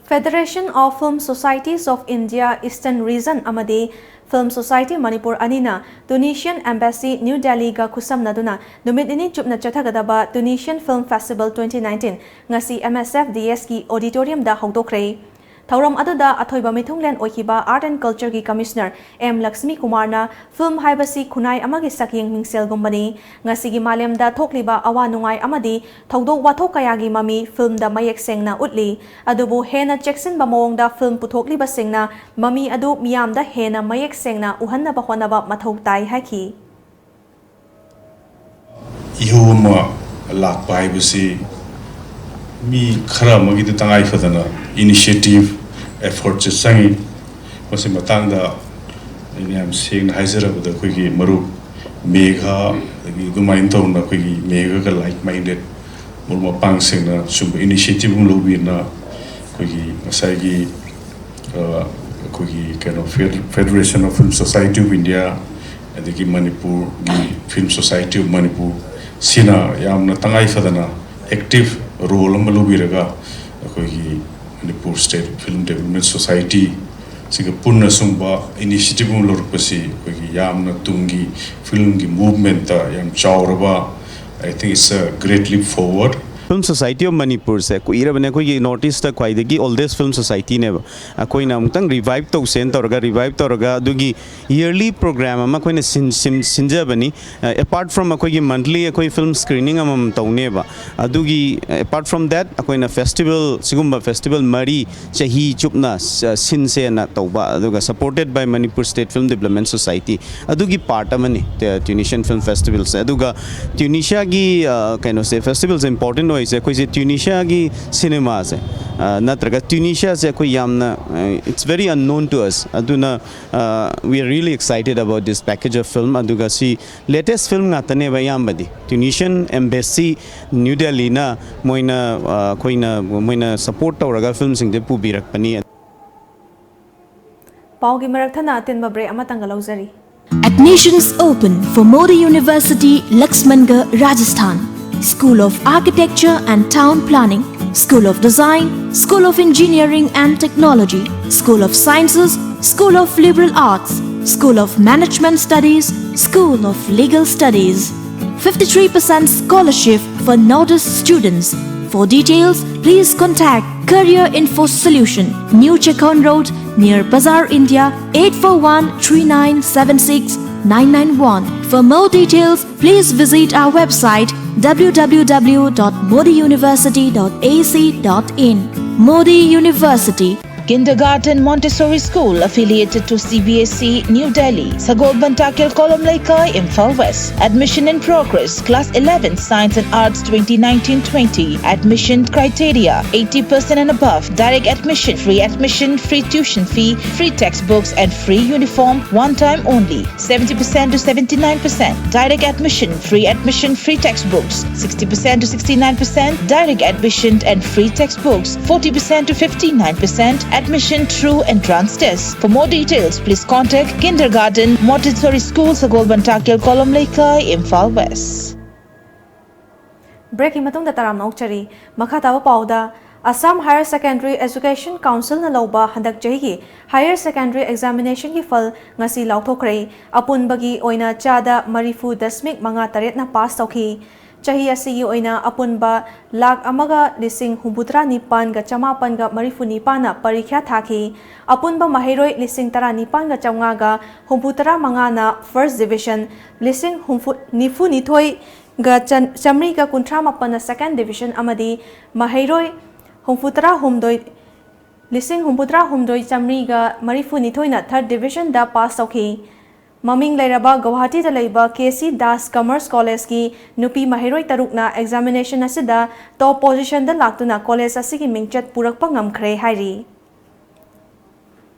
Federation of Film Societies of India Eastern Region ꯑꯃꯗꯤ Film Society Manipur ꯑꯅꯤꯅ Tunisian Embassy New Delhiꯒ ꯈꯨꯠꯁꯝꯅꯗꯨꯅ ꯅꯨꯃꯤꯠ ꯅꯤꯅꯤ ꯆꯨꯞꯅ ꯆꯠꯊꯒꯗꯕ Tunisian Film Festival twenty nineteen ꯉꯁꯤ M S F D Sꯀꯤ auditoriumꯗ ꯍꯧꯗꯣꯛꯈ꯭ꯔꯦ꯫ ꯊꯧꯔꯝ ꯑꯗꯨꯗ ꯑꯊꯣꯏꯕ ꯃꯤꯊꯨꯡꯂꯦꯟ ꯑꯣꯏꯈꯤꯕ Art and Cultureꯒꯤ Commissioner M Lakshmi ꯀꯨꯃꯥꯔꯅ film ꯍꯥꯏꯕꯁꯤ ꯈꯨꯟꯅꯥꯏ ꯑꯃꯒꯤ ꯁꯛꯌꯦꯡ ꯃꯤꯡꯁꯦꯜꯒꯨꯝꯕꯅꯤ꯫ ꯉꯁꯤꯒꯤ ꯃꯥꯂꯦꯝꯗ ꯊꯣꯛꯂꯤꯕ ꯑꯋꯥ ꯅꯨꯡꯉꯥꯏ ꯑꯃꯗꯤ ꯊꯧꯗꯣꯛ ꯋꯥꯊꯣꯛ ꯀꯌꯥꯒꯤ ꯃꯃꯤ filmꯗ ꯃꯌꯦꯛ ꯁꯦꯡꯅ ꯎꯠꯂꯤ꯫ ꯑꯗꯨꯕꯨ ꯍꯦꯟꯅ ꯆꯦꯛꯁꯤꯟꯕ ꯃꯑꯣꯡꯗ film ꯄꯨꯊꯣꯛꯂꯤꯕꯁꯤꯡꯅ ꯃꯃꯤ ꯑꯗꯨ ꯃꯤꯌꯥꯝꯗ ꯍꯦꯟꯅ ꯃꯌꯦꯛ ꯁꯦꯡꯅ ꯎꯍꯟꯅꯕ ꯍꯣꯠꯅꯕ ꯃꯊꯧ ꯇꯥꯏ ꯍꯥꯏꯈꯤ꯫ ꯏꯍꯧ ꯑꯃ ꯂꯥꯛꯄ ꯍꯥꯏꯕꯁꯤ ꯃꯤ ꯈꯔ ꯑꯃꯒꯤꯗꯤ ꯇꯉꯥꯏ ꯐꯗꯅ initiative, effortꯁꯦ ꯆꯪꯉꯤ꯫ ꯃꯁꯤ ꯃꯇꯥꯡꯗ ꯑꯩꯅ ꯌꯥꯝ ꯁꯦꯡꯅ ꯍꯥꯏꯖꯔꯕꯗ, ꯑꯩꯈꯣꯏꯒꯤ ꯃꯔꯨꯞ ꯃꯦꯘ, ꯑꯗꯒꯤ ꯑꯗꯨꯃꯥꯏꯅ ꯇꯧꯅ ꯑꯩꯈꯣꯏꯒꯤ ꯃꯦꯘꯒ like minded ꯃꯔꯨꯞ ꯃꯄꯥꯡꯁꯤꯡꯅ ꯁꯨꯝꯕ initiative ꯑꯃ ꯂꯧꯕꯤꯗꯨꯅ ꯑꯩꯈꯣꯏꯒꯤ ꯉꯁꯥꯏꯒꯤ, ꯑ, ꯑꯩꯈꯣꯏꯒꯤ ꯀꯩꯅꯣ, Fed-, Federation of Film Society of India, ꯑꯗꯒꯤ ꯃꯅꯤꯄꯨꯔꯒꯤ Film Society of Manipur ꯁꯤꯅ ꯌꯥꯝꯅ ꯇꯉꯥꯏ ꯐꯗꯅ active role ꯑꯃ ꯂꯧꯕꯤꯔꯒ ꯑꯩꯈꯣꯏꯒꯤ Manipur State Film Development Society ꯁꯤꯒ ꯄꯨꯟꯅ ꯁꯨꯝꯕ ꯏꯅꯤꯁꯤꯌꯦꯇꯤꯚ ꯑꯃ ꯂꯧꯔꯛꯄꯁꯤ ꯑꯩꯈꯣꯏꯒꯤ ꯌꯥꯝꯅ ꯇꯨꯡꯒꯤ ꯐꯤꯂꯝꯒꯤ ꯃꯨꯚꯃꯦꯟꯠꯇ ꯌꯥꯝ ꯆꯥꯎꯔꯕ, I think it's a great leap forward. Film Society of Manipurꯁꯦ ꯀꯨꯏꯔꯕꯅꯦ, ꯑꯩꯈꯣꯏꯒꯤ ꯅꯣꯔꯠ ꯏꯁꯇ ꯈ꯭ꯋꯥꯏꯗꯒꯤ ꯑꯣꯜꯗꯦꯁ ꯐꯤꯂꯝ ꯁꯣꯁꯥꯏꯇꯤꯅꯦꯕ꯫ ꯑꯩꯈꯣꯏꯅ ꯑꯃꯨꯛꯇꯪ ꯔꯤꯚꯥꯏꯞ ꯇꯧꯁꯦꯅ ꯇꯧꯔꯒ, ꯔꯤꯚꯥꯏꯞ ꯇꯧꯔꯒ ꯑꯗꯨꯒꯤ ꯏꯌꯔꯂꯤ ꯄ꯭ꯔꯣꯒ꯭ꯔꯥꯝ ꯑꯃ ꯑꯩꯈꯣꯏꯅ ꯁꯤꯟ- ꯁꯤꯟ- ꯁꯤꯟꯖꯕꯅꯤ꯫ ꯑꯦꯄꯥꯔꯠ ꯐ꯭ꯔꯣꯝ ꯑꯩꯈꯣꯏꯒꯤ ꯃꯟꯠꯂꯤ ꯑꯩꯈꯣꯏ ꯐꯤꯂꯝ ꯁ꯭ꯀ꯭ꯔꯤꯅꯤꯡ ꯑꯃꯃꯝ ꯇꯧꯅꯦꯕ꯫ ꯑꯗꯨꯒꯤ ꯑꯦꯄꯥꯔꯠ ꯐ꯭ꯔꯣꯝ ꯗꯦꯠ, ꯑꯩꯈꯣꯏꯅ ꯐꯦꯁꯇꯤꯚꯦꯜ, ꯁꯤꯒꯨꯝꯕ ꯐꯦꯁꯇꯤꯚꯦꯜ ꯃꯔꯤ ꯆꯍꯤ ꯆꯨꯞꯅ ꯁ- ꯁꯤꯟꯁꯦꯅ ꯇꯧꯕ, ꯑꯗꯨꯒ supported by Manipur State Film Development Society, ꯑꯗꯨꯒꯤ ꯄꯥꯔꯠ ꯑꯃꯅꯤ ꯇ꯭ꯌꯨꯅꯤꯁꯤꯌꯥꯟ ꯐꯤꯂꯝ ꯐꯦꯁꯇꯤꯚꯦꯜꯁꯦ꯫ ꯑꯗꯨꯒ ꯇ꯭ꯌꯨꯅꯤꯁꯤꯌꯥꯒꯤ ꯑ, ꯀꯩꯅꯣꯁꯦ, ꯐꯦꯁꯇꯤꯚꯦꯜꯁꯦ ꯏꯝꯄꯣꯔꯇꯦꯟ ꯑꯣꯏꯔꯤꯁꯦ ꯑꯩꯈꯣꯏꯁꯦ ꯇ꯭ꯌꯨꯅꯤꯁꯤꯌꯥꯒꯤ ꯁꯤꯅꯦꯃꯥꯁꯦ, ꯑ, ꯅꯠꯇ꯭ꯔꯒ ꯇ꯭ꯌꯨꯅꯤꯁꯤꯌꯥꯁꯦ ꯑꯩꯈꯣꯏ ꯌꯥꯝꯅ, it's very unknown to us. ꯑꯗꯨꯅ, ꯑ, we are really excited about this package of film. ꯑꯗꯨꯒ ꯁꯤ ꯂꯦꯇꯦꯁ ꯐꯤꯂꯝ ꯉꯥꯛꯇꯅꯦꯕ ꯑꯌꯥꯝꯕꯗꯤ꯫ ꯇ꯭ꯌꯨꯅꯤꯁꯤꯌꯟ ꯑꯦꯝꯕꯦꯁꯤ ꯅ꯭ꯌꯨ ꯗꯦꯜꯂꯤꯅ ꯃꯣꯏꯅ, ꯑ, ꯑꯩꯈꯣꯏꯅ, ꯃꯣꯏꯅ ꯁꯄꯣꯔꯠ ꯇꯧꯔꯒ ꯐꯤꯂꯝꯁꯤꯡꯁꯦ ꯄꯨꯕꯤꯔꯛꯄꯅꯤ꯫ ꯄꯥꯎꯒꯤ ꯃꯔꯛ ꯊꯠꯅ ꯑꯇꯦꯟꯕ break ꯑꯃꯇꯪꯒ ꯂꯧꯖꯔꯤ꯫ Admissions open for Modi University, Laxmangarh, Rajasthan. School of Architecture and Town Planning, School of Design, School of Engineering and Technology, School of Sciences, School of Liberal Arts, School of Management Studies, School of Legal Studies. fifty-three percent scholarship for Northeast students. For details, please contact Career Info Solution, New Checkon Road, near Bazaar India, eight four one three nine seven six nine nine one. For more details, please visit our website www.modiuniversity.ac.in. Modi University. Kindergarten Montessori School affiliated to C B S E, New Delhi, Sagol Bantakil Kolom Leikai, Imphal West. Admission in progress. Class eleven, Science and Arts, twenty nineteen twenty. Admission criteria: eighty percent and above. Direct admission, free admission, free tuition fee, free textbooks and free uniform, one time only. seventy percent to seventy-nine percent. Direct admission, free admission, free textbooks. sixty percent to sixty-nine percent. Direct admission and free textbooks. forty percent to fifty-nine percent. Admission through entrance test. For more details, please contact Kindergarten Montessori School, Sagol Bantakil Kolom Leikai, Imphal West. ꯕ꯭ꯔꯦꯛꯀꯤ ꯃꯇꯨꯡꯗ ꯇꯔꯥꯝꯅ ꯑꯣꯛꯆꯔꯤ꯫ ꯃꯈꯥ ꯇꯥꯕ ꯄꯥꯎꯗ Assam Higher Secondary Education Councilꯅ ꯂꯧꯕ ꯍꯟꯗꯛ ꯆꯍꯤꯒꯤ Higher Secondary Examinationꯒꯤ ꯐꯜ ꯉꯁꯤ ꯂꯥꯎꯊꯣꯛꯈ꯭ꯔꯦ꯫ ꯑꯄꯨꯟꯕꯒꯤ ꯑꯣꯏꯅ ꯆꯥꯗ ꯃꯔꯤꯐꯨ ꯗꯁꯃꯤꯛ ꯃꯉꯥ ꯇꯔꯦꯠꯅ ꯄꯥꯁ ꯇꯧꯈꯤ꯫ ꯆꯍꯤ ꯑꯁꯤꯒꯤ ꯑꯣꯏꯅ ꯑꯄꯨꯟꯕ ꯂꯥꯈ ꯑꯃꯒ ꯂꯤꯁꯤꯡ ꯍꯨꯝꯐꯨꯇꯔꯥ ꯅꯤꯄꯥꯟꯒ ꯆꯃꯥꯄꯟꯒ ꯃꯔꯤꯐꯨ ꯅꯤꯄꯥꯟꯅ ꯄꯔꯤꯈ꯭ꯌꯥ ꯊꯥꯈꯤ꯫ ꯑꯄꯨꯟꯕ ꯃꯍꯩꯔꯣꯏ ꯂꯤꯁꯤꯡ ꯇꯔꯥ ꯅꯤꯄꯥꯟꯒ ꯆꯥꯝꯃꯉꯥꯒ ꯍꯨꯝꯐꯨꯇꯔꯥ ꯃꯉꯥꯅ first division, ꯂꯤꯁꯤꯡ ꯍꯨꯝꯐꯨ, ꯅꯤꯐꯨ ꯅꯤꯊꯣꯏꯒ ꯆꯥꯝꯃꯔꯤꯒ ꯀꯨꯟꯊ꯭ꯔꯥ ꯃꯥꯄꯟꯅ second division ꯑꯃꯗꯤ ꯃꯍꯩꯔꯣꯏ ꯍꯨꯝꯐꯨꯇꯔꯥ ꯍꯨꯝꯗꯣꯏ, ꯂꯤꯁꯤꯡ ꯍꯨꯝꯐꯨꯇꯔꯥ ꯍꯨꯝꯗꯣꯏ ꯆꯥꯝꯃꯔꯤꯒ ꯃꯔꯤꯐꯨ ꯅꯤꯊꯣꯏꯅ third divisionꯗ ꯄꯥꯁ ꯇꯧꯈꯤ꯫ ꯃꯃꯤꯡ ꯂꯩꯔꯕ ꯒꯧꯍꯥꯇꯤꯗ ꯂꯩꯕ ꯀꯦ ꯁꯤ ꯗꯥꯁ Commerce Collegeꯀꯤ ꯅꯨꯄꯤ ꯃꯍꯩꯔꯣꯏ ꯇꯔꯨꯛꯅ examination ꯑꯁꯤꯗ top positionꯗ ꯂꯥꯛꯇꯨꯅ college ꯑꯁꯤꯒꯤ ꯃꯤꯡꯆꯠ ꯄꯨꯔꯛꯄ ꯉꯝꯈ꯭ꯔꯦ ꯍꯥꯏꯔꯤ꯫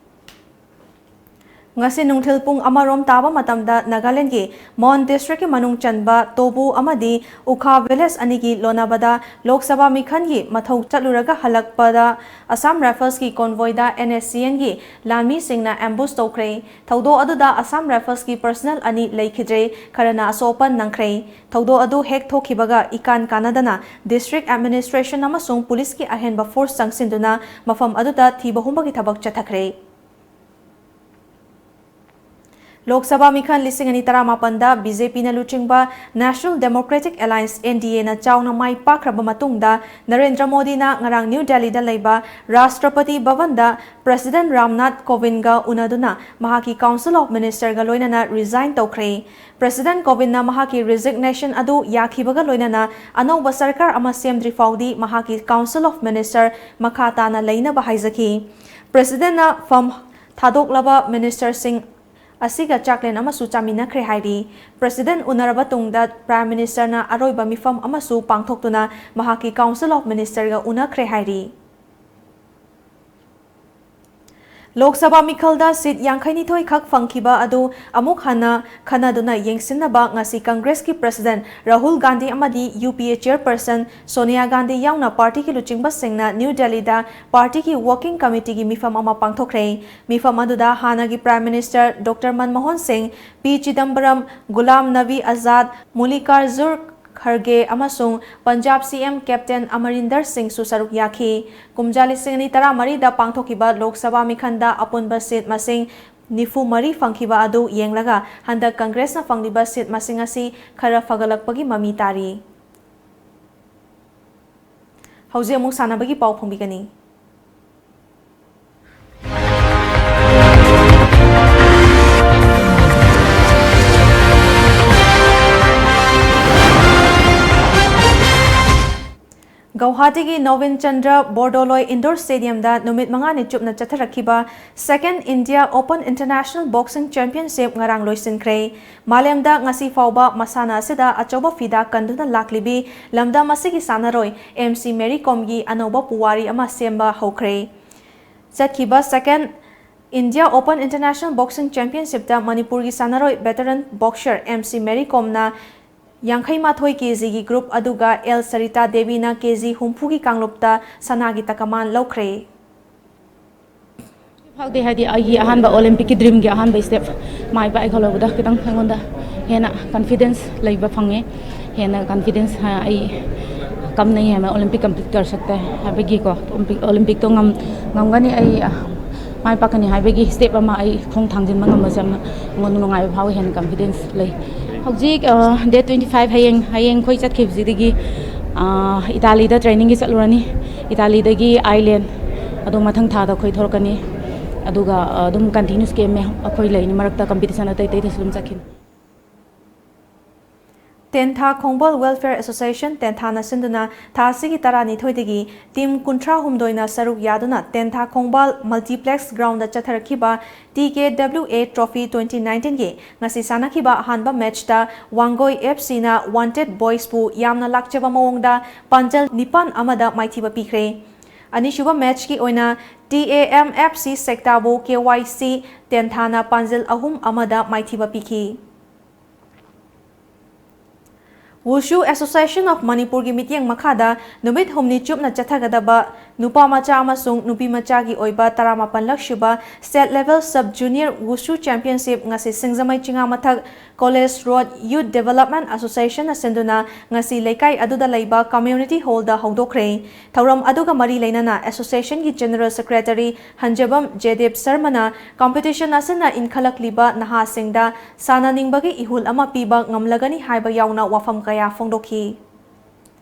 ꯉꯁꯤ ꯅꯨꯡꯊꯤꯜ ꯄꯨꯡ ꯑꯃꯔꯣꯝ ꯇꯥꯕ ꯃꯇꯝꯗ ꯅꯥꯒꯥꯂꯦꯟꯗꯒꯤ ꯃꯣꯟ districtꯀꯤ ꯃꯅꯨꯡ ꯆꯟꯕ ꯇꯣꯕꯨ ꯑꯃꯗꯤ ꯎꯈꯥ village ꯑꯅꯤꯒꯤ ꯂꯣꯟꯅꯕꯗ ꯂꯣꯛ ꯁꯚꯥ ꯃꯤꯈꯜꯒꯤ ꯃꯊꯧ ꯆꯠꯂꯨꯔꯒ ꯍꯜꯂꯛꯄꯗ Assam Riflesꯀꯤ convoyꯗ NSCNꯒꯤ ꯂꯥꯟꯃꯤꯁꯤꯡꯅ ambush ꯇꯧꯈ꯭ꯔꯦ꯫ ꯊꯧꯗꯣꯛ ꯑꯗꯨꯗ Assam Riflesꯀꯤ personnel ꯑꯅꯤ ꯂꯩꯈꯤꯗ꯭ꯔꯦ, ꯈꯔꯅ ꯑꯁꯣꯛ ꯑꯄꯟ ꯅꯪꯈ꯭ꯔꯦ꯫ ꯊꯧꯗꯣꯛ ꯑꯗꯨ ꯍꯦꯛ ꯊꯣꯛꯈꯤꯕꯒ ꯏꯀꯥꯟ ꯀꯥꯟꯅꯗꯅ district administration ꯑꯃꯁꯨꯡ ꯄꯨꯂꯤꯁꯀꯤ ꯑꯍꯦꯟꯕ force ꯆꯪꯁꯤꯟꯗꯨꯅ ꯃꯐꯝ ꯑꯗꯨꯗ ꯊꯤꯕ ꯍꯨꯝꯕꯒꯤ ꯊꯕꯛ ꯆꯠꯊꯈ꯭ꯔꯦ꯫ ꯂꯣꯛ ꯁꯚꯥ ꯃꯤꯈꯜ ꯂꯤꯁꯤꯡ ꯑꯅꯤ ꯇꯔꯥꯃꯥꯄꯟꯗ BJPꯅ ꯂꯨꯆꯤꯡꯕ National Democratic Alliance, NDAꯅ ꯆꯥꯎꯅ ꯃꯥꯏ ꯄꯥꯛꯈ꯭ꯔꯕ ꯃꯇꯨꯡꯗ, ꯅꯔꯦꯟꯗ꯭ꯔ ꯃꯣꯗꯤꯅ ꯉꯔꯥꯡ ꯅ꯭ꯌꯨ ꯗꯦꯜꯂꯤꯗ ꯂꯩꯕ ꯔꯥꯁꯇ꯭ꯔꯄꯇꯤ ꯚꯕꯟꯗ President ꯔꯥꯝꯅꯥꯊ ꯀꯣꯕꯤꯟꯗꯒ ꯎꯅꯗꯨꯅ ꯃꯍꯥꯛꯀꯤ Council of Ministerꯒ ꯂꯣꯏꯅꯅ resign ꯇꯧꯈ꯭ꯔꯦ꯫ President ꯀꯣꯕꯤꯟꯗꯅ ꯃꯍꯥꯛꯀꯤ resignation ꯑꯗꯨ ꯌꯥꯈꯤꯕꯒ ꯂꯣꯏꯅꯅ ꯑꯅꯧꯕ ꯁꯔꯀꯥꯔ ꯑꯃ ꯁꯦꯝꯗ꯭ꯔꯤ ꯐꯥꯎꯗꯤ ꯃꯍꯥꯛꯀꯤ Council of Minister ꯃꯈꯥ ꯇꯥꯅ ꯂꯩꯅꯕ ꯍꯥꯏꯖꯈꯤ꯫ Presidentꯅ ꯐꯝ ꯊꯥꯗꯣꯛꯂꯕ ministerꯁꯤꯡ ꯑꯁꯤꯒ ꯆꯥꯛꯂꯦꯟ ꯑꯃꯁꯨ ꯆꯥꯃꯤꯟꯅꯈ꯭ꯔꯦ ꯍꯥꯏꯔꯤ꯫ President ꯎꯅꯔꯕ ꯇꯨꯡꯗ Prime Ministerꯅ ꯑꯔꯣꯏꯕ ꯃꯤꯐꯝ ꯑꯃꯁꯨ ꯄꯥꯡꯊꯣꯛꯇꯨꯅ ꯃꯍꯥꯛꯀꯤ Council of Ministerꯒ ꯎꯅꯈ꯭ꯔꯦ ꯍꯥꯏꯔꯤ꯫ ꯂꯣꯛ ꯁꯚꯥ ꯃꯤꯈꯜꯗ seat ꯌꯥꯡꯈꯩꯅꯤꯊꯣꯏ ꯈꯛ ꯐꯪꯈꯤꯕ ꯑꯗꯨ ꯑꯃꯨꯛ ꯍꯟꯅ ꯈꯟꯅꯗꯨꯅ ꯌꯦꯡꯁꯤꯟꯅꯕ ꯉꯁꯤ Congressꯀꯤ President ꯔꯥꯍꯨꯜ ꯒꯥꯟꯙꯤ ꯑꯃꯗꯤ UPA Chairperson ꯁꯣꯅꯤꯌꯥ ꯒꯥꯟꯙꯤ ꯌꯥꯎꯅ partyꯒꯤ ꯂꯨꯆꯤꯡꯕꯁꯤꯡꯅ ꯅ꯭ꯌꯨ ꯗꯦꯜꯂꯤꯗ partyꯒꯤ working committeeꯒꯤ ꯃꯤꯐꯝ ꯑꯃ ꯄꯥꯡꯊꯣꯛꯈ꯭ꯔꯦ꯫ ꯃꯤꯐꯝ ꯑꯗꯨꯗ ꯍꯥꯟꯅꯒꯤ Prime Minister Doctor ꯃꯟꯃꯣꯍꯟ ꯁꯤꯡ, ꯄꯤ ꯆꯤꯗꯝꯕꯔꯝ, ꯒꯨꯂꯥꯝ ꯅꯕꯤ ꯑꯖꯥꯗ, ꯃꯨꯂꯤꯀꯥꯔꯖꯨꯔ ꯈꯔꯒꯦ ꯑꯃꯁꯨꯡ ꯄꯟꯖꯥꯕ ꯁꯤ ꯑꯦꯝ ꯀꯦꯞꯇꯦꯟ ꯑꯃꯔꯤꯟꯗꯔ ꯁꯤꯡꯁꯨ ꯁꯔꯨꯛ ꯌꯥꯈꯤ꯫ ꯀꯨꯝꯖꯥ ꯂꯤꯁꯤꯡ ꯑꯅꯤ ꯇꯔꯥꯃꯔꯤꯗ ꯄꯥꯡꯊꯣꯛꯈꯤꯕ ꯂꯣꯛ ꯁꯚꯥ ꯃꯤꯈꯟꯗ ꯑꯄꯨꯟꯕ ꯁꯤꯠ ꯃꯁꯤꯡ ꯅꯤꯐꯨ ꯃꯔꯤ ꯐꯪꯈꯤꯕ ꯑꯗꯨ ꯌꯦꯡꯂꯒ ꯍꯟꯗꯛ ꯀꯪꯒ꯭ꯔꯦꯁꯅ ꯐꯪꯂꯤꯕ ꯁꯤꯠ ꯃꯁꯤꯡ ꯑꯁꯤ ꯈꯔ ꯐꯒꯠꯂꯛꯄꯒꯤ ꯃꯃꯤ ꯇꯥꯔꯤ꯫ ꯍꯧꯖꯤꯛ ꯑꯃꯨꯛ ꯁꯥꯟꯅꯕꯒꯤ ꯄꯥꯎ ꯐꯣꯡꯕꯤꯒꯅꯤ꯫ ꯒꯧꯍꯥꯇꯤꯒꯤ ꯅꯣꯕꯤꯟ ꯆꯟꯗ꯭ꯔ ꯕꯣꯔꯗꯣꯂꯣꯏ ꯏꯟꯗꯣꯔ ꯁ꯭ꯇꯦꯗꯤꯌꯝꯗ ꯅꯨꯃꯤꯠ ꯃꯉꯥꯅꯤ ꯆꯨꯞꯅ ꯆꯠꯊꯔꯛꯈꯤꯕ Second India Open International Boxing Championship ꯉꯔꯥꯡ ꯂꯣꯏꯁꯤꯟꯈ꯭ꯔꯦ꯫ ꯃꯥꯂꯦꯝꯗ ꯉꯁꯤ ꯐꯥꯎꯕ ꯃꯁꯥꯟꯅ ꯑꯁꯤꯗ ꯑꯆꯧꯕ ꯐꯤꯗꯥ ꯀꯟꯗꯨꯅ ꯂꯥꯛꯂꯤꯕꯤ ꯂꯝꯗꯝ ꯑꯁꯤꯒꯤ ꯁꯥꯟꯅꯔꯣꯏ ꯑꯦꯝ ꯁꯤ ꯃꯦꯔꯤ ꯀꯣꯝꯒꯤ ꯑꯅꯧꯕ ꯄꯨꯋꯥꯔꯤ ꯑꯃ ꯁꯦꯝꯕ ꯍꯧꯈ꯭ꯔꯦ꯫ ꯆꯠꯈꯤꯕ Second India Open International Boxing Championshipꯇ ꯃꯅꯤꯄꯨꯔꯒꯤ ꯁꯥꯟꯅꯔꯣꯏ veteran boxer M C Mary ꯀꯣꯝꯅ ꯌꯥꯡꯈꯩ ꯃꯥꯊꯣꯏ ꯀꯦ ꯖꯤꯒꯤ group ꯑꯗꯨꯒ ꯑꯦꯜ ꯁꯔꯤꯇꯥ ꯗꯦꯕꯤꯅ ꯀꯦ ꯖꯤ ꯍꯨꯝꯐꯨꯒꯤ ꯀꯥꯡꯂꯨꯞꯇ ꯁꯅꯥꯒꯤ ꯇꯀꯃꯥꯟ ꯂꯧꯈ꯭ꯔꯦ꯫ ꯐꯥꯎꯗꯦ, ꯍꯥꯏꯗꯤ ꯑꯩꯒꯤ ꯑꯍꯥꯟꯕ Olympicꯀꯤ dreamꯒꯤ ꯑꯍꯥꯟꯕ step ꯃꯥꯏ ꯄꯥꯛꯏ ꯈꯜꯂꯨꯕꯗ ꯈꯤꯇꯪ ꯑꯩꯉꯣꯟꯗ ꯍꯦꯟꯅ confidence ꯂꯩꯕ ꯐꯪꯉꯦ꯫ ꯍꯦꯟꯅ confidence, ꯑ, ꯑꯩ ꯀꯝ ꯅꯍꯤ ꯍꯥꯏ, ꯃꯦ Olympic complete ꯀꯔ ꯁꯛꯇ ꯍꯥꯏ ꯍꯥꯏꯕꯒꯤꯀꯣ, Olympic, Olympicꯇꯣ ꯉꯝ-, ꯉꯝꯒꯅꯤ, ꯑꯩ, ꯑ, ꯃꯥꯏ ꯄꯥꯛꯀꯅꯤ ꯍꯥꯏꯕꯒꯤ step ꯑꯃ ꯑꯩ ꯈꯣꯡ ꯊꯥꯡꯖꯤꯟꯕ ꯉꯝꯕꯁꯦ ꯌꯥꯝꯅ ꯑꯩꯉꯣꯟꯗ ꯅꯨꯡꯉꯥꯏꯕ ꯐꯥꯎꯋꯤ, ꯍꯦꯟꯅ confidence ꯂꯩ꯫ ꯍꯧꯖꯤꯛ, ꯑ, date twenty five, ꯍꯌꯦꯡ, ꯍꯌꯦꯡ ꯑꯩꯈꯣꯏ ꯆꯠꯈꯤꯕꯁꯤꯗꯒꯤ, ꯑ, ꯏꯇꯥꯂꯤꯗ trainingꯒꯤ ꯆꯠꯂꯨꯔꯅꯤ꯫ ꯏꯇꯥꯂꯤꯗꯒꯤ Ireland, ꯑꯗꯣ ꯃꯊꯪ ꯊꯥꯗ ꯑꯩꯈꯣꯏ ꯊꯣꯔꯛꯀꯅꯤ꯫ ꯑꯗꯨꯒ, ꯑ, ꯑꯗꯨꯝ continuous camp ꯃꯌꯥꯝ ꯑꯩꯈꯣꯏ ꯂꯩꯅꯤ, ꯃꯔꯛꯇ competition ꯑꯇꯩ ꯑꯇꯩꯗꯁꯨ ꯑꯗꯨꯝ ꯆꯠꯈꯤꯅꯤ꯫ ꯇꯦꯟꯊꯥ ꯈꯣꯡꯕꯥꯜ Welfare Association, ꯇꯦꯟꯊꯥꯅ ꯁꯤꯟꯗꯨꯅ ꯊꯥ ꯑꯁꯤꯒꯤ ꯇꯔꯥꯅꯤꯊꯣꯏꯗꯒꯤ team ꯀꯨꯟꯊ꯭ꯔꯥꯍꯨꯝꯗꯣꯏꯅ ꯁꯔꯨꯛ ꯌꯥꯗꯨꯅ ꯇꯦꯟꯊꯥ ꯈꯣꯡꯕꯥꯜ Multiplex Groundꯗ ꯆꯠꯊꯔꯛꯈꯤꯕ T K W A Trophy twenty nineteenꯒꯤ ꯉꯁꯤ ꯁꯥꯟꯅꯈꯤꯕ ꯑꯍꯥꯟꯕ matchꯇ ꯋꯥꯡꯒꯣꯏ F Cꯅ Wanted Boysꯄꯨ ꯌꯥꯝꯅ ꯂꯥꯛꯆꯕ ꯃꯑꯣꯡꯗ ꯄꯥꯟꯖꯜ ꯅꯤꯄꯥꯟ ꯑꯃꯗ ꯃꯥꯏꯊꯤꯕ ꯄꯤꯈ꯭ꯔꯦ꯫ ꯑꯅꯤꯁꯨꯕ matchꯀꯤ ꯑꯣꯏꯅ T A M F C ꯁꯦꯛꯇꯥꯕꯨ K Y C ꯇꯦꯟꯊꯥꯅ ꯄꯥꯟꯖꯜ ꯑꯍꯨꯝ ꯑꯃꯗ ꯃꯥꯏꯊꯤꯕ ꯄꯤꯈꯤ꯫ Wushu Association of ꯃꯅꯤꯄꯨꯔꯒꯤ ꯃꯤꯠꯌꯦꯡ ꯃꯈꯥꯗ ꯅꯨꯃꯤꯠ ꯍꯨꯝꯅꯤ ꯆꯨꯞꯅ ꯆꯠꯊꯒꯗꯕ ꯅꯨꯄꯥ ꯃꯆꯥ ꯑꯃꯁꯨꯡ ꯅꯨꯄꯤ ꯃꯆꯥꯒꯤ ꯑꯣꯏꯕ ꯇꯔꯥꯃꯥꯄꯟꯂꯛ ꯁꯨꯕ State Level Sub Junior Wushu Championship ꯉꯁꯤ ꯁꯤꯡꯖꯃꯩ ꯆꯤꯉꯥꯃꯊꯛ College Road Youth Development Associationꯅ ꯁꯤꯟꯗꯨꯅ ꯉꯁꯤ ꯂꯩꯀꯥꯏ ꯑꯗꯨꯗ ꯂꯩꯕ Community Hallꯗ ꯍꯧꯗꯣꯛꯈ꯭ꯔꯦ꯫ ꯊꯧꯔꯝ ꯑꯗꯨꯒ ꯃꯔꯤ ꯂꯩꯅꯅ Associationꯒꯤ General Secretary ꯍꯟꯖꯕꯝ ꯖꯦꯗꯦꯕ ꯁꯔꯃꯅ competition ꯑꯁꯤꯅ ꯏꯟꯈꯠꯂꯛꯂꯤꯕ ꯅꯍꯥꯁꯤꯡꯗ ꯁꯥꯟꯅꯅꯤꯡꯕꯒꯤ ꯏꯍꯨꯜ ꯑꯃ ꯄꯤꯕ ꯉꯝꯂꯒꯅꯤ ꯍꯥꯏꯕ ꯌꯥꯎꯅ ꯋꯥꯐꯝ ꯀꯌꯥ ꯐꯣꯡꯗꯣꯛꯈꯤ꯫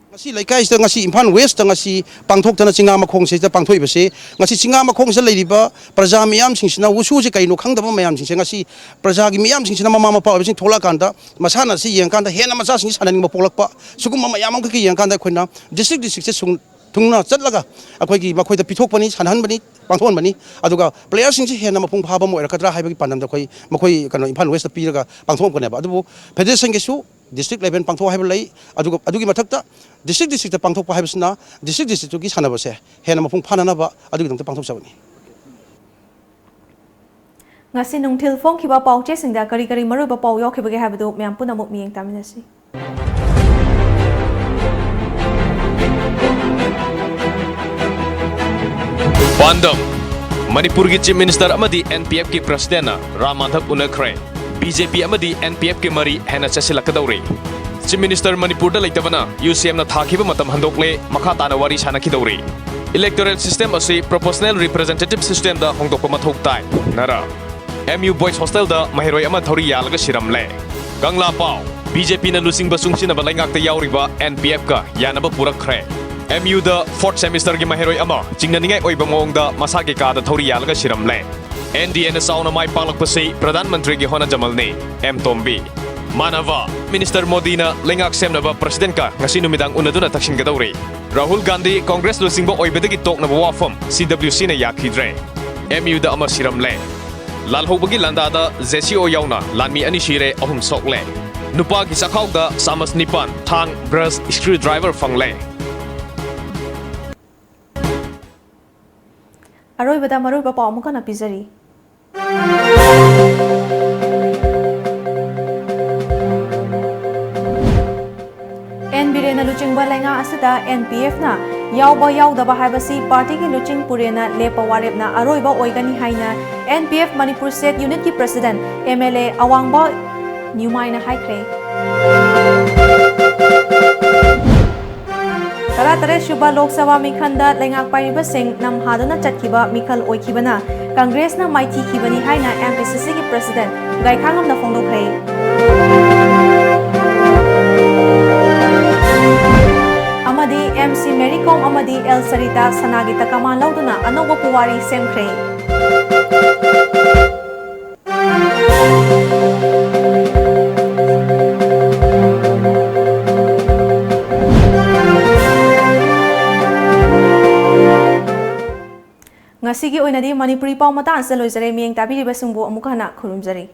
ꯉꯁꯤ ꯂꯩꯀꯥꯏꯁꯤꯗ, ꯉꯁꯤ ꯏꯝꯐꯥꯜ Westꯇ ꯉꯁꯤ ꯄꯥꯡꯊꯣꯛꯇꯅ ꯆꯤꯡꯉꯥ ꯃꯈꯣꯡꯁꯤꯗ ꯄꯥꯡꯊꯣꯛꯏꯕꯁꯤ, ꯉꯁꯤ ꯆꯤꯡꯉꯥ ꯃꯈꯣꯡꯁꯤꯗ ꯂꯩꯔꯤꯕ ꯄ꯭ꯔꯖꯥ ꯃꯤꯌꯥꯝꯁꯤꯡꯁꯤꯅ ꯋꯨꯁꯨꯁꯦ ꯀꯩꯅꯣ ꯈꯪꯗꯕ ꯃꯌꯥꯝꯁꯤꯡꯁꯦ, ꯉꯁꯤ ꯄ꯭ꯔꯖꯥꯒꯤ ꯃꯤꯌꯥꯝꯁꯤꯡꯁꯤꯅ, ꯃꯃꯥ ꯃꯄꯥ ꯑꯣꯏꯕꯁꯤꯡ ꯊꯣꯛꯂꯛꯑꯀꯥꯟꯗ ꯃꯁꯥꯟꯅ ꯑꯁꯤ ꯌꯦꯡꯉꯀꯥꯟꯗ ꯍꯦꯟꯅ ꯃꯆꯥꯁꯤꯡꯁꯤ ꯁꯥꯟꯅꯅꯤꯡꯕ ꯄꯣꯛꯂꯛꯄ, ꯁꯤꯒꯨꯝꯕ ꯃꯌꯥꯝ ꯑꯃꯈꯛꯀꯤ ꯌꯦꯡꯉꯀꯥꯟꯗ ꯑꯩꯈꯣꯏꯅ district districtꯁꯦ ꯁꯨꯝ ꯊꯨꯡꯅ ꯆꯠꯂꯒ ꯑꯩꯈꯣꯏꯒꯤ ꯃꯈꯣꯏꯗ ꯄꯤꯊꯣꯛꯄꯅꯤ, ꯁꯥꯟꯅꯍꯟꯕꯅꯤ, ꯄꯥꯡꯊꯣꯛꯍꯟꯕꯅꯤ꯫ ꯑꯗꯨꯒ playerꯁꯤꯡꯁꯤ ꯍꯦꯟꯅ ꯃꯄꯨꯡ ꯐꯥꯕ ꯑꯃ ꯑꯣꯏꯔꯛꯀꯗ꯭ꯔꯥ ꯍꯥꯏꯕꯒꯤ ꯄꯥꯟꯗꯝꯗ ꯑꯩꯈꯣꯏ, ꯃꯈꯣꯏ ꯀꯩꯅꯣ, ꯏꯝꯐꯥꯜ Westꯇ ꯄꯤꯔꯒ ꯄꯥꯡꯊꯣꯛꯂꯛꯄꯅꯦꯕ꯫ ꯑꯗꯨꯕꯨ federationꯒꯤꯁꯨ district level ꯄꯥꯡꯊꯣꯛ ꯍꯥꯏꯕ ꯂꯩ꯫ ꯑꯗꯨꯒ ꯑꯗꯨꯒꯤ ꯃꯊꯛꯇ district districtꯇ ꯄꯥꯡꯊꯣꯛꯄ ꯍꯥꯏꯕꯁꯤꯅ district districtꯇꯨꯒꯤ ꯁꯥꯟꯅꯕꯁꯦ ꯍꯦꯟꯅ ꯃꯄꯨꯡ ꯐꯥꯅꯅꯕ ꯑꯗꯨꯒꯤꯗꯃꯛꯇ ꯄꯥꯡꯊꯣꯛꯆꯕꯅꯤ꯫ ꯉꯁꯤ ꯅꯨꯡꯊꯤꯜ ꯐꯣꯡꯈꯤꯕ ꯄꯥꯎꯆꯦꯁꯤꯡꯗ ꯀꯔꯤ ꯀꯔꯤ ꯃꯔꯨꯑꯣꯏꯕ ꯄꯥꯎ ꯌꯥꯎꯈꯤꯕꯒꯦ ꯍꯥꯏꯕꯗꯨ ꯃꯌꯥꯝ ꯄꯨꯝꯅꯃꯛ ꯃꯤꯠꯌꯦꯡ ꯇꯥꯃꯤꯟꯅꯁꯤ꯫ ꯄꯥꯟꯗꯝ: ꯃꯅꯤꯄꯨꯔꯒꯤ Chief Minister ꯑꯃꯗꯤ N P Fꯀꯤ Presidentꯅ Ram Madhab ꯎꯅꯈ꯭ꯔꯦ꯫ B J P ꯑꯃꯗꯤ N P Fꯀꯤ ꯃꯔꯤ ꯍꯦꯟꯅ ꯆꯦꯠꯁꯤꯜꯂꯛꯀꯗꯧꯔꯤ꯫ Chief Minister ꯃꯅꯤꯄꯨꯔꯗ ꯂꯩꯇꯕꯅ UCMꯅ ꯊꯥꯈꯤꯕ ꯃꯇꯝ ꯍꯟꯗꯣꯛꯂꯦ, ꯃꯈꯥ ꯇꯥꯅ ꯋꯥꯔꯤ ꯁꯥꯟꯅꯈꯤꯗꯧꯔꯤ꯫ Electoral system ꯑꯁꯤ proportional representative systemꯗ ꯍꯣꯡꯗꯣꯛꯄ ꯃꯊꯧ ꯇꯥꯏ꯫ ꯅꯔꯥ꯫ M U Boys Hostelꯗ ꯃꯍꯩꯔꯣꯏ ꯑꯃ ꯊꯧꯔꯤ ꯌꯥꯜꯂꯒ ꯁꯤꯔꯝꯂꯦ꯫ ꯀꯪꯂꯥ ꯄꯥꯎ: BJPꯅ ꯂꯨꯆꯤꯡꯕ ꯆꯨꯡꯁꯤꯟꯅꯕ ꯂꯩꯉꯥꯛꯇ ꯌꯥꯎꯔꯤꯕ NPFꯀ ꯌꯥꯅꯕ ꯄꯨꯔꯛꯈ꯭ꯔꯦ꯫ MUꯗ fourth semesterꯒꯤ ꯃꯍꯩꯔꯣꯏ ꯑꯃ ꯆꯤꯡꯅꯅꯤꯡꯉꯥꯏ ꯑꯣꯏꯕ ꯃꯑꯣꯡꯗ ꯃꯁꯥꯒꯤ ꯀꯥꯗ ꯊꯧꯔꯤ ꯌꯥꯜꯂꯒ ꯁꯤꯔꯝꯂꯦ꯫ NDAꯅ ꯆꯥꯎꯅ ꯃꯥꯏ ꯄꯥꯛꯂꯛꯄꯁꯤ ꯄ꯭ꯔꯙꯥꯟ ꯃꯟꯇ꯭ꯔꯤꯒꯤ ꯍꯣꯠꯅꯖꯃꯜꯅꯤ, M ꯇꯣꯝꯕꯤ꯫ ꯃꯥꯅꯚ: Minister ꯃꯣꯗꯤꯅ ꯂꯩꯉꯥꯛ ꯁꯦꯝꯅꯕ Presidentꯀ ꯉꯁꯤ ꯅꯨꯃꯤꯗꯥꯡ ꯎꯅꯗꯨꯅ ꯇꯛꯁꯤꯟꯒꯗꯧꯔꯤ꯫ ꯔꯥꯍꯨꯜ ꯒꯥꯟꯙꯤ Congress ꯂꯨꯆꯤꯡꯕ ꯑꯣꯏꯕꯗꯒꯤ ꯇꯣꯛꯅꯕ ꯋꯥꯐꯝ CWCꯅ ꯌꯥꯈꯤꯗ꯭ꯔꯦ꯫ MUꯗ ꯑꯃ ꯁꯤꯔꯝꯂꯦ꯫ ꯂꯥꯜꯍꯧꯕꯒꯤ ꯂꯥꯟꯗꯥꯗ JCO ꯌꯥꯎꯅ ꯂꯥꯟꯃꯤ ꯑꯅꯤ ꯁꯤꯔꯦ, ꯑꯍꯨꯝ ꯁꯣꯛꯂꯦ꯫ ꯅꯨꯄꯥꯒꯤ ꯆꯥꯛꯈꯥꯎꯗ ꯆꯥꯃꯁ ꯅꯤꯄꯥꯟ, ꯊꯥꯡ, brush, screwdriver ꯐꯪꯂꯦ꯫ ꯑꯔꯣꯏꯕꯗ ꯃꯔꯨꯑꯣꯏꯕ ꯄꯥꯎ ꯑꯃꯨꯛ ꯍꯟꯅ ꯄꯤꯖꯔꯤ꯫ ꯑꯦꯟ ꯕꯤꯔꯦꯟꯅ ꯂꯨꯆꯤꯡꯕ ꯂꯩꯉꯥꯛ ꯑꯁꯤꯗ NPFꯅ ꯌꯥꯎꯕ ꯌꯥꯎꯗꯕ ꯍꯥꯏꯕꯁꯤ partyꯒꯤ ꯂꯨꯆꯤꯡ ꯄꯨꯔꯦꯟꯅ ꯂꯦꯞꯄ ꯋꯥꯔꯦꯞꯅ ꯑꯔꯣꯏꯕ ꯑꯣꯏꯒꯅꯤ ꯍꯥꯏꯅ NPF Manipur State Unitꯀꯤ President MLA ꯑꯋꯥꯡꯕ ꯅ꯭ꯌꯨꯃꯥꯏꯅ ꯍꯥꯏꯈ꯭ꯔꯦ꯫ ꯇꯔꯥꯇꯔꯦꯠ ꯁꯨꯕ ꯂꯣꯛ ꯁꯚꯥ ꯃꯤꯈꯜꯗ ꯂꯩꯉꯥꯛ ꯄꯥꯏꯔꯤꯕꯁꯤꯡ ꯅꯝꯍꯥꯗꯨꯅ ꯆꯠꯈꯤꯕ ꯃꯤꯈꯜ ꯑꯣꯏꯈꯤꯕꯅ ꯀꯪꯒ꯭ꯔꯦꯁꯅ ꯃꯥꯏꯊꯤꯈꯤꯕꯅꯤ ꯍꯥꯏꯅ M P C Cꯒꯤ president ꯒꯥꯏꯈꯥꯉꯝꯅ ꯐꯣꯡꯗꯣꯛꯈ꯭ꯔꯦ꯫ ꯑꯃꯗꯤ M C Mary Kom ꯑꯃꯗꯤ L Sarita ꯁꯅꯥꯒꯤ ꯇꯀꯃꯥꯟ ꯂꯧꯗꯨꯅ ꯑꯅꯧꯕ ꯄꯨꯋꯥꯔꯤ ꯁꯦꯝꯈ꯭ꯔꯦ꯫ ꯉꯁꯤꯒꯤ ꯑꯣꯏꯅꯗꯤ ꯃꯅꯤꯄꯨꯔꯤ ꯄꯥꯎ ꯃꯇꯥꯡ ꯑꯁꯤꯗ ꯂꯣꯏꯖꯔꯦ꯫ ꯃꯤꯠꯌꯦꯡ ꯇꯥꯕꯤꯔꯤꯕꯁꯤꯡꯕꯨ ꯑꯃꯨꯛ ꯍꯟꯅ ꯈꯨꯔꯨꯝꯖꯔꯤ꯫